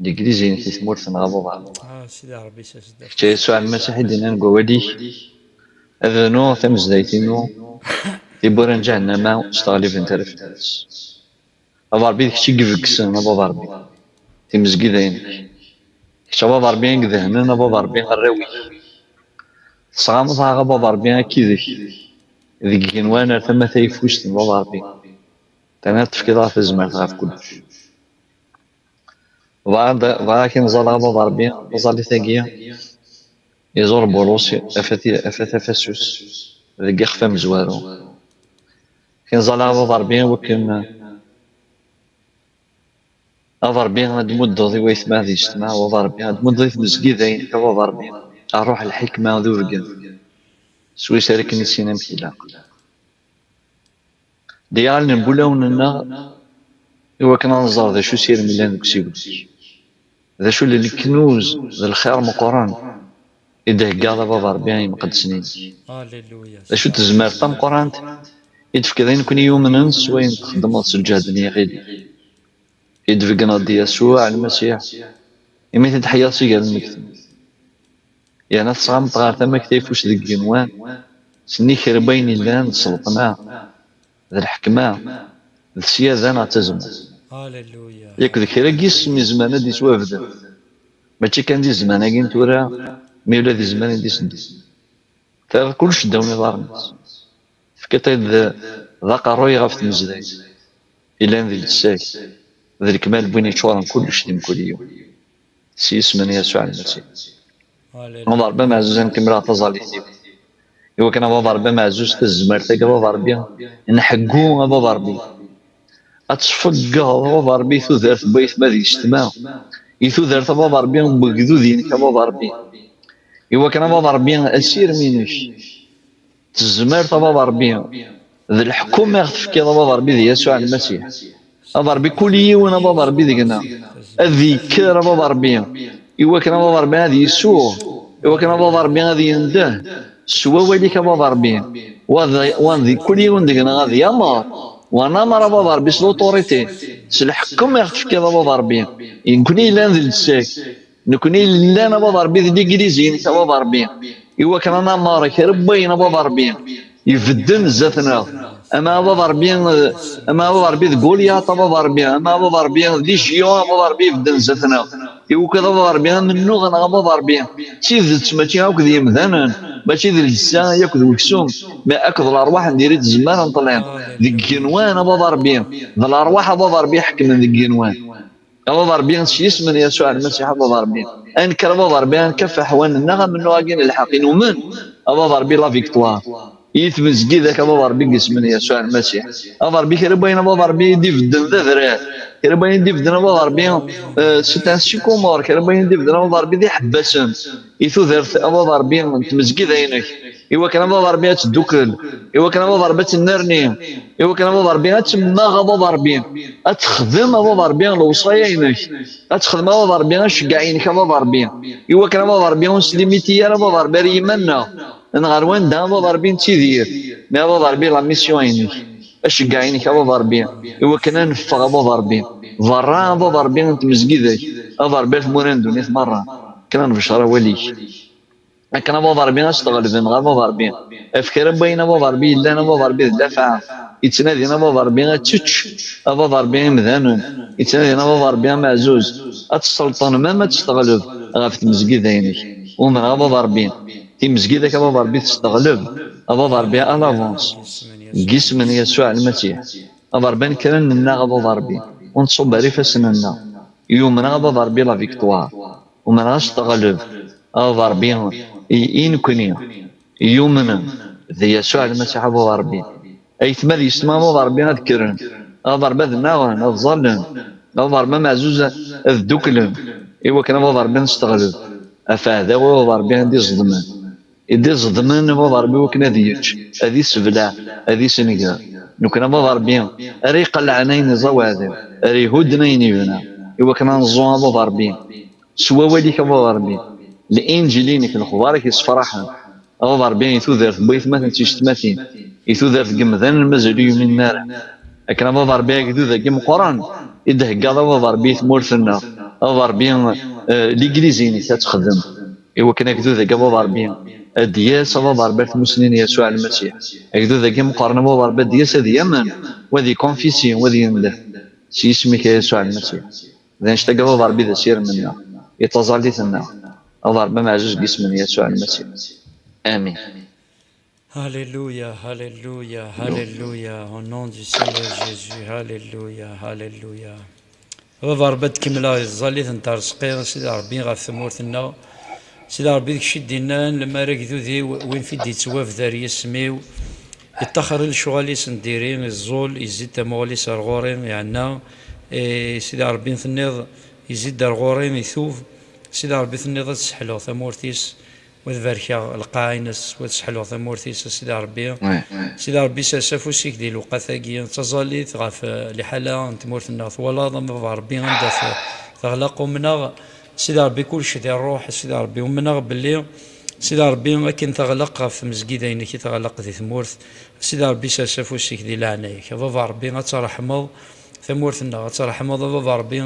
Legliz-inek i tmurt-nneɣ a baba Ṛebbi. Ah, Sidi Ṛebbi, s-, s-, kečč a Yasuɛ Lmasiḥ i d-yennan deg wawal-ik. Ad rnuɣ tamezdayt-inu, tiwwura n ǧahennama ur ttɣalibent ara fell-as. A baba Ṛebbi, d kečč i ibeggsen a baba Ṛebbi timezgida-inek. Kečč a baba Ṛebbi i idehnen a baba Ṛebbi arraw-ik. Tesɣameḍ-aɣ a baba Ṛebbi akkid-k deg igenwan ar tama tayeffust n baba Ṛebbi. Tenniḍ tefkiḍ-aɣ tazmert ɣef kullec. Bɣiɣ ad, bɣiɣ ad k-in-ẓaleɣ a baba Ṛebbi, taẓallit-agi iẓur Bulus, afat, afat, afat afus deg ixef amezwaru. K-in-ẓaleɣ a baba Ṛebbi i wakken a baba Ṛebbi ad d-tmuddeḍ i waytma d yessetma, a baba Ṛebbi ad d-tmuddeḍ i tmezgida-inek a baba Ṛebbi ṛṛuḥ, lḥikma d ubeggen, swayes ara k-nissin amek ilaq. D iɣallen n wulawen-nneɣ i wakken ad nẓer d acu s irem yellan deg usigna-k. D acu n leknuz d lxir meqqren i d-theggaḍ a baba Ṛebbi i yimqeddsen-inek? Halleluya. D acu n tezmert tameqqrant i d-tefkiḍ i nekkni yumnen s wayen txeddmeḍ s lǧehd n yiɣil-ik? I d-tbeggneḍ-d Yasuɛ Lmasiḥ, imi t-id-tḥeyyaḍ si gar lmektub. Yerna tesɣameḍ ɣer tama-k tayeffust deg igenwan, sennig kra n wayen yellan d sselṭna, d lḥekma, d ssyada neɣ d tazmert. Halleluya. Yak d kra n yisem izemren ad d-iswabden. Mačči kan di zzman-agi n tura, mi ula di zzman i d-iteddun. Terriḍ kullec ddaw n iḍarren-is. Tefkiḍ-t-id d, d aqerruy ɣef tmezdayt. yellan di llebsa-k, d lekmal n win yeččuren kullec di mkul yiwen. S yisem n Yasuɛ Lmasiḥ. A Baba Ṛebbi ameɛzuz, ad nkemmel ɣer taẓallit-iw. Iwakken a Baba Ṛebbi ameɛzuz, tazmert-agi a Baba Ṛebbi, nḥeggu a Baba Ṛebbi. Ad tfeggeḍ a Baba Ṛebbi tudert n waytma d yessetma. I tudert a Baba Ṛebbi n wegdud-inek a Baba Ṛebbi. Iwakken a Baba Ṛebbi asirem-inek. Tezmert a Baba Ṛebbi, d leḥkum i ɣ-tefkiḍ a Baba Ṛebbi di Yasuɛ Lmasiḥ. A Baba Ṛebbi, kul yiwen a Baba Ṛebbi deg-neɣ ad yekker a Baba Ṛebbi, iwakken a Baba Ṛebbi ad yessuɣ, iwakken a Baba Ṛebbi ad yendeh s wawal-ik a Baba Ṛebbi. Wa d, wa d kul yiwen deg-neɣ ad yameṛ, wa nameṛ a Baba Ṛebbi s l'autorité, s leḥkem i ɣ-tefkiḍ a Baba Ṛebbi. I nekkni yellan d lsak, nekkni llan a Baba Ṛebbi d ligliz-inek a Baba Ṛebbi, iwakken ad nameṛ kra n wayen a Baba Ṛebbi ibedden zdat-neɣ. Ama a Baba Ṛebbi, ama a Baba Ṛebbi d Goliath a Baba Ṛebbi, ama a Baba Ṛebbi d les géants a Baba Ṛebbi ibedden zdat-neɣ. Iwakken a Baba Ṛebbi amennuɣ-nneɣ a Baba Ṛebbi d tidet, mačči akk d yemdanen, mačči d lǧessa yakk d weksum, ma akked lerwaḥ n diri tzemmar n ṭṭlam deg igenwan a Baba Ṛebbi, d lerwaḥ a Baba Ṛebbi iḥekmen deg igenwan. A Baba Ṛebbi, s yisem n Yasuɛ Lmasiḥ, a Baba Ṛebbi, ad nekker, a Baba Ṛebbi, ad nkafeḥ wa nennaɣ amennuɣ-agi n lḥeqq, i numen, a Baba Ṛebbi, la victoire. I tmezgida-k, a Baba Ṛebbi, deg yisem n Yasuɛ Lmasiḥ. A Baba Ṛebbi, kra n wayen, a Baba Ṛebbi, i d-ibedden d adrar, kra n wayen i d-ibedden, a Baba Ṛebbi, eh, c'est un sycomore, kra n wayen i d-ibedden, a Baba Ṛebbi, d iḥebbasen i tudert, a Baba Ṛebbi, n tmezgida-inek. Iwakken a Baba Ṛebbi ad teddukel, iwakken a Baba Ṛebbi ad tennerni, iwakken a Baba Ṛebbi ad temmeɣ a Baba Ṛebbi, ad texdem a Baba Ṛebbi lewṣaya-inek, ad texdem a Baba Ṛebbi aceggeɛ-inek a Baba Ṛebbi, iwakken a Baba Ṛebbi ur neslimiti ara a Baba Ṛebbi ar yiman-nneɣ, neɣ ar wanda a Baba Ṛebbi nettidir, mais a Baba Ṛebbi la mission-inek, aceggeɛ-inek a Baba Ṛebbi, iwakken ad neffeɣ a Baba Ṛebbi berra a Baba Ṛebbi n tmezgida-k, a Baba Ṛebbi ar tmura n ddunit merra, akken ad nebcer awal-ik. Akken a Baba Ṛebbi ad s-tɣelben ɣer Baba Ṛebbi. Ɣef kra n wayen a Baba Ṛebbi yellan a Baba Ṛebbi d llafaɛ, yettnadin a Baba Ṛebbi ad tečč a Baba Ṛebbi imdanen, yettnadin a Baba Ṛebbi ameɛzuz, ad tselṭen, ma ad testeɣleb ɣef tmezgida-inek. Umreɣ a Baba Ṛebbi, timezgida-k a Baba Ṛebbi testeɣleb a Baba Ṛebbi à l'avance. Deg yisem n Yasuɛ Lmasiḥ, a Baba Ṛebbi, nekren nennaɣ a Baba Ṛebbi, ur nettṣubb ara ifassen-nneɣ. Yumreɣ a Baba Ṛebbi la victoire. Umreɣ ad s-teɣleb a Baba Ṛebbi i, i nekni yumnen d Yasuɛ Lmasiḥ a Baba Ṛebbi. Aytma d yessetma a Baba Ṛebbi ad kkren, a Baba Ṛebbi ad nnaɣen, ad ẓallen, a Baba Ṛebbi ameɛzuz ad dduklen, iwakken a Baba Ṛebbi ad nesteɣleb ɣef aɛdaw a Baba Ṛebbi ad d-iẓeḍmen. I d-iẓeḍmen a Baba Ṛebbi iwakken ad yečč, ad isebleɛ, ad issenger. Nekkni a Baba Ṛebbi ara iqelɛen ayen iẓa weɛdaw, ara ihudden ayen yebna, iwakken ad neẓẓu a Baba Ṛebbi s wawal-ik a Baba Ṛebbi, Linǧil-inek, lexbar-ik yessefraḥen, a Baba Ṛebbi, i tudert n waytmaten d tiyessetmatin, i tudert n yemdanen mazal ur yuminen ara. Akken a Baba Ṛebbi, agdud-agi meqqren i d-theggaḍ a Baba Ṛebbi i tmurt-nneɣ, a Baba Ṛebbi, eh, ligliz-inek ad texdem, iwakken agdud-agi a Baba Ṛebbi ad d-yas a Baba Ṛebbi ar tmusni n Yasuɛ Lmasiḥ. Agdud-agi meqqren a Baba Ṛebbi ad d-yas ad yamen, wa ad ikunfisi, wa ad yendeh s yisem-ik a Yasuɛ Lmasiḥ. D annect-agi a Baba Ṛebbi d asirem-nneɣ, i taẓallit-nneɣ. A Baba Ṛebbi ameɛzuz deg yisem n Yasuɛ Lmasiḥ. Amin. Alléluia, alléluia, alléluia. Au nom du Seigneur Jésus, alléluia, alléluia. A Baba Ṛebbi, ad d-kemmleɣ i tẓallit n terṣqi, a Sidi Ṛebbi, ɣef tmurt-nneɣ. Sidi Ṛebbi, d kečč i d-innan, lemmer agdud-iw, win fi d-yettwabder yisem-iw, yeṭṭaxer i lecɣal-is n diri, iẓẓul, yezzi-d tamuɣli-s ar ɣur-i, yeɛna, eh, Sidi Ṛebbi, tenniḍ, yezzi-d ar ɣur-i, itub, Sidi Ṛebbi, tenniḍ ad sseḥluɣ tamurt-is, wa ad barkeɣ lqaɛa-ines, wa ad sseḥluɣ tamurt-is, a Sidi Ṛebbi. Ouais, ouais. Sidi Ṛebbi, sers afus-ik di lewqat-agi, d taẓallit ɣef, eh, liḥala n tmurt-nneɣ. Twalaḍ, a Baba Ṛebbi, anda t-, teɣleq umneɣ, Sidi Ṛebbi, kullec di ṛṛuḥ, a Sidi Ṛebbi, umneɣ belli, Sidi Ṛebbi, akken teɣleq ɣef tmezgida-inek i teɣleq di tmurt, Sidi Ṛebbi, sers afus-ik di leɛnaya-k. A Baba Ṛebbi, ad tṛeḥmeḍ tamurt-nneɣ, ad tṛeḥmeḍ, a Baba Ṛebbi,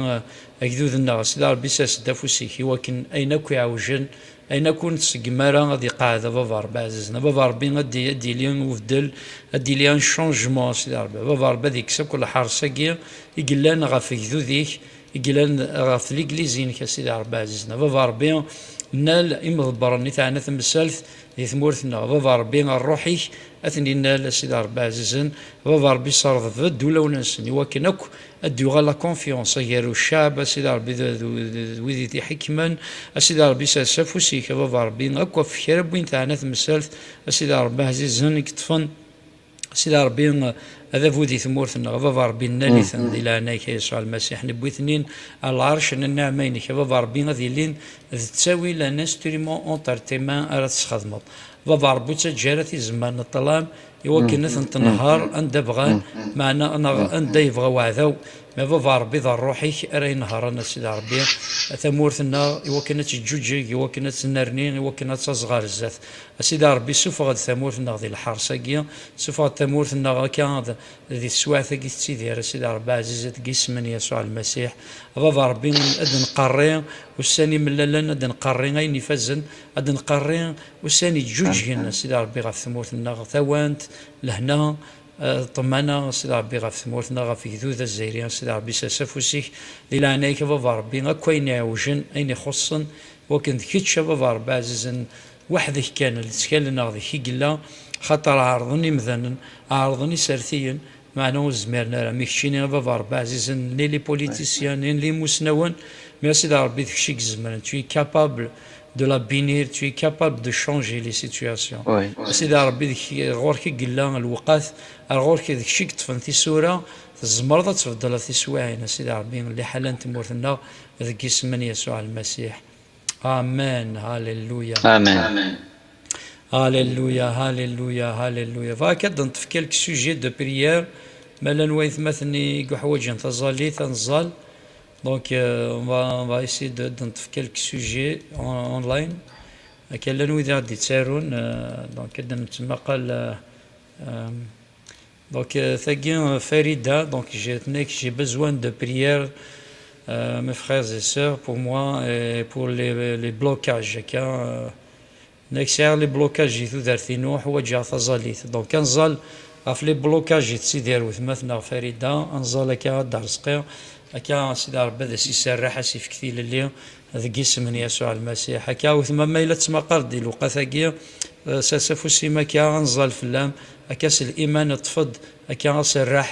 agdud-nneɣ. Sidi Ṛebbi, sers-d afus-ik i wakken ayen akk iɛewjen, ayen akk ur nṣeggem ara ad iqeɛɛed, a Baba Ṛebbi ɛzizen. A Baba Ṛebbi, ad d-, ad d-yili ubeddel, ad d-yili un changement, a Sidi Ṛebbi. A Baba Ṛebbi, ad yekkes akk lḥers-agi i yellan ɣef gdud-ik, i yellan ɣef ligliz-inek, a Sidi Ṛebbi ɛzizen. A Baba Ṛebbi, Nal imḍebbren i teɛna temsalt di tmurt-nneɣ. Baba Ṛebbi, ṛṛuḥ-ik ad ten-innal, a Sidi Ṛebbi ɛzizen. Baba Ṛebbi, sserḍeb-d ulawen-nsen, iwakken akk ad d-yuɣal la confiance gar uccab, a Sidi Ṛebbi, d, d, d, d wid i t-iḥekmen. A Sidi Ṛebbi, sers afus-ik, a Baba Ṛebbi, akk ɣef kra n win teɛna temsalt, a Sidi Ṛebbi ɛzizen, i yeṭṭfen, a Sidi Ṛebbi, adabu di tmurt-nneɣ. A Baba Ṛebbi, nnal-iten di leɛnaya-k, a Yasuɛ Lmasiḥ, newwi-ten-in ar lɛerc n nneɛma-inek. A Baba Ṛebbi, ad ilin d ttawil, un instrument entre tes mains ara tesxedmeḍ. Baba Ṛebbi, ur ttaǧǧa ara tizemmar n ṭṭlam iwakken ad ten-tenher anda bɣan, meɛna neɣ anda yebɣa weɛdaw. Ma Baba Ṛebbi, d ṛṛuḥ-ik ara inehṛen, a Sidi Ṛebbi, tamurt-nneɣ, iwakken ad teǧǧuǧeg, iwakken ad tennerni, iwakken ad taẓ ɣer zdat. A Sidi Ṛebbi, sufeɣ-d tamurt-nneɣ di lḥerṣ-agi, sufeɣ-d tamurt-nneɣ akka d, di teswiɛt-agi tettidir, a Sidi Ṛebbi ɛziz, deg yisem n Yasuɛ Lmasiḥ. A Baba Ṛebbi, ad nqerri ussan imellalen, ad nqerri ayen ifazen, ad nqerri ussan iǧǧuǧgen, a Sidi Ṛebbi, ɣef tmurt-nneɣ, tawant, lehna, eh, ṭṭmana, a Sidi Ṛebbi, ɣef tmurt-nneɣ, ɣef yegdud azzayri, a Sidi Ṛebbi, sers afus-ik di leɛnaya-k, a Baba Ṛebbi, akk ayen iɛewjen, ayen ixuṣṣen, wakken d kečč, a Baba Ṛebbi ɛzizen, weḥd-k kan, lettkal-nneɣ deg-k i yella, xaṭer ɛerḍen imdanen, ɛerḍen isertiyen, meɛna ur zmiren ara. Mi keččini, a Baba Ṛebbi ɛzizen, ni les politiciens, ni, ni imusnawen, mais a Sidi Ṛebbi, d kečč i izemren. Tu es capable de la bénir, tu es capable de changer les situations. Oui. A Sidi Ṛebbi, d kečč, ɣur-k i yella lewqat, ar ɣur-k, d kečč i yeṭṭfen tisura, tzemreḍ ad tbeddleḍ tiswiɛin, a Sidi Ṛebbi, liḥala n tmurt-nneɣ, deg yisem n Yasuɛ Lmasiḥ. Amen. Hallelujah. Amen. Hallelujah, hallelujah, hallelujah. Bɣiɣ ad d-neṭṭef quelques sujets de prière. Ma llan waytmaten i yuḥwaǧen taẓallit, ad nẓal. Donc, euh, on va, on va essayer de, de neṭṭef quelques sujets en, online. Akka llan wid i ɣ-d-ittarun, euh, donc, ad d-nettemmaqqal, euh, euh, Donc, euh, tagi, euh, Farida, donc, j'ai, tenna-k, j'ai besoin de prière, euh, mes frères et sœurs, pour moi, et pour les, les blocages, akka, euh, tenna-k, sɛiɣ les blocages di tudert-inu, ḥwaǧeɣ taẓallit. Donc, ad nẓal ɣef les blocages i tettidir wetma-tneɣ Farida, ad nẓal akka ad d-rezqi, akka Sidi Ṛebbi ad as-iserreḥ, ad as-ifk tilelli, deg yisem n Yasuɛ Lmasiḥ. Akka, wetma, ma yella tettmaqal-d di lewqat-agi, eh, sers afus-im akka, ad nẓal fell-am, akka s liman ṭṭef-d, akka aserreḥ,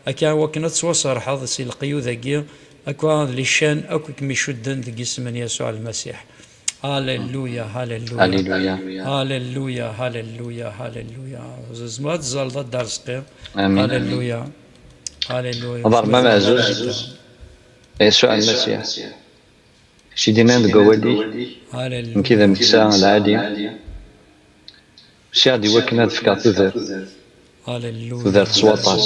akka wakken ad tettwaserrḥeḍ si leqyud-agi, akka d les chaînes akk i kem-icudden deg yisem n Yasuɛ Lmasiḥ. Hallelujah, hallelujah. Hallelujah. Hallelujah, hallelujah, hallelujah. Tzemreḍ ad tẓaleḍ a Dda Rezqi. Amin, amin. Hallelujah. Hallelujah. Aḍar ma meɛzuz. Yasuɛ Lmasiḥ. Kečč i d-yennan deg wawal-ik, nekk d ameksa lɛali, usiɣ-d i wakken ad fkeɣ tudert, tudert s waṭas.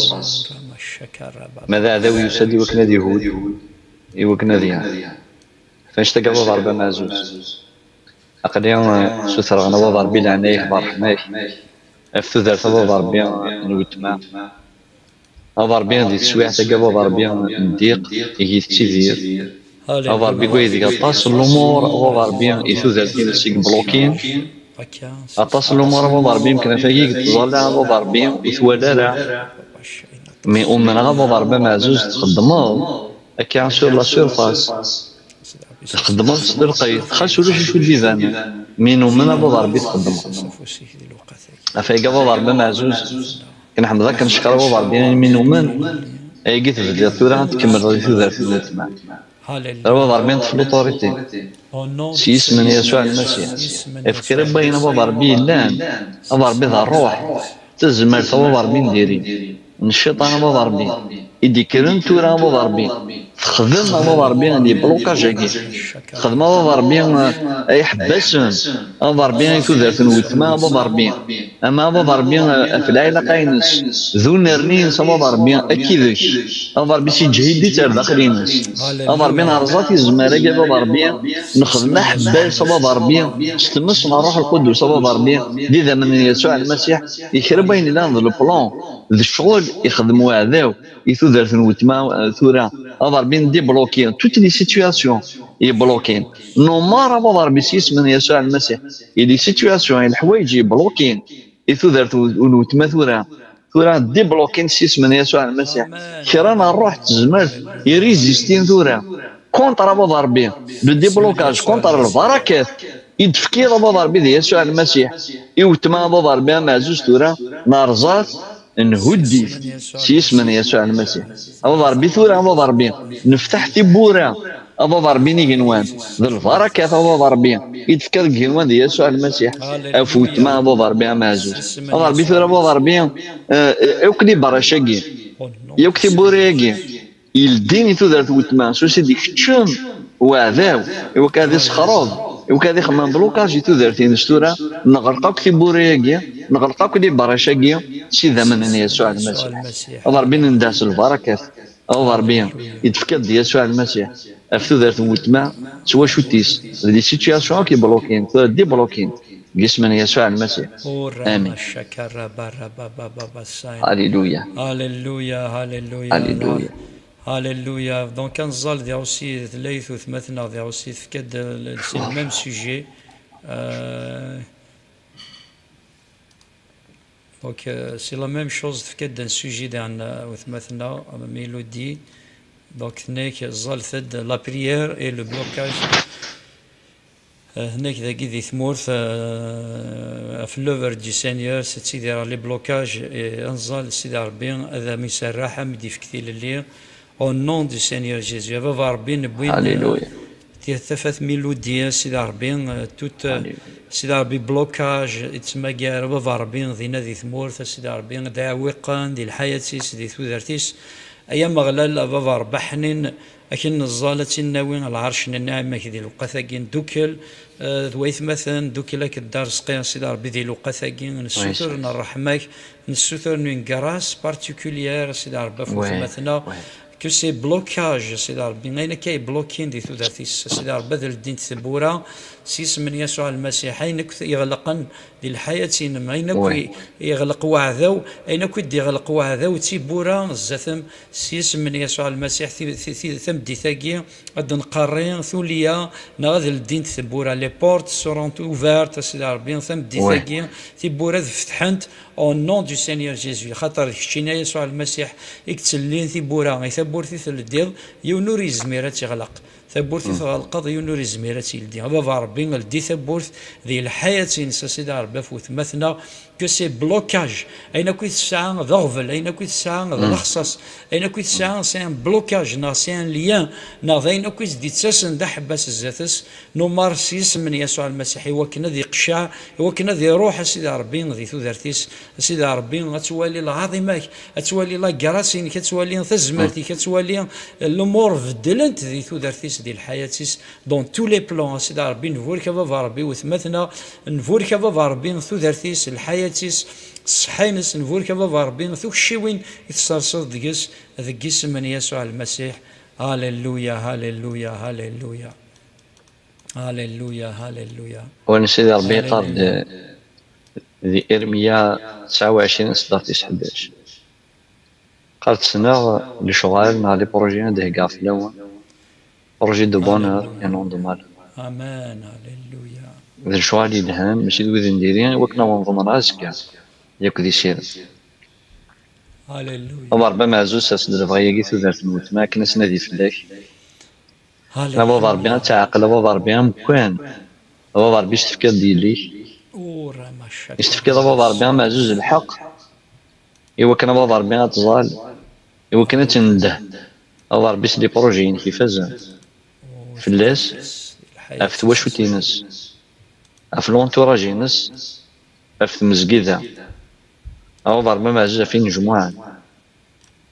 Ma d aɛdaw yusa-d i wakken ad ihud, i wakken ad yaɣ. Ɣef annect-agi a baba Ṛebbi ameɛzuz, aql-i, eh, ssutreɣ a baba Ṛebbi leɛnaya-k d ṛṛeḥma-k ɣef tudert a baba Ṛebbi n weltma. A baba Ṛebbi, di teswiɛt-agi a baba Ṛebbi n ddiq i tettidir. A baba Ṛebbi, deg aṭas n lumuṛ a baba Ṛebbi i tudert-ines i yeblukin. Aṭas n lumuṛ a baba Ṛebbi, yemken ɣef wagi i yettẓalla a baba Ṛebbi ur twala ara. Mi umneɣ a baba Ṛebbi ameɛzuz txeddmeḍ akka sur la surface. Txeddmeḍ s telqayt, xas ulac acu d-ibanen, mi numen a baba Ṛebbi txeddmeḍ. Ɣef wagi a baba Ṛebbi ameɛzuz, akken ḥemdeɣ akken cekreɣ a baba Ṛebbi imi numen, ayagi tebdiḍ tura ad tkemmleḍ di tudert n weltma. A baba Ṛebbi ṭṭef l'autorité. S yisem n Yasuɛ Lmasiḥ, ɣef kra n wayen a baba Ṛebbi yellan, a baba Ṛebbi d ṛṛuḥ, d tazmert a baba Ṛebbi n diri. N cciṭan a baba Ṛebbi, i d-ikkren tura a baba Ṛebbi. Texdem a baba Ṛebbi les blocages-agi. Texdem a baba Ṛebbi, eh, ay iḥebbasen, a baba Ṛebbi i tudert n weltma a baba Ṛebbi. Ama a baba Ṛebbi, eh, ɣef lɛilaqat-ines, d unerni-ines a baba Ṛebbi, akkidek. A baba Ṛebbi, si ǧhid-itt ar daxel-ines. A baba Ṛebbi, nerẓa tizemmar-agi a baba Ṛebbi, nexdem aḥebbas a baba Ṛebbi, s tmes n Ṛṛuḥ Lqudus a baba Ṛebbi, d idammen n Yasuɛ Lmasiḥ, i kra n wayen yellan d le plan, d ccɣel ixdem uɛdaw i tudert n weltma, eh, tura. A baba Ṛebbi, ndibluki toutes les situations yeblukin. Numeṛ a baba Ṛebbi s yisem n Yasuɛ Lmasiḥ i les situations, i leḥwayeǧ yeblukin i tudert n weltma tura. Tura diblukin s yisem n Yasuɛ Lmasiḥ. Kra n ṛṛuḥ n tezmert irizistin tura. Contre a baba Ṛebbi, le déblocage, contre le barakat. I d-tefkiḍ a baba Ṛebbi di Yasuɛ Lmasiḥ i weltma a baba Ṛebbi ameɛzuz tura, nerẓa-t, nhuddi-t s yisem n Yasuɛ Lmasiḥ. A baba Ṛebbi tura, a baba Ṛebbi, neftaḥ tiwwura a baba Ṛebbi n igenwan, d lbarakat a baba Ṛebbi i d-tefkiḍ deg igenwan di Yasuɛ Lmasiḥ ɣef weltma a baba Ṛebbi ameɛzuz. A baba Ṛebbi tura, a baba Ṛebbi, eh, akk librac-agi, yakk tiwwura-agi, yeldi i tudert n weltma, s usi d-ikeččem uɛdaw, iwakken ad isexreb, iwakken ad ixemmem blocage i tudert-ines tura, neɣleq akk tiwwura-agi, neɣleq akk librac-agi s idammen n Yasuɛ Lmasiḥ. A baba Ṛebbi, nendeh s lbarakat, a baba Ṛebbi, i d-tefkiḍ-d Yasuɛ Lmasiḥ ɣef tudert n weltma, s twacult-is, d les situations akk yeblokin, tura diblokin, deg yisem n Yasuɛ Lmasiḥ. Amin. Alléluia. Alléluia, alléluia. Alléluia. Alléluia. Donc, ad nẓal diɣ aussi, tella yiwet weltma-tneɣ diɣ aussi tefka-d, euh, le, c'est le même sujet. Euh, donc, euh, c'est la même chose, tefka-d un sujet diɣ, euh, weltma-tneɣ, euh, Mélodie. Donc, tenna-k, ẓẓalet-d la prière et le blocage. Eh, tenna-k dagi di tmurt, eh, ɣef l'œuvre du Seigneur, s ttidireɣ les blocages, eh, ad nẓal Sidi Ṛebbi ad am-iserreḥ, ad am-d-ifk tilelli, au nom du Seigneur Jésus. A baba Ṛebbi, newwi-d, eh, ti-, tafat Mélodie, Sidi Ṛebbi, eh, tout, eh, Sidi Ṛebbi, blocage, ittmagar, a baba Ṛebbi, dinna di tmurt, a Sidi Ṛebbi, d iɛewwiqen di lḥayat-is, di tudert-is. Ay Ameɣlal, a baba Ṛebbi aḥnin, akken neẓẓal ad tt-in-nawi lɛerc n nniɛma-k di lewqat-agi, ndukkel, eh, d waytmaten, ndukkel akked Dda Rezqi, a Sidi Ṛebbi, di lewqat-agi, nessutur n ṛṛeḥma-k, nessutur n une grâce particulière, a Sidi Ṛebbi, ɣef weltma-tneɣ, que ces blocages, a Sidi Ṛebbi, ayen akka yeblokin di tudert-is, a Sidi Ṛebbi, ad ldint tewwura, s yisem n Yasuɛ Lmasiḥ, ayen akk yeɣlaqen di lḥayat-inem, ayen akk i-, yeɣleq weɛdaw, ayen akk i d-yeɣleq weɛdaw d tiwwura zdat-m, s yisem n Yasuɛ Lmasiḥ, ti-, ti-, ti-, tameddit-agi ad d-nqerri tulya, neɣ ad ldint tewwura. Les portes seront ouvertes, a Sidi Ṛebbi, tameddit-agi, tiwwura ad fetḥent, au nom du Seigneur Jésus. Xaṭer d keččini, a Yasuɛ Lmasiḥ, i yettellin tiwwura. I tawwurt i teldiḍ, yiwen ur yezmir ad tt-iɣleq. Tawwurt i tɣelqeḍ, yiwen ur yezmir ad tt-yeldi. A baba Ṛebbi, ldi tawwurt di lḥayat-ines, a Sidi Ṛebbi, ɣef weltma-tneɣ, que ces blocages, ayen akk i tesɛa d aɣbel, ayen akk i tesɛa d lexṣaṣ, ayen akk i tesɛa c'est un blocage, neɣ c'est un lien, neɣ d ayen akk i s-d-ittasen d aḥebbas zdat-s, numar s yisem n Yasuɛ Lmasiḥ, i wakken ad iqecceɛ, i wakken ad iruḥ, a Sidi Ṛebbi, di tudert-is, a Sidi Ṛebbi, ad twali lɛaḍima-k, ad twali la grâce-inek, ad twali tazmert-ik, ad twali, eh, lumuṛ beddlent di tudert-is, di lḥayat-is, dans tous les plans, a Sidi Ṛebbi, nburek a baba Ṛebbi, weltma-tneɣ, nburek a baba Ṛebbi, tudert-is, lḥayat-is, ṣṣeḥḥa-ines, nburek a baba Ṛebbi, tukciwin i tesserseḍ deg-s, deg yisem n Yasuɛ Lmasiḥ. Halleluya, halleluya, halleluya. Halleluya, halleluya. Wan Sidi Ṛebbi yeqqar-d, halleluya, di Irmya tesɛa u ɛecrin, ṣṣdeṛ tis ḥdac. Qqar-d: ssneɣ lecɣal neɣ les projets ad d-heggaɣ fell-awen, projet de bonheur et non de malheur. Amen, halleluya. D lecɣal yelhan, mačči d wid n diri, i wakken ad wen-ḍemneɣ azekka, yakk d isirem. Halleluya. A Ṛebbi ameɛzuz, as-d lebɣi-agi tudert n weltma akken ad tnadi fell-ak. Halleluya. A baba Ṛebbi ad teɛqel, a baba Ṛebbi amekkan, a baba Ṛebbi s tefkiḍ-d yelli-k, s tefkiḍ a baba Ṛebbi ameɛzuz lḥeqq, i wakken a baba Ṛebbi ad tẓal, i wakken ad tendeh a baba Ṛebbi s les projets-inek ifazen fell-as, ɣef twacult-ines, ɣef l'entourage-ines, ɣef tmezgida, a baba Ṛebbi ameɛzuz ɣef inejmuɛen,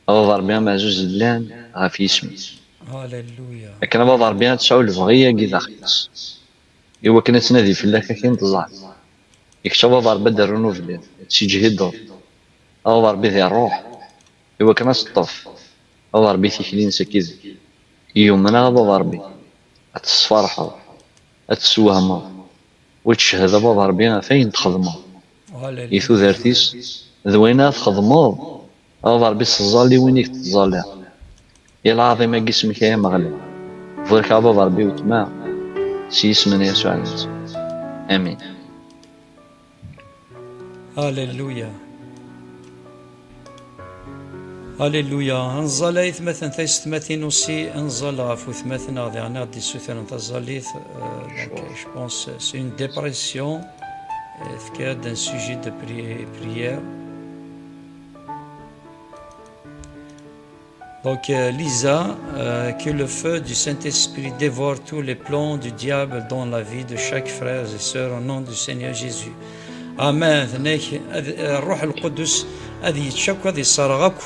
a baba Ṛebbi ameɛzuz yellan ɣef yisem-is. Halleluya. Akken a baba Ṛebbi ad tesɛu lebɣi-agi daxel-is, i wakken ad tnadi fell-ak akken tẓal. I kečč a baba Ṛebbi ad d-rrun ubrid, ad tessiǧhideḍ. A baba Ṛebbi di ṛṛuḥ, i wakken ad teṭṭef a baba Ṛebbi tikli-ines akkid-k. I yumneɣ a baba Ṛebbi, ad tessferḥeḍ, ad tessewhmeḍ, u ad tcehhed a baba Ṛebbi ɣef ayen txedmeḍ i tudert-is, d wayen ara txedmeḍ a baba Ṛebbi s tẓalliwin i k-tettẓalliḍ. I lɛaḍima n yisem-ik ay Ameɣlal. Burek a baba Ṛebbi weltma, s yisem n Yasuɛ Lmasiḥ. Amin. Halleluya. Alléluia. Ad nẓal ay atmaten, taysetmatin aussi, ad nẓal ɣef wetmaten-a diɣen i ɣ-d-yessutren taẓallit. Euh, donc, je pense, c'est une dépression. Euh, tefka-d un sujet de pri-, prière. Donc, euh, Lisa, euh, que le feu du Saint-Esprit dévore tous les plans du diable dans la vie de chaque frère et sœur au nom du Seigneur Jésus. Amen. Tenna-k, ad, euh, Ṛṛuḥ Lqudus ad yečč akk, ad iṣerreɣ akk,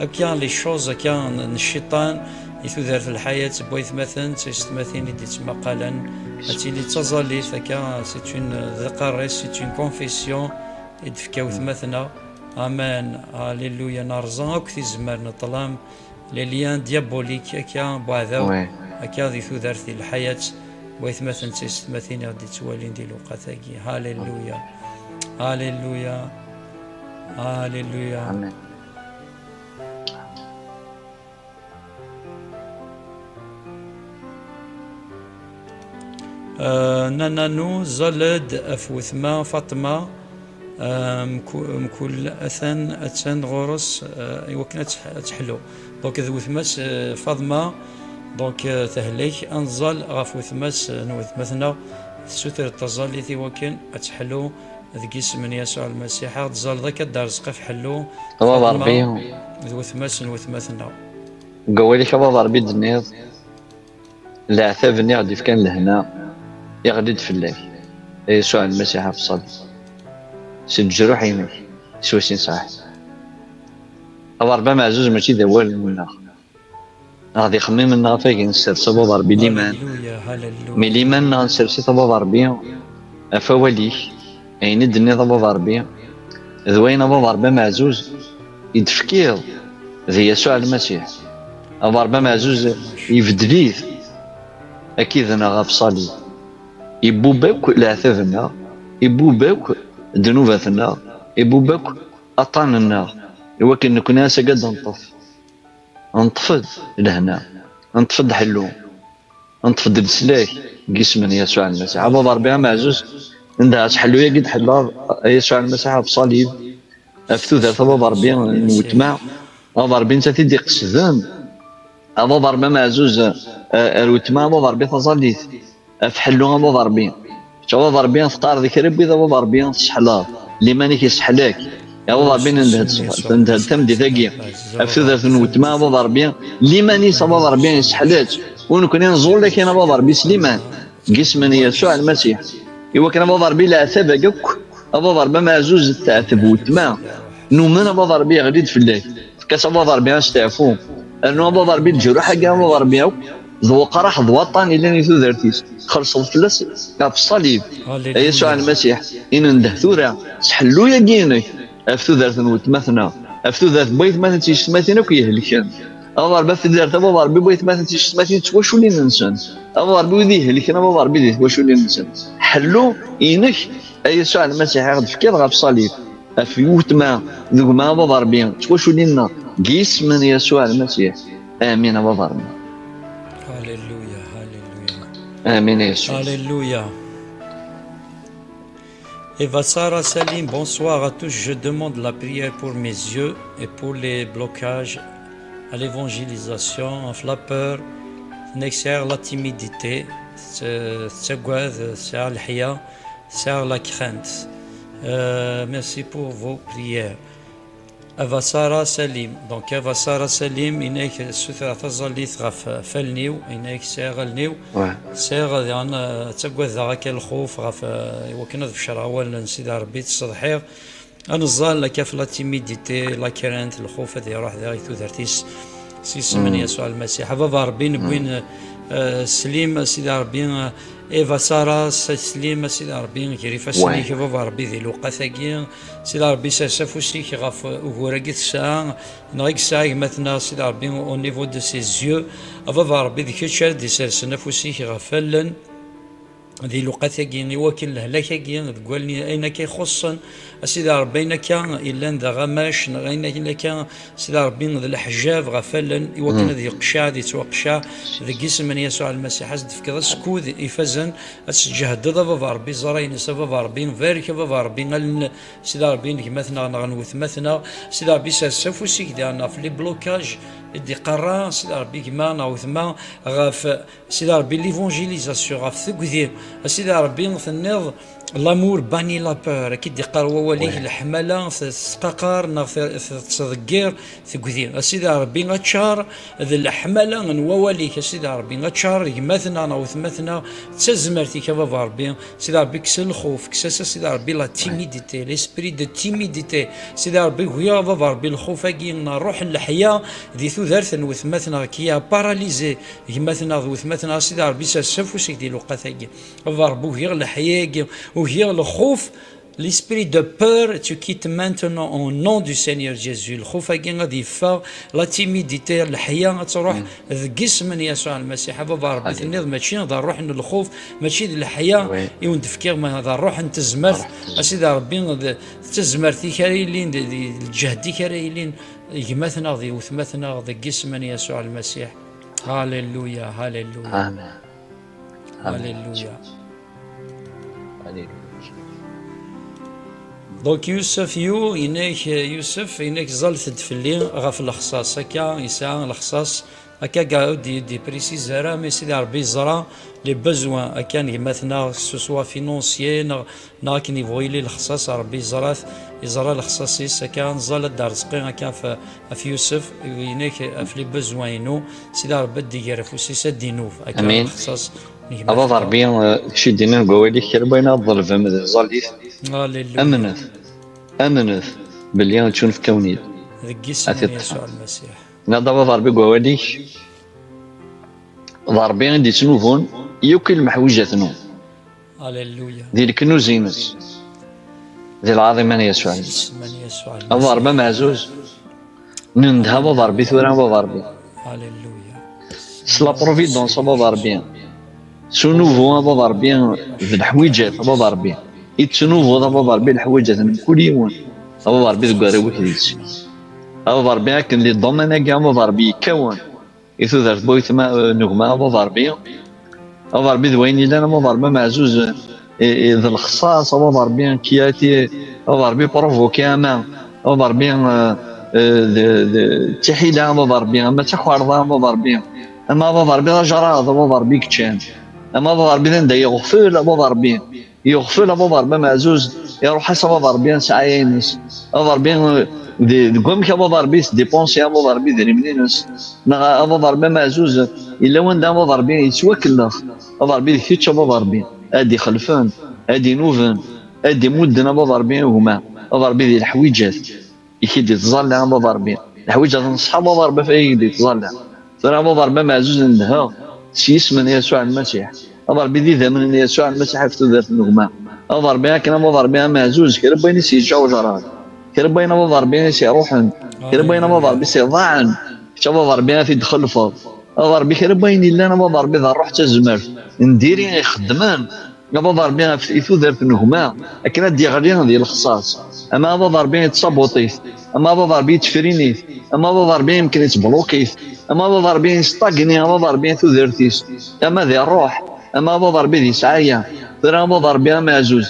akka les choses, akka n, n cciṭan, i tudert n lḥayat n waytmaten, d taysetmatin i d-yettmaqalen. Ad tili d taẓallit, akka, c'est une, d aqerres, c'est une confession i d-tefka wetmaten-a. Amen. Alléluia. Nerẓa akk tizemmar n ṭṭlam, les liens diaboliques, akka, n uɛdaw, ouais, akka di tudert, di lḥayat n waytmaten d taysetmatin i ɣ-d-yettwalin di lewqat-agi. Alléluia. Alléluia. Alléluia. Amen. Euh, Nananu, ẓẓal-d ɣef wetma Faṭma, euh, mku-, mkul atan, attan ɣur-s, euh, i wakken ad tḥ-, ad teḥlu. Donc, d wetma-s, euh, Faṭma, donc, euh, tehlek, ad nẓal ɣef wetma-s, euh, n wetma-tneɣ, tessuter taẓallit i wakken ad teḥlu deg isem n Yasuɛ Lmasiḥ. Ad ɣ-d-ẓẓaleḍ akka Dda Rezqi ɣef ḥellu, a baba Faṭma, Ṛebbi, d wetma-s n wetma-tneɣ. Deg wawal-ik, a baba Ṛebbi, d-tenniḍ, leɛtab-nni i ɣ-d-ifkan lehna, iɣli-d fell-ak, a Yasuɛ Lmasiḥ ɣef ṣṣalib. S leǧruḥ-inek, s wasin ṣaḥ. A baba Ṛebbi ameɛzuz, mačči d awal-nneɣ, neɣ d ixemmimen-nneɣ ɣef ayen nessers, a baba Ṛebbi, liman. Alléluia, alléluia. Mi liman-nneɣ nessers-it, a baba Ṛebbi, ɣef wawal-ik, ayen i d-tenniḍ, a baba Ṛebbi, d wayen, a baba Ṛebbi ameɛzuz, i d-tefkiḍ di Yasuɛ Lmasiḥ. A baba Ṛebbi ameɛzuz, ibeddel-it akkid-neɣ ɣef ṣṣalib. Ibubb akk leɛtab-nneɣ, ibubb akk ddnubat-nneɣ, ibubb akk aṭṭan-nneɣ, i wakken nekni ass-agi ad d-neṭṭef. Neṭṭef-d lehna, neṭṭef-d ḥellu, neṭṭef-d leslak deg yisem n Yasuɛ Lmasiḥ. A baba Ṛebbi ameɛzuz, ndeh-as ḥellu-agi d-tḥelleḍ, a Yasuɛ Lmasiḥ, ɣef ṣṣalib, ɣef tudert, a baba Ṛebbi, n weltma, a baba Ṛebbi, nettat i d-iqesden, a baba Ṛebbi ameɛzuz, a, ar weltma, a baba Ṛebbi, taẓallit, ɣef ḥellu, a baba Ṛebbi. Kečč, a baba Ṛebbi, teqqareḍ i kra n wid, a baba Ṛebbi, tesseḥlaḍ, liman-ik yesseḥla-k. A baba Ṛebbi, nendeh-d ṣṣbeḥ, nendeh-d tameddit-agi ɣef tudert n weltma, a baba Ṛebbi, liman-is, a baba Ṛebbi, yesseḥla-tt. U nekni nẓul akin, a baba Ṛebbi, s liman, deg yisem n Yasuɛ Lmasiḥ, i wakken, a baba Ṛebbi, leɛtab-agi akk, a baba Ṛebbi ameɛzuz, teɛteb weltma, numen, a baba Ṛebbi, yeɣli-d fell-ak. Fek-as, a baba Ṛebbi, asteɛfu. Rnu, a baba Ṛebbi, leǧruḥ-agi, a baba Ṛebbi, akk d weqraḥ d waṭṭan yellan i tudert-is, txellṣeḍ fell-as ɣef ṣṣalib. Alléluia. A Yasuɛ Lmasiḥ, i nendeh tura s ḥellu-agi-inek ɣef tudert n weltma-tneɣ, ɣef tudert n waytmaten d tiyessetmatin akk ihelken. A baba Ṛebbi, ɣef tudert, a baba Ṛebbi, n waytmaten d tiyessetmatin d twaculin-nsen. A baba Ṛebbi, wid ihelken, a baba Ṛebbi, di twaculin-nsen. Ḥellu-inek, a Yasuɛ Lmasiḥ, i ɣ-d-tefkiḍ ɣef ṣṣalib, ɣef weltma d gma, a baba Ṛebbi, d twaculin-nneɣ, deg yisem n Yasuɛ Lmasiḥ. Amin, a baba Ṛebbi. Alléluia, alléluia. Amin, a Yasuɛ. Alléluia. Eva Sarah Salim, bonsoir à tous. Je demande la prière pour mes yeux et pour les blocages à l'évangélisation, ɣef la peur, tenna-k sɛiɣ la timidité, tt-, tettagad, sɛiɣ leḥya, sɛiɣ la crainte. Euh, merci pour vos prières. Eva Sarah Salim. Donc, Eva Sarah Salim, yenna-k, ssutreɣ taẓallit ɣef, ɣef allen-iw, yenna-k, sɛiɣ allen-iw, ouais, sɛiɣ, diɣen, euh, ttagadeɣ akka lxuf ɣef, euh, i wakken ad becreɣ awal n Sidi Ṛebbi, ttṣeḍḥiɣ. Ad neẓẓal akka ɣef la timidité, la crainte, lxuf ad iruḥ diɣ i tudert-is. S yisem n Yasuɛ Lmasiḥ. A baba Ṛebbi, newwin, euh, Slim, Sidi Ṛebbi, euh, Eva Sarah Slim, a Sidi Ṛebbi, ger ifassen-ik, ouais, a baba Ṛebbi, di lewqat-agi. Sidi Ṛebbi, sers afus-ik ɣef ugur-agi tesɛa, neɣ i yesɛa gma-tneɣ, Sidi Ṛebbi, au niveau de ses yeux. A baba Ṛebbi, d kečč ara d-isersen afus-ik ɣef allen. di luqat-agi, i wakken lehlak-agi deg wallen ayen akka ixuṣṣen, a Sidi Ṛebbi, ayen akka yellan d aɣamac, neɣ ayen akka, a Sidi Ṛebbi, d leḥjab ɣef allen, i wakken ad yeqceɛ, ad yettwaqceɛ deg yisem n Yasuɛ Lmasiḥ. Ad s-d-tefkeḍ askud ifazen, ad tǧehdeḍ a Baba Ṛebbi, ẓẓer ayen-is a Baba Ṛebbi, barek a Baba Ṛebbi, allen, Sidi Ṛebbi, n gma-tneɣ neɣ n wetma-tneɣ, Sidi Ṛebbi, sers afus-ik diɣen ɣef les blocages i d-iqerra, Sidi Ṛebbi, gma neɣ wetma, ɣef Sidi Ṛebbi, l'évangélisation, ɣef tegdi. A Sidi Ṛebbi, tenniḍ, l'amour bannit la peur, akka i d-iqqar wawal-ik, leḥmala tesqaqar neɣ te-, tettḍeggir tegdi. A Sidi Ṛebbi, aččar d leḥmala n wawal-ik, a Sidi Ṛebbi, aččar gma-tneɣ neɣ wetma-tneɣ d tazmert-ik, a Baba Ṛebbi. Sidi Ṛebbi, kkes lxuf, kkes-as, a Sidi Ṛebbi, la timidité, l'esprit de timidité. Sidi Ṛebbi, ugiɣ a Baba Ṛebbi lxuf-agi n ṛṛuḥ n leḥya di tudert n wetma-tneɣ qui est paralysée, gma-tneɣ d wetma-tneɣ, a Sidi Ṛebbi, sers afus-ik di lewqat-agi. A Baba Ṛebbi, ugiɣ leḥya-agi, ugiɣ lxuf, l'esprit de peur, tu quittes maintenant au nom du Seigneur Jésus. Lxuf-agi ad yeffeɣ, la timidité, leḥya ad truḥ deg isem n Yasuɛ Lmasiḥ. A Baba Ṛebbi, tenniḍ mačči d ṛṛuḥ n lxuf, mačči d leḥya i wen-d-fkiɣ, ma d ṛṛuḥ n tezmert. A Sidi Ṛebbi, d tazmert-ik ara yilin, d, d lǧehd-ik ara yilin, gma-tneɣ d wetma-tneɣ deg isem n Yasuɛ Lmasiḥ. Halleluya, halleluya. Amen. Halleluya. Halleluya. Donc Yusef yu, inek Yusef, inek ẓalet-d fell-i ɣef lexṣaṣ. Akka yesɛa lexṣaṣ, akka ga-, ur d-, ur d-iprécise ara, mais Sidi Ṛebbi yeẓra les besoins, akka n gma-tneɣ, que ce soit financier, neɣ neɣ akken yebɣu yili lexṣaṣ, Ṛebbi yeẓra-t, yeẓra lexṣaṣ-is, akka ad nẓal ad d-rezqi, akka ɣef, ɣef Yusef, inek ɣef les besoins-inu, Sidi Ṛebbi ad d-iger afus-is, ad d-inub, akka lexṣaṣ n gma. A Baba Ṛebbi, eh, kečč i d-yennan deg wawal-ik, kra n wayen ara tḍelbem, d nẓal-it. Amnet, amnet belli ad ttunefk-awen-id. Deg yisem n Yasuɛ Lmasiḥ. Nniɣ-d a Baba Ṛebbi deg wawal-ik, d Ṛebbi i d-ittnubun yakk i lmeḥwiǧat-nwen. Di leknuz-ines, di lɛaḍima n Yasuɛ Lmasiḥ. A Baba Ṛebbi ameɛzuz, nendeh a Baba Ṛebbi tura a Baba Ṛebbi. S la providence a Baba Ṛebbi. S unubu a Baba Ṛebbi d leḥwiǧat a Baba Ṛebbi. I tettnubuḍ a Baba Ṛebbi leḥwiǧat n mkul yiwen. A Baba Ṛebbi deg warraw-ik di sin. A Baba Ṛebbi akken di ddumman-agi a Baba Ṛebbi yekkawen. I tudert n waytma, eh, n gma, a Baba Ṛebbi. A Baba Ṛebbi d wayen yellan, a Baba Ṛebbi ameɛzuz, eh, eh, d lexṣaṣ, a Baba Ṛebbi, qui a été, a Baba Ṛebbi provoqué, ama, a Baba Ṛebbi, eh, eh, d, d, d tiḥila, a Baba Ṛebbi, ama d takerḍa, a Baba Ṛebbi, ama, a Baba Ṛebbi d ajraḍ, a Baba Ṛebbi yeččan, ama, a Baba Ṛebbi d anda yeɣfel, a Baba Ṛebbi. Yeɣfel a Baba Ṛebbi ameɛzuz, iṛuḥ-as a Baba Ṛebbi ssɛaya-ines. A Baba Ṛebbi, eh, di, deg wamek a Baba Ṛebbi yesdipensé a Baba Ṛebbi idrimen-ines. Neɣ a Baba Ṛebbi ameɛzuz, yella wanda a Baba Ṛebbi yettwakellex. A Baba Ṛebbi d kečč a Baba Ṛebbi, ad d-ixelfen, ad d-inuben, ad d-imudden a Baba Ṛebbi i gma. A Baba Ṛebbi di leḥwiǧat. I k-id-ittẓalla a Baba Ṛebbi. Leḥwiǧ ad nṣeḥ a Baba Ṛebbi ɣef ay k-id-ittẓalla. Tura a Baba Ṛebbi ameɛzuz, ndheɣ s yisem n Yasuɛ Lmasiḥ. A Baba Ṛebbi, d idammen n Yasuɛ Lmasiḥ ɣef tudert n gma. A Baba Ṛebbi, akken a Baba Ṛebbi ameɛzuz, kra n wayen i s-yeǧǧa ujraḍ, kra n wayen a Baba Ṛebbi i s-iṛuḥen, kra n wayen a Baba Ṛebbi i s-iḍaɛen, kečč a Baba Ṛebbi ad t-id-txelfeḍ. A Baba Ṛebbi, kra n wayen yellan a Baba Ṛebbi d ṛṛuḥ d tazmert n diri ixeddmen. A Baba Ṛebbi, ɣef i tudert n gma, akken ad d-yeɣli di lexṣaṣ. Ama a Baba Ṛebbi yettṣabuṭ-it, ama a Baba Ṛebbi yettefrin-it, ama a Baba Ṛebbi yemken yettbluq-it, ama a Baba Ṛebbi yestagni, a Baba Ṛebbi tudert-is, ama di ṛṛuḥ, ama a Baba Ṛebbi di ssɛaya. Tura a Baba Ṛebbi ameɛzuz,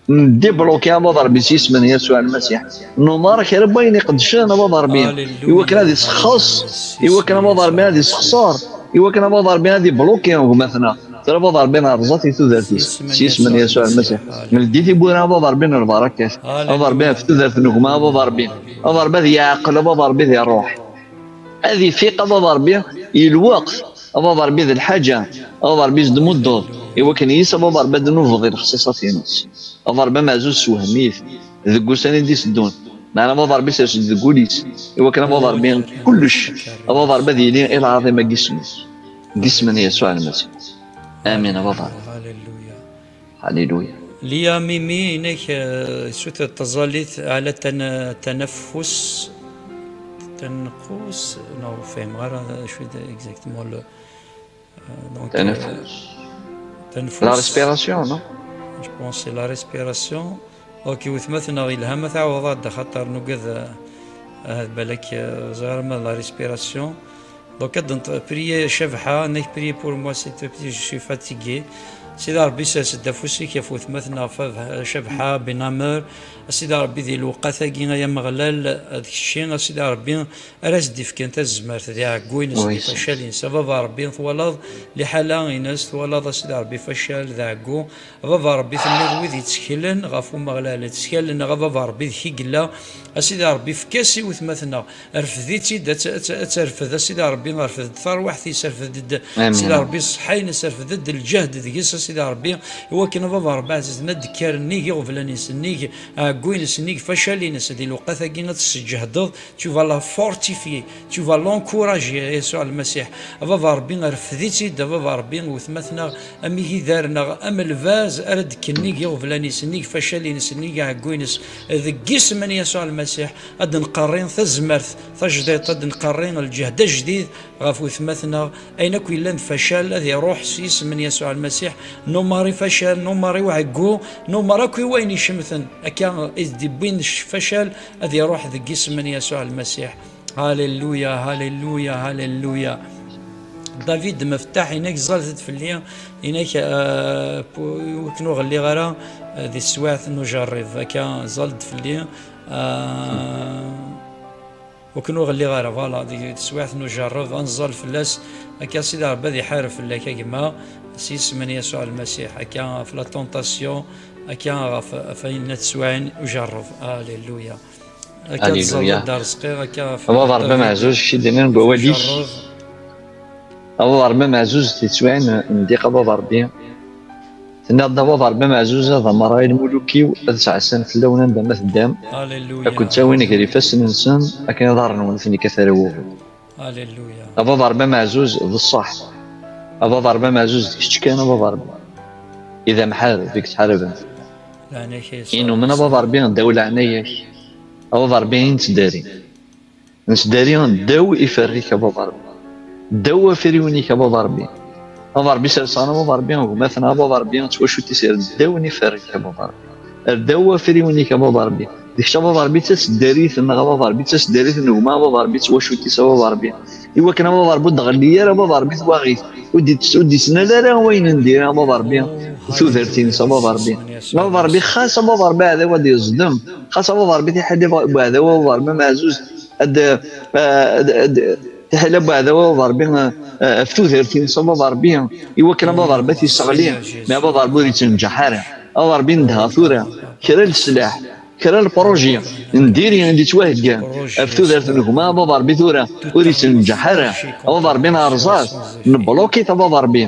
ndibluki a Baba Ṛebbi s yisem n Yasuɛ Lmasiḥ. Numeṛ kra n wayen iqedcen a Baba Ṛebbi, i wakken ad isxeṣ, i wakken a Baba Ṛebbi ad isexṣer, i wakken a Baba Ṛebbi ad ibluki gma-tneɣ. Tura a Baba Ṛebbi nerẓa-t i tudert-is, s yisem n Yasuɛ Lmasiḥ. Neldi tiwwura a Baba Ṛebbi n lbarakat. A Baba Ṛebbi ɣef tudert n gma a Baba Ṛebbi. A Baba Ṛebbi ad yeɛqel a Baba Ṛebbi di ṛṛuḥ. Ad ifiq a Baba Ṛebbi i lweqt. A Baba Ṛebbi d lḥaǧa. A Baba Ṛebbi s-d-muddeḍ. I wakken yis a Baba Ṛebbi ad d-nubeḍ i lexṣaṣat-ines. A Baba Ṛebbi ameɛzuz sewhem-it deg ussan i d-iteddun. Meɛna a Baba Ṛebbi sers-d deg wul-is. I wakken a Baba Ṛebbi kullec. A Baba Ṛebbi ad yili i lɛaḍima n yisem-is. Deg yisem n Yasuɛ Lmasiḥ. Amin a Baba Ṛebbi. Haleluya. Liya Mimi, inek, eh, suter taẓallit ɛla tan-, tanafus, tanqus, neɣ ur fhimeɣ ara d acu d exactement le, eh, donc, eh, tanafus. La respiration, non? Je pense c'est la respiration. Ok, wetma-tneɣ, yelha ma tɛawdeḍ-aɣ-d, axaṭer nugad, euh, ahat balak, euh, ẓriɣ ma d la respiration. Donc, ad nṭ-, prier Cabḥa, nekk prier pour moi, c'est, je suis fatigué. Sidi Ṛebbi, sers-d afus-ik ɣef wetma-tneɣ Fab-, Cabḥa Benamer. A Sidi Ṛebbi, di lewqat-agi, ay Ameɣlal, d kečči, a Sidi Ṛebbi, ara s-d-ifken tazmert di ɛeggu-ines, di facal-ines. A Baba Ṛebbi, twalaḍ liḥala-ines, twalaḍ, a Sidi Ṛebbi, facal d ɛeggu. A Baba Ṛebbi, tenniḍ wid yetteklen ɣef Umeɣlal, ttkalen, a Baba Ṛebbi, deg-k i yella. A Sidi Ṛebbi, efk-as i wetma-tneɣ, refd-itt-id, ad tt-, ad tt-, ad terfed, a Sidi Ṛebbi, refd-d tarwiḥt-is, refd-d, a Sidi Ṛebbi, ṣṣeḥḥa-ines, refd-d lǧehd deg-s, a Sidi Ṛebbi, i wakken, a Baba Ṛebbi ɛzizen, ad d-kker nnig iɣeblan-is, nnig ɛeggu-ines, nnig facal-ines, di lewqat-agi ad tt-tesǧehdeḍ, tu vas la fortifier, tu vas l'encourager, a Yasuɛ Lmasiḥ. A Baba Ṛebbi, refd-itt-id, a Baba Ṛebbi, wetma-tneɣ, am igider-nneɣ, am lbaz, ara d-kken nnig iɣeblan-is, nnig facal-ines, nnig ɛeggu-ines, deg yisem n Yasuɛ Lmasiḥ, ad d-nqerri tazmert tajdiṭ, ad d-nqerri lǧehd ajdid ɣef wetma-tneɣ, ayen akk yellan d facal, ad iruḥ s yisem n Yasuɛ Lmasiḥ, numar i facal, numar i uɛeggu, numar akk i wayen icemten, akka i d-iwwin facal, ad iruḥ deg yisem n Yasuɛ Lmasiḥ. Halleluya, halleluya, halleluya. David Meftaḥ, inak, ẓẓaltet fell-i, inak, euh, pu-, ur ken-ur ɣelliɣ ara, euh, di teswiɛt n ujerrib, akka ẓẓal-d fell-i, euh, ur ken-ur ɣelliɣ ara, voilà, di teswiɛt n ujerrib, ad nẓẓal fell-as, akka Sidi Ṛebbi ad iḥareb fell-ak, a gma, s yisem n Yasuɛ Lmasiḥ, akka ɣef la tentation, akka ɣef, ɣef ayen n teswiɛin ujerrib. Halleluya. Akka Alleluia. Tẓalliḍ d Arezqi, akka ɣef A Baba Ṛebbi ameɛzuz, kečč i d-nnan deg wawal-ik. Ujerrib. A Baba Ṛebbi ameɛzuz, di teswiɛin n ddiq, a Baba Ṛebbi. Tenniḍ-d, a Baba Ṛebbi ameɛzuz, ad amerra i lmuluk-iw, ad sɛassan fell-awen anda ma teddam. Halleluya. Ad ken-ttawin gar ifassen-nsen, akken iḍarren-nwen ad ten-ikkat ara wuɣu. Halleluya. A Baba Ṛebbi ameɛzuz, d ṣṣeḥ. A Baba Ṛebbi ameɛzuz, d kečč kan, a Baba Ṛebbi, i d amḥareb i yettḥaraben. Leɛnaya-k, a Yasuɛ. I numen, a Baba Ṛebbi, ddaw leɛnaya-k. A Baba Ṛebbi, i nettdari. Nettdari ddaw iferr-ik, a Baba Ṛebbi. Ddaw afriwen-ik, a Baba Ṛebbi. A Baba Ṛebbi, sers-aɣ, a Baba Ṛebbi, gma-tneɣ, a Baba Ṛebbi, d twacut-is ar ddaw n iferr-ik, a Baba Ṛebbi. Ar ddaw afriwen-ik, a Baba Ṛebbi. D kečč, a Baba Ṛebbi, d taseddarit-nneɣ, a Baba Ṛebbi, d taseddarit n gma, a Baba Ṛebbi, d twacut-is, a Baba Ṛebbi. I wakken, a Baba Ṛebbi, ur d-ɣelli ara, a Baba Ṛebbi, twaɣit. Ur d-, ur d-yettnal ara wayen n diri, a Baba Ṛebbi, tudert-ines, a Baba Ṛebbi. A Baba Ṛebbi, xas, a Baba Ṛebbi, aɛdaw ad yeẓdem. Xas, a Baba Ṛebbi, tiḥila n uɛdaw, a Baba Ṛebbi, ameɛzuz. Ad, ad, ad, tiḥila n uɛdaw, a Baba Ṛebbi, eh, ɣef tudert-ines, a Baba Ṛebbi, i wakken, a Baba Ṛebbi, ad t-yesseɣli. Mi a Baba Ṛebbi ur yettneǧǧaḥ ara. A Baba Ṛebbi, nedha tura. Kra n leslaḥ, kra n lpṛuji n diri i d-yettwaheggan ɣef tudert n gma, a Baba Ṛebbi, tura ur yettneǧǧaḥ ara. A Baba Ṛebbi, nerẓa-t, nebluki-t, a Baba Ṛebbi.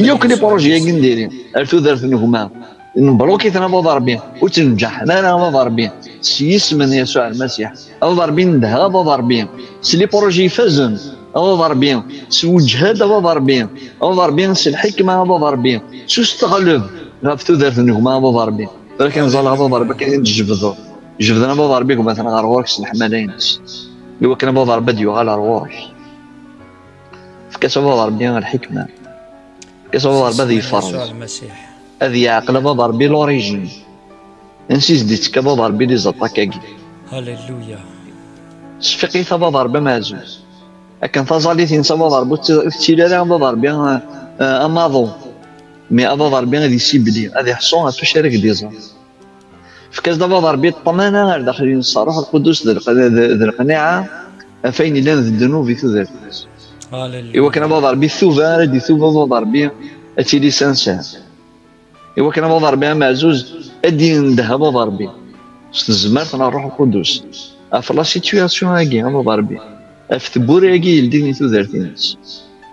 Yakk lipṛuji-agi n diri ar tudert n gma, nebluki-ten, a Baba Ṛebbi, ur ttneǧǧaḥen ara, a Baba Ṛebbi, s yisem n Yasuɛ Lmasiḥ. A Baba Ṛebbi, nedha, a Baba Ṛebbi, s lipṛuji ifazen, a Baba Ṛebbi, s weǧhad, a Baba Ṛebbi, a Baba Ṛebbi, s lḥikma, a Baba Ṛebbi, s usteɣleb ɣef tudert n gma, a Baba Ṛebbi. Tura kan ẓẓaleɣ, a Baba Ṛebbi, akken i d-tjebdeḍ. Jebden, a Baba Ṛebbi, gma-tneɣ ɣer ɣur-k s leḥmala-ines. I wakken, a Baba Ṛebbi, ad yuɣal ɣer ɣur-k. Efk-as, a Baba Ṛebbi, lḥikma. Efk-as, a Baba Ṛebbi, ad yefreẓ. Ad yeɛqel, a Baba Ṛebbi, l'origine. Ansi i s-d-yettekka, a Baba Ṛebbi, les attaques-agi. Halleluya. Sfiq-it, a Baba Ṛebbi ameɛzuz. Akken taẓallit-ines, a Baba Ṛebbi, ur tt-, ur tettili ara, a Baba Ṛebbi, eh, eh, amaḍu. Mais a Baba Ṛebbi ad yessibli, ad iḥṣu ɣef wacu ara k-d-iẓer. Efk-as-d, a Baba Ṛebbi, ṭṭmana ar daxel-ines s Ṛṛuḥ Lqudus d lq-, d, d leqniɛa ɣef wayen yellan d ddnub i tudert-ines. Halleluya. I wakken, a Baba Ṛebbi, tuba ara d-itub, a Baba Ṛebbi, ad tili sincère. I wakken, a Baba Ṛebbi ameɛzuz, ad d-yendeh, a Baba Ṛebbi, s tezmert n Ṛṛuḥ Lqudus, ɣef la situation-agi, a Baba Ṛebbi, ɣef tewwura-agi yeldin i tudert-ines.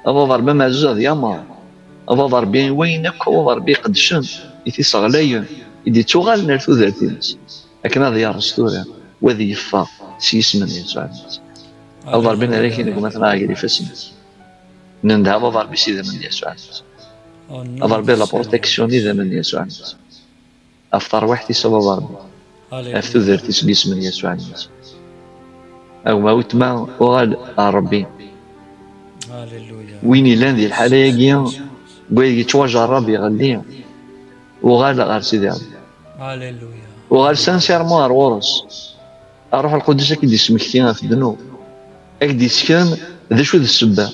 A Baba Ṛebbi ameɛzuz, ad yameṛ, a Baba Ṛebbi, i wayen akk, a Baba Ṛebbi, iqeddcen, i t-isseɣlayen, i d-ittuɣalen ar tudert-ines, akken ad yerẓ tura, u ad yeffeɣ s yisem n Yasuɛ Lmasiḥ. A Baba Ṛebbi, nerra-k i gma-tneɣ gar ifassen-ik. Nendeh, a Baba Ṛebbi, s idammen n Yasuɛ Lmasiḥ. A Baba Ṛebbi, la protection, idammen n Yasuɛ Lmasiḥ. Ɣef terwiḥt-is, a Baba Ṛebbi. Halleluya. Ɣef tudert-is, deg yisem n Yasuɛ Lmasiḥ. A gma, a wetma, uɣal ɣer Ṛebbi. Halleluya. Win yellan di lḥala-agi, Deg wayeg yettwajerrab, yeɣli, uɣal ɣer Sidi Ṛebbi. Uɣal sincèrement ar ɣur-s. Ṛṛuḥ Lqudus ad k-id-yesmekti ɣef ddnub, ad k-d-yessken d acu d ssebba,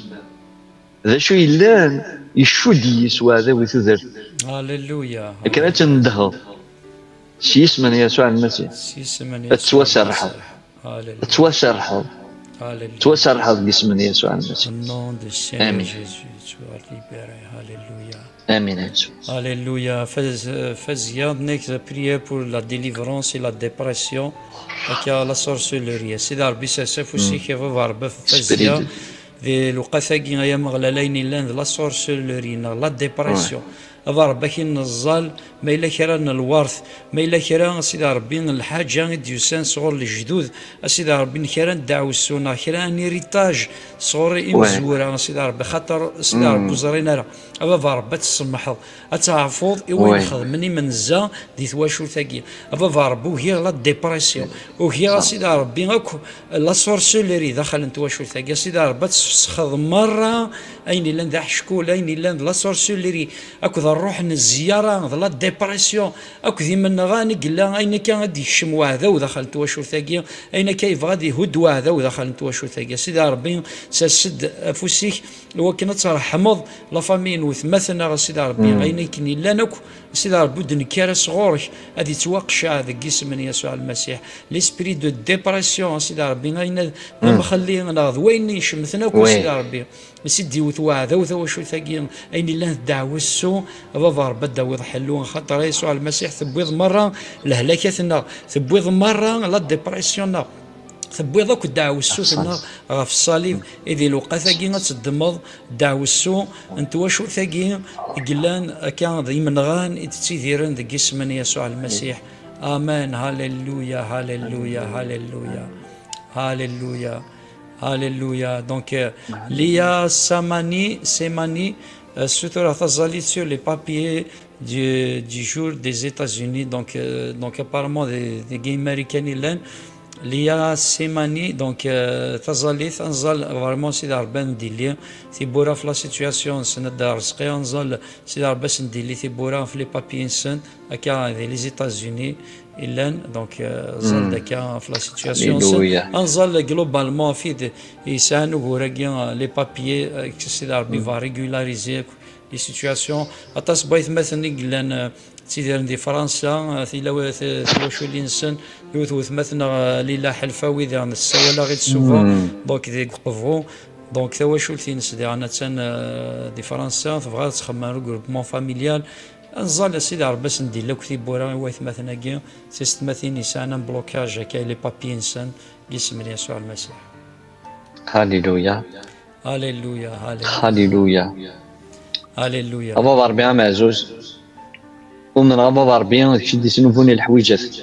d acu yellan icudd-iyi s weɛdaw i tudert. Akken ad tendehḍ s yisem n Yasuɛ Lmasiḥ, ad tettwaserrḥeḍ. Ad tettwaserrḥeḍ. Tettwaserrḥeḍ deg yisem n Yasuɛ Lmasiḥ. Amin. Amin. Alléluia. Faz-, Fazia, next prière pour la délivrance et la dépression. Akka, la sorcellerie. Sidi Ṛebbi, sers afus-ik, a baba Ṛebbi, ɣef Fazia. Di lewqat-agi, ay Ameɣlal, ayen yellan d la sorcellerie neɣ la dépression. A baba Ṛebbi, ad k-neẓẓal, ma yella kra n lwert, ma yella kra, a Sidi Ṛebbi, n lḥaǧa i d-yusan sɣur lejdud, a Sidi Ṛebbi, n kra n ddeɛwessu neɣ kra n héritage sɣur imezwura, a Sidi Ṛebbi, xaṭer, a Sidi Ṛebbi, ur ẓrin ara. A baba Ṛebbi, ad tsemḥeḍ, ad tɛefuḍ i wayen xedmen imenza di twacult-agi. A baba Ṛebbi, ugiɣ la dépression, ugiɣ, a Sidi Ṛebbi, akk la sorcellerie daxel n twacult-agi. A Sidi Ṛebbi, ad tesfesxeḍ merra ayen yellan d aḥeckul, ayen yellan d la sorcellerie, akked ṛṛuḥ n zzyara, d la dépression, akked imenɣan i yella, ayen akka ad d-yekcem weɛdaw daxel n twacult-agi, ayen akka yebɣa ad ihudd weɛdaw daxel n twacult-agi. A Sidi Ṛebbi, sers-d afus-ik i wakken ad tṛeḥmeḍ la famille n wetmaten-nneɣ, a Sidi Ṛebbi, ayen akken yellan akk, a Sidi Ṛebbi, ur d-nekki ara sɣur-k, ad ittwaqceɛ deg yisem n Yasuɛ Lmasiḥ. L'esprit de dépression, a Sidi Ṛebbi, ayen d amxelli neɣ d wayen icemten akk, a Sidi Ṛebbi, i s-id-iwet weɛdaw tawacult-agi, ayen yellan d ddeɛwessu, a baba Ṛebbi, ad d-tawiḍ ḥellu, axaṭer a Yasuɛ Lmasiḥ, tewwiḍ merra lehlakat-nneɣ, tewwiḍ merra la dépression-nneɣ. Tewwiḍ akk ddeɛwessu-nneɣ ɣef ṣṣalib, i di lewqat-agi ad teddmeḍ ddeɛwessu n twacult-agi i yellan akka d imenɣan i d-ttidiren deg yisem n Yasuɛ Lmasiḥ. Amen. Halleluya, halleluya, halleluya. Halleluya. Halleluya. Donc, euh, Lia Samani, Semani, euh, sutura taẓallit sur les papiers du, du jour des États-Unis. Donc, euh, donc apparemment, des, des gay américains, Lia Semani, donc, euh, taẓallit, anẓal, vraiment, Sidi Ṛebbi ad d-illi tiwwura ɣef la situation-nsen, a Dda Ṛezqi, anẓal, Sidi Ṛebbi ad d-illi tiwwura ɣef les papiers-nsen, akka, di les États-Unis i llan, donc, euh, anẓal d akka ɣef la situation-nsen. Anẓal, globalement, ɣef wid yesɛan ugur-agi, euh, les papiers, euh, Sidi Ṛebbi va régulariser akk les situations. Aṭas n waytmaten i yellan, euh, ttidiren di Fransa, euh, tila wa-, t-, twaculin-nsen, yiwet wetmat-nneɣ, euh, Lila Ḥelfawi, diɣen nessawal-aɣ-id souvent, donc deg Uqbu. Donc tawacult-ines diɣen attan, euh, di Fransa, tebɣa ad txemmem regroupement familial. Anẓal, a Sidi Ṛebbi ad sen-d-illi akk tiwwura i waytmaten-agi, tisetmatin yesɛan un blocage akka, les papiers-nsen, deg yisem n Yasuɛ Lmasiḥ. Halleluya. Halleluya, halleluya. Halleluya. Halleluya. A baba Ṛebbi ameɛzuz, umneɣ a baba Ṛebbi d kečč i d-isnubun i leḥwijat.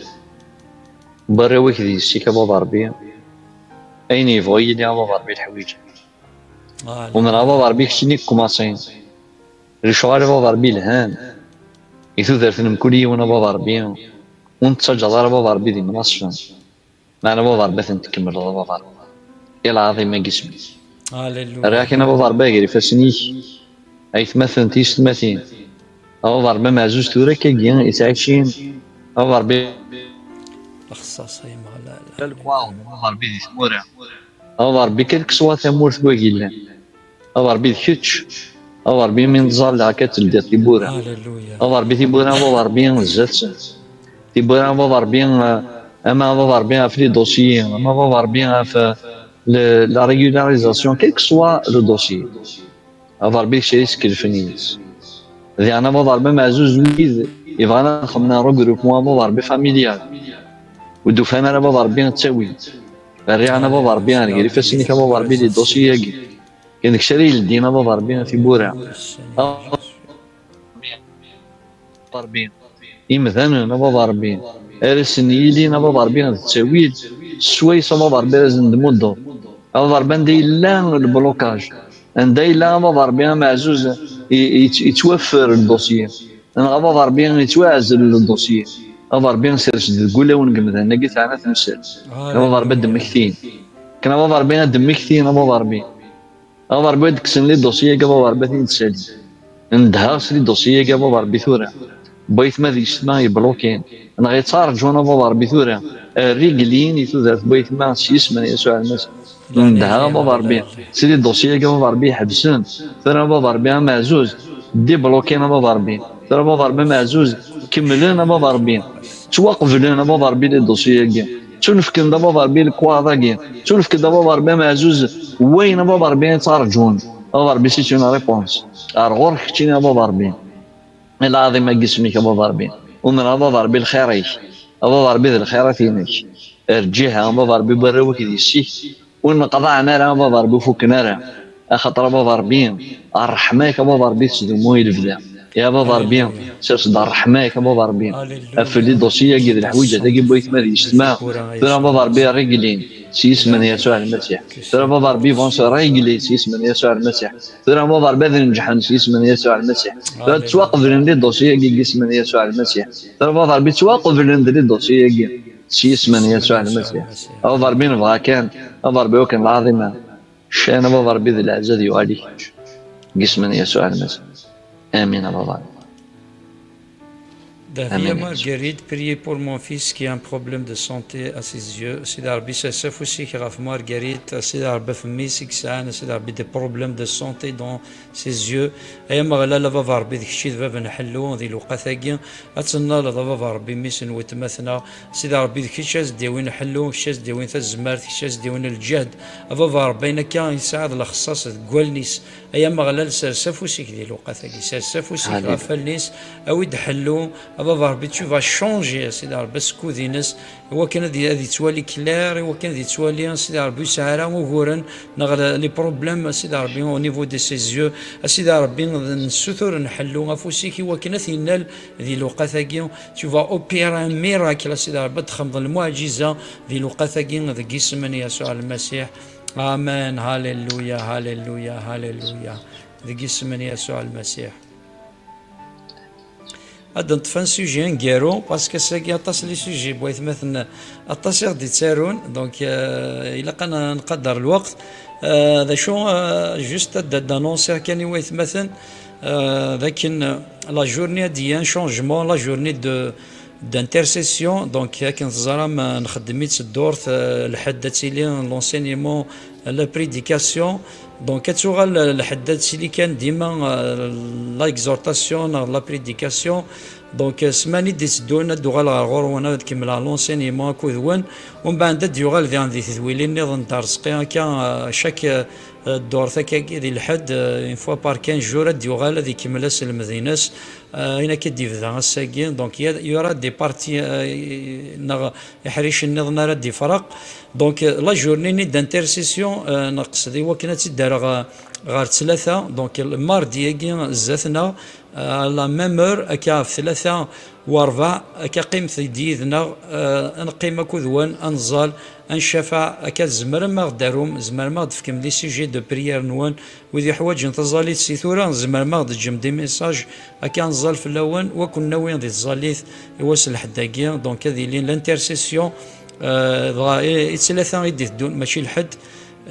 Berriɣ-ak d yessi-k a baba Ṛebbi, ayen yebɣu yili a baba Ṛebbi leḥwijat. Umneɣ a baba Ṛebbi keččini i ikumaṣin. Lecɣal a baba Ṛebbi lhan i tudert n mkul yiwen a baba Ṛebbi, ur nettaǧaḍ ara a baba Ṛebbi d imnaṣfen. Meɛna a baba Ṛebbi ad ten-tkemmleḍ a baba Ṛebbi. I lɛaḍima n yisem-ik. Rriɣ-ak-in a baba Ṛebbi gar ifassen-ik, aytmaten, tiyessetmatin. A baba Ṛebbi ameɛzuz tura akkagi yettɛicin. A baba Ṛebbi lexṣaṣ ay Ameɣlal. A baba Ṛebbi di tmura. A baba Ṛebbi, quelle que soit tamurt wagi yellan. A baba Ṛebbi d kečč. A baba Ṛebbi mi neẓẓal akka teldiḍ tiwwura. A baba Ṛebbi tiwwura a baba Ṛebbi zdat-sen. Tiwwura a baba Ṛebbi, eh, ama a baba Ṛebbi ɣef les dossiers, ama a baba Ṛebbi ɣef, eh, le, la régularisation, quel que soit le dossier. A baba Ṛebbi kečč ay iskelfen yis. Diɣen a baba Ṛebbi ameɛzuz wid yebɣan ad xedmen regroupement a baba Ṛebbi familial. Ur d-ufan ara a baba Ṛebbi ttawin. Rriɣ a baba Ṛebbi ɣer gar ifassen-ik a baba Ṛebbi les dossiers-agi. Kan d kečč ara yeldin a baba Ṛebbi tiwwura. A baba Ṛebbi. Imdanen a baba Ṛebbi. Ar asen-yilin a baba Ṛebbi d ttawil. Swayes a baba Ṛebbi ara sen-d-muddeḍ. A baba Ṛebbi anda yella le blocage. Anda yella a baba Ṛebbi ameɛzuz i, i, yettwaffer le dossier. Neɣ a baba Ṛebbi yettwaɛzel le dossier. A baba Ṛebbi sers-d deg wulawen n yemdanen-agi teɛna temsal. A baba Ṛebbi ad d-mmektin. Kan a baba Ṛebbi ad d-mmektin a baba Ṛebbi. A baba Ṛebbi ad d-kksen les dossiers-agi a baba Ṛebbi ad ten-id-sali. Ndeh-aɣ s les dossiers-agi a baba Ṛebbi tura. Baba aytma d yessetma yeblukin, neɣ yettarǧun a baba Ṛebbi tura. Rriglin i tudert n baba aytma s yisem n Yasuɛ Lmasiḥ. Ndeh-aɣ a baba Ṛebbi s les dossiers-agi a baba Ṛebbi iḥebsen. Tura a baba Ṛebbi ameɛzuz, débloquin a baba Ṛebbi. Tura a baba Ṛebbi ameɛzuz, kemmlen a baba Ṛebbi. Ttwaqeblen a baba Ṛebbi les dossiers-agi. Ttunefken-d a baba Ṛebbi lekwaɣeḍ-agi. Ttunefken-d a baba Ṛebbi ameɛzuz, wayen a baba Ṛebbi i ttarǧun. A baba Ṛebbi, c'est une réponse. Ar ɣur-k keččini a baba Ṛebbi. I lɛaḍima n yisem-ik a baba Ṛebbi. Umreɣ a baba Ṛebbi lxir-ik. A baba Ṛebbi d lxirat-inek. Rǧiha a baba Ṛebbi n warraw-ik d yessi-k. Ur nneqḍaɛen ara a baba Ṛebbi, ur fuken ara. Axaṭer a baba Ṛebbi, ṛṛeḥma-k a baba Ṛebbi tettdumu i lebda. Ya baba Ṛebbi, sers-d ṛṛeḥma-k a baba Ṛebbi. Ɣef les dossiers-agi d leḥwiǧat-agi n waytma d yessetma. Tura a baba Ṛebbi rriglin s yisem n Yasuɛ Lmasiḥ. Tura a baba Ṛebbi vont se régler s yisem n Yasuɛ Lmasiḥ. Tura a baba Ṛebbi ad neǧḥen s yisem n Yasuɛ Lmasiḥ. Tura ttwaqeblen les dossiers-agi deg yisem n Yasuɛ Lmasiḥ. Tura a baba Ṛebbi ttwaqeblen-d les dossiers-agi s yisem n Yasuɛ Lmasiḥ. A baba Ṛebbi nebɣa kan, a baba Ṛebbi wakken lɛaḍima. Ccan a baba Ṛebbi d leɛzaz yuɣal i kečč. Deg yisem n Yasuɛ Lmasiḥ. Amin a baba Ṛebbi. Dahlia Marguerite, priez pour mon fils qui a un problème de santé à ses yeux. Sidi Ṛebbi, sers afus-ik ɣef Marguerite, Sidi Ṛebbi, ɣef mmi-s i yesɛan, Sidi Ṛebbi, des problèmes de santé dans ses yeux. Ay Ameɣlal, a baba Ṛebbi, d kečč i d bab n ḥellu di lewqat-agi. Ad tennaleḍ, a baba Ṛebbi, mmi-s n weltma-tneɣ. Sidi Ṛebbi, d kečč ad s-d-yawin ḥellu, kečč ad s-d-yawin tazmert, kečč ad s-d-yawin lǧehd. A baba Ṛebbi, ayen akka yesɛa d lexṣaṣ deg wallen-is. Ay Ameɣlal, sers afus-ik di lewqat-agi, sers afus-ik ɣef wallen-is, awi-d ḥellu. A baba Ṛebbi, tu vas changer, a Sidi Ṛebbi, asekkud-ines, i wakken ad, ad yettwali clair, i wakken ad yettwali, a Sidi Ṛebbi, ur yesɛi ara uguren neɣ les problèmes, a Sidi Ṛebbi, au niveau de ses yeux. A Sidi Ṛebbi, nessutur n ḥellu, afus-ik i wakken ad t-yennal di lewqat-agi. Tu vas opérer un miracle, a Sidi Ṛebbi, ad txedmeḍ lmuɛǧiza di lewqat-agi deg yisem n Yasuɛ Lmasiḥ. Amen. Halleluya, halleluya, halleluya. Deg yisem n Yasuɛ Lmasiḥ. Ad neṭṭef un sujet aneggaru, parce que ass-agi aṭas les sujets n waytmaten, aṭas i ɣ-d-ittarun, donc, euh, ilaq ad n-, nqadder lweqt. Euh, d acu, euh, juste ad d-annoncer kan i waytmaten, euh, d akken, euh, la journée ad d-yili un changement, la journée de, d'intercession. Donc akken teẓram, euh, nxeddem-itt ddurt, euh, lḥedd ad tili l'enseignement, la prédication. Donc ad tuɣal, euh, lḥedd ad tili kan dima, euh, l'exhortation neɣ la prédication. Donc, euh, ssmana i d-iteddun ad d-uɣaleɣ ɣer ɣur-wen, ad kemmleɣ l'enseignement akked-wen. Umbeɛd ad d-yuɣal diɣen di tedwilin nniḍen n Tarzqi, akka, euh, chaque, euh, ddurt akkagi di lḥedd, euh, une fois par quinze jours, ad d-yuɣal ad ikemmel aselmed-ines. Euh, ayen akka d-yebda ass-agi. Donc, il y a, il y aura des parties, euh, neɣ iḥricen nniḍen ara d-ifreq. Donc, euh, la journée-nni d'intercession, euh, neqsed i wakken ad tt-id-rreɣ, euh, ɣer ttlata. Donc, mardi-agi zdat-neɣ, euh, à la même heure, akka ɣef tlata u rbeɛ, akka qqimet-d yid-neɣ, euh, ad neqqim akked-wen, ad nẓal, ad ncafeɛ, akka tzemrem ad ɣ-d-tarum, tzemrem ad ɣ-d-tefkem des sujets de prière-nwen, wid yuḥwaǧen taẓallit si tura, tzemrem ad ɣ-d-teǧǧem des messages, akka ad nẓal fell-awen, u ad ken-nawi di tẓallit i wass n lḥedd-agi. Donc ad ilin l'intercession, euh, dɣa i, i ttlata i d-iteddun, mačči lḥedd,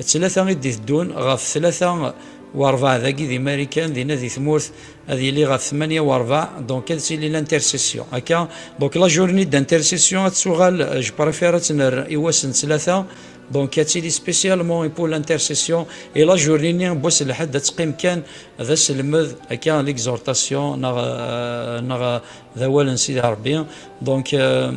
ttlata i d-iteddun, ɣef tlata u rbeɛ dagi di Marikan, dinna di tmurt, ad yili ɣef tmanya u rbeɛ, donc ad tili l'intercession. Akka, donc la journée d'intercession ad tuɣal, euh, je préfère ad tt-nerr i wass n ttlata, donc ad tili spécialement pour l'intercession, et la journée-nni n wass n lḥedd ad teqqim kan d aselmed, akka, l'exhortation, neɣ, euh, neɣ, euh, d awal n Sidi Ṛebbi. Donc, euh,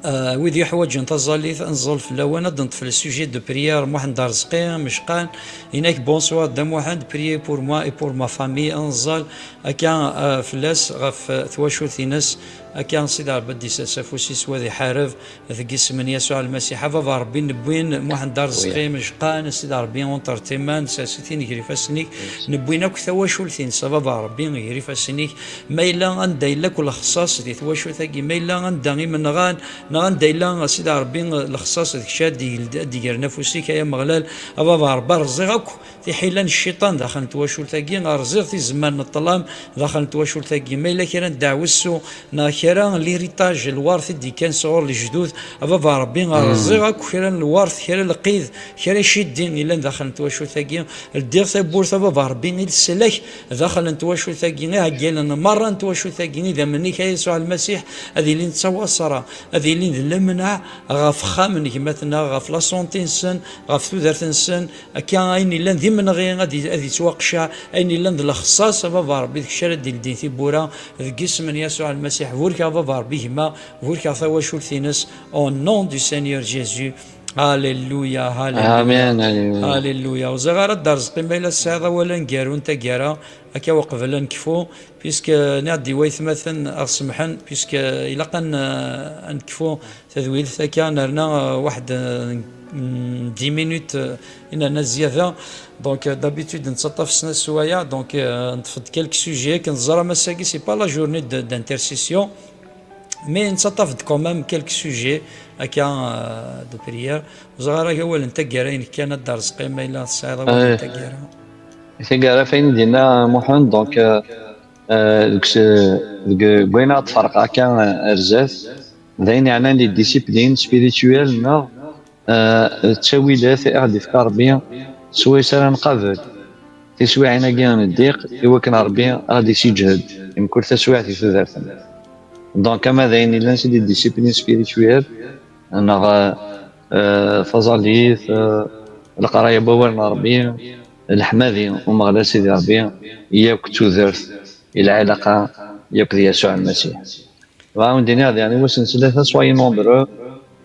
euh, wid yuḥwaǧen taẓallit, ad nẓal fell-awen, ad neṭṭef le sujet de prière, Muḥend Arezqi, Mecqan, inak, bonsoir Dda Muḥend, priez pour moi et pour ma famille, ad nẓal, akka, euh, fell-as, ɣef, euh, twacult-ines, akka, Sidi Ṛebbi ad d-isers afus-is, wa ad iḥareb, deg yisem n Yasuɛ Lmasiḥ, a Baba Ṛebbi, newwin Muḥend Arezqi, Mecqan, a Sidi Ṛebbi, entre tes mains, nsers-iten gar ifassen-ik, newwin akk tawacult-ines, a Baba Ṛebbi, gar ifassen-ik, ma yella anda yella akk lexṣaṣ di twacult-agi, ma yella anda imenɣan, neɣ anda yella, a Sidi Ṛebbi, lexṣaṣ d kečč ad d-yegren afus-ik, ay Ameɣlal, a Baba Ṛebbi, rẓiɣ akk tiḥila n cciṭan daxel n twacult-agi, rẓiɣ tizemmar n ṭṭlam daxel n twacult-agi, ma yella kra n ddeɛwessu, neɣ Kra n l'héritage, lwert i d-ikkan sɣur lejdud, a baba Ṛebbi, rẓiɣ akk kra n lwert, kra n lqid, kra n ciddi yellan daxel n twacult-agi. Ldiɣ tawwurt, a baba Ṛebbi, i leslak daxel n twacult-agi, iɛeggalen merra n twacult-agi, idammen-ik, a Yasuɛ Lmasiḥ, ad ilin d tawaṣra, ad ilin d lemneɛ ɣef uxxam n gma-tneɣ, ɣef la santé-nsen, ɣef tudert-nsen. Akka, ayen yellan d imenɣi ad i-, ad ittwaqecceɛ, ayen yellan d lexṣaṣ, a baba Ṛebbi, d kečč ara d-ildin tiwwura, deg isem n Yasuɛ Lmasiḥ. Burkeɣ baba Ṛebbi gma, burkeɣ tawacult-ines, au nom du Seigneur Jésus. Alléluia, alléluia. Amen, alléluia. Alléluia. Ur ẓriɣ ara Dda Rezqi ma yella tesɛiḍ awal aneggaru n taggara, akka uqbel ad nekfu, puisque nniɣ-d i waytmaten ad ɣ-semḥen, puisque ilaq ad n-, ad nekfu tadwilt akka, nerna, euh, waḥed, euh, n dix minutes, euh, i nerna zzyada. Donc, euh, d'habitude nettaṭṭaf snat sswayeɛ, donc, euh, neṭṭef-d quelques sujets akken teẓram ass-agi, c'est pas la journée de, d'intercession, mais nettaṭṭaf-d quand même quelques sujets akka, euh, de prière. Ur ẓriɣ ara awal n taggara-inek kan, a Dda Rezqi, ma yella tesɛiḍ awal n taggara. Taggara, f ayen i d-yenna Muḥend, donc, euh, euh, deg s-, deg, deg wayen ara d-ferqeɣ akka, euh, ar zdat, d ayen yeɛnan les disciplines spirituelles neɣ, euh, d ttawilat i aɣ-d-ifka Ṛebbi swayes ara nqabel tiswiɛin-agi n ddiq, i wakken Ṛebbi ad ɣ-d-isiǧhed i mkul taswiɛt di tudert-nneɣ. Donc, ama d ayen yellan c'est des disciplines spirituelles, neɣ, euh, taẓallit, euh, leqraya n wawal n Ṛebbi, leḥmadi Umeɣlal Sidi Ṛebbi, yakk d tudert, i lɛilaqa yakk d Yasuɛ Lmasiḥ. Bɣiɣ ad wen-d-iniɣ diɣen i wass n ttlata, soyez nombreux,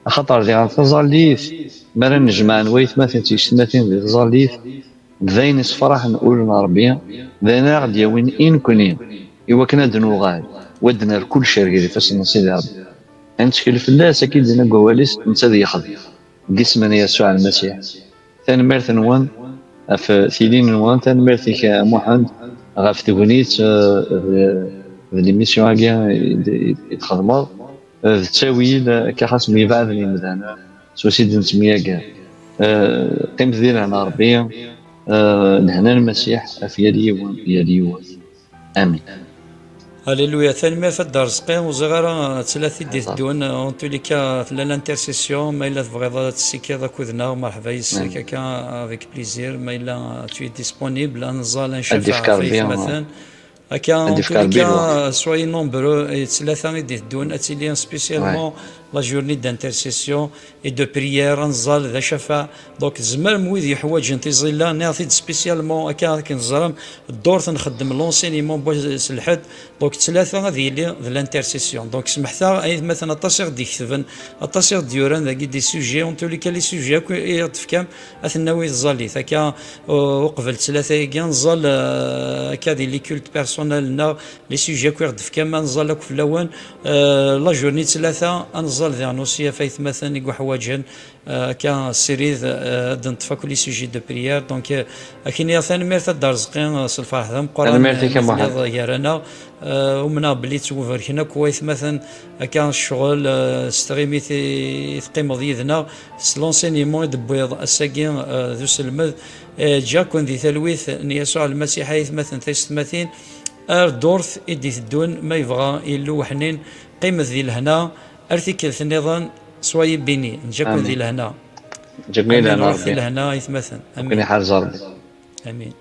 axaṭer diɣen taẓallit, mi ara nnejmaɛen waytmaten d tyessetmatin di tẓallit, d ayen issefraḥen ul n Ṛebbi, d ayen ara ɣ-d-yawin i nekni, i wakken ad d-nuɣal, u ad d-nerr kullec ar gar ifassen n Sidi Ṛebbi. Ad nettkel fell-as, akken i d-yenna deg wawal-is, netta ad yexdem. Deg isem n Yasuɛ Lmasiḥ. Tanemmirt-nwen ɣef tilin-nwen, tanemmirt-ik, a Muḥend, ɣef tegnit, eh, d, d l'émission-agi i d, i d-txedmeḍ. Eh, d ttawil, eh, akka xas myebɛaden yimdanen, s wass i d-nettemyager. Eh, qqimet di lehna Ṛebbi, eh, lehna n Lmasiḥ ɣef yal yiwen, yal yiwet. Amin. Alléluia, tanemmirt a Dda Rezqi. Ur ẓriɣ ara, eh, d tlata i d-iteddun. En tous les cas, tella l'intercession. Ma yella tebɣiḍ ad tessikiḍ akked-neɣ, merḥba yes-k, akka, avec plaisir. Ma yella, eh, tu es disponible, ad nẓal, ad ncaf ɣef waytmaten. Akka, en tous les cas, soyez nombreux, eh, d tlata i d-iteddun, ad tili spécialement la journée d'intercession et de prière, ad nẓal d acafaɛ. Donc, tzemrem wid yeḥwaǧen tiẓilla, nniɣ-t-id spécialement, akka akken teẓram, ddurt nxeddem l'enseignement n wass s lḥedd, donc ttlata ad yili d l'intercession. Donc, smeḥt-aɣ, aytmaten, aṭas i ɣ-d-iketben, aṭas i ɣ-d-yuran dagi des sujets, en tous les cas, les sujets akk i ɣ-d-tefkam, ad ten-nawi tẓallit. Akka, u-, uqbel ttlata-agi, ad nẓal, euh, akka di les cultes personnels-nneɣ, les sujets akk i ɣ-d-tefkam, ad nẓal akk fell-awen. Euh, la journée ttlata, ad nẓal diɣen aussi ɣef aytmaten i yuḥwaǧen, euh, akka srid, euh, ad d-neṭṭef akk les sujets de prière. Donc, euh, ad k-iniɣ tanemmirt a Dda Rezqi, euh, s lferḥ d ameqqran, euh, i telliḍ gar-aneɣ. Euh, umneɣ belli ttwabarken akk waytmaten, akka ccɣel, euh, s tɣimit i, i teqqimeḍ yid-neɣ, s l'enseignement i d-tewwiḍ ass-agi, euh, d uselmed. Euh, ǧǧiɣ-ken di talwit n Yasuɛ Lmasiḥ, aytmaten, taysetmatin, ar ddurt i d-iteddun, ma yebɣa Yillu weḥnin, qqimet di lehna, ar tikkelt nniḍen, soyez bénis, neǧǧa-ken di lehna. Amin. Ruḥ di lehna, aytmaten. Amin. Amin.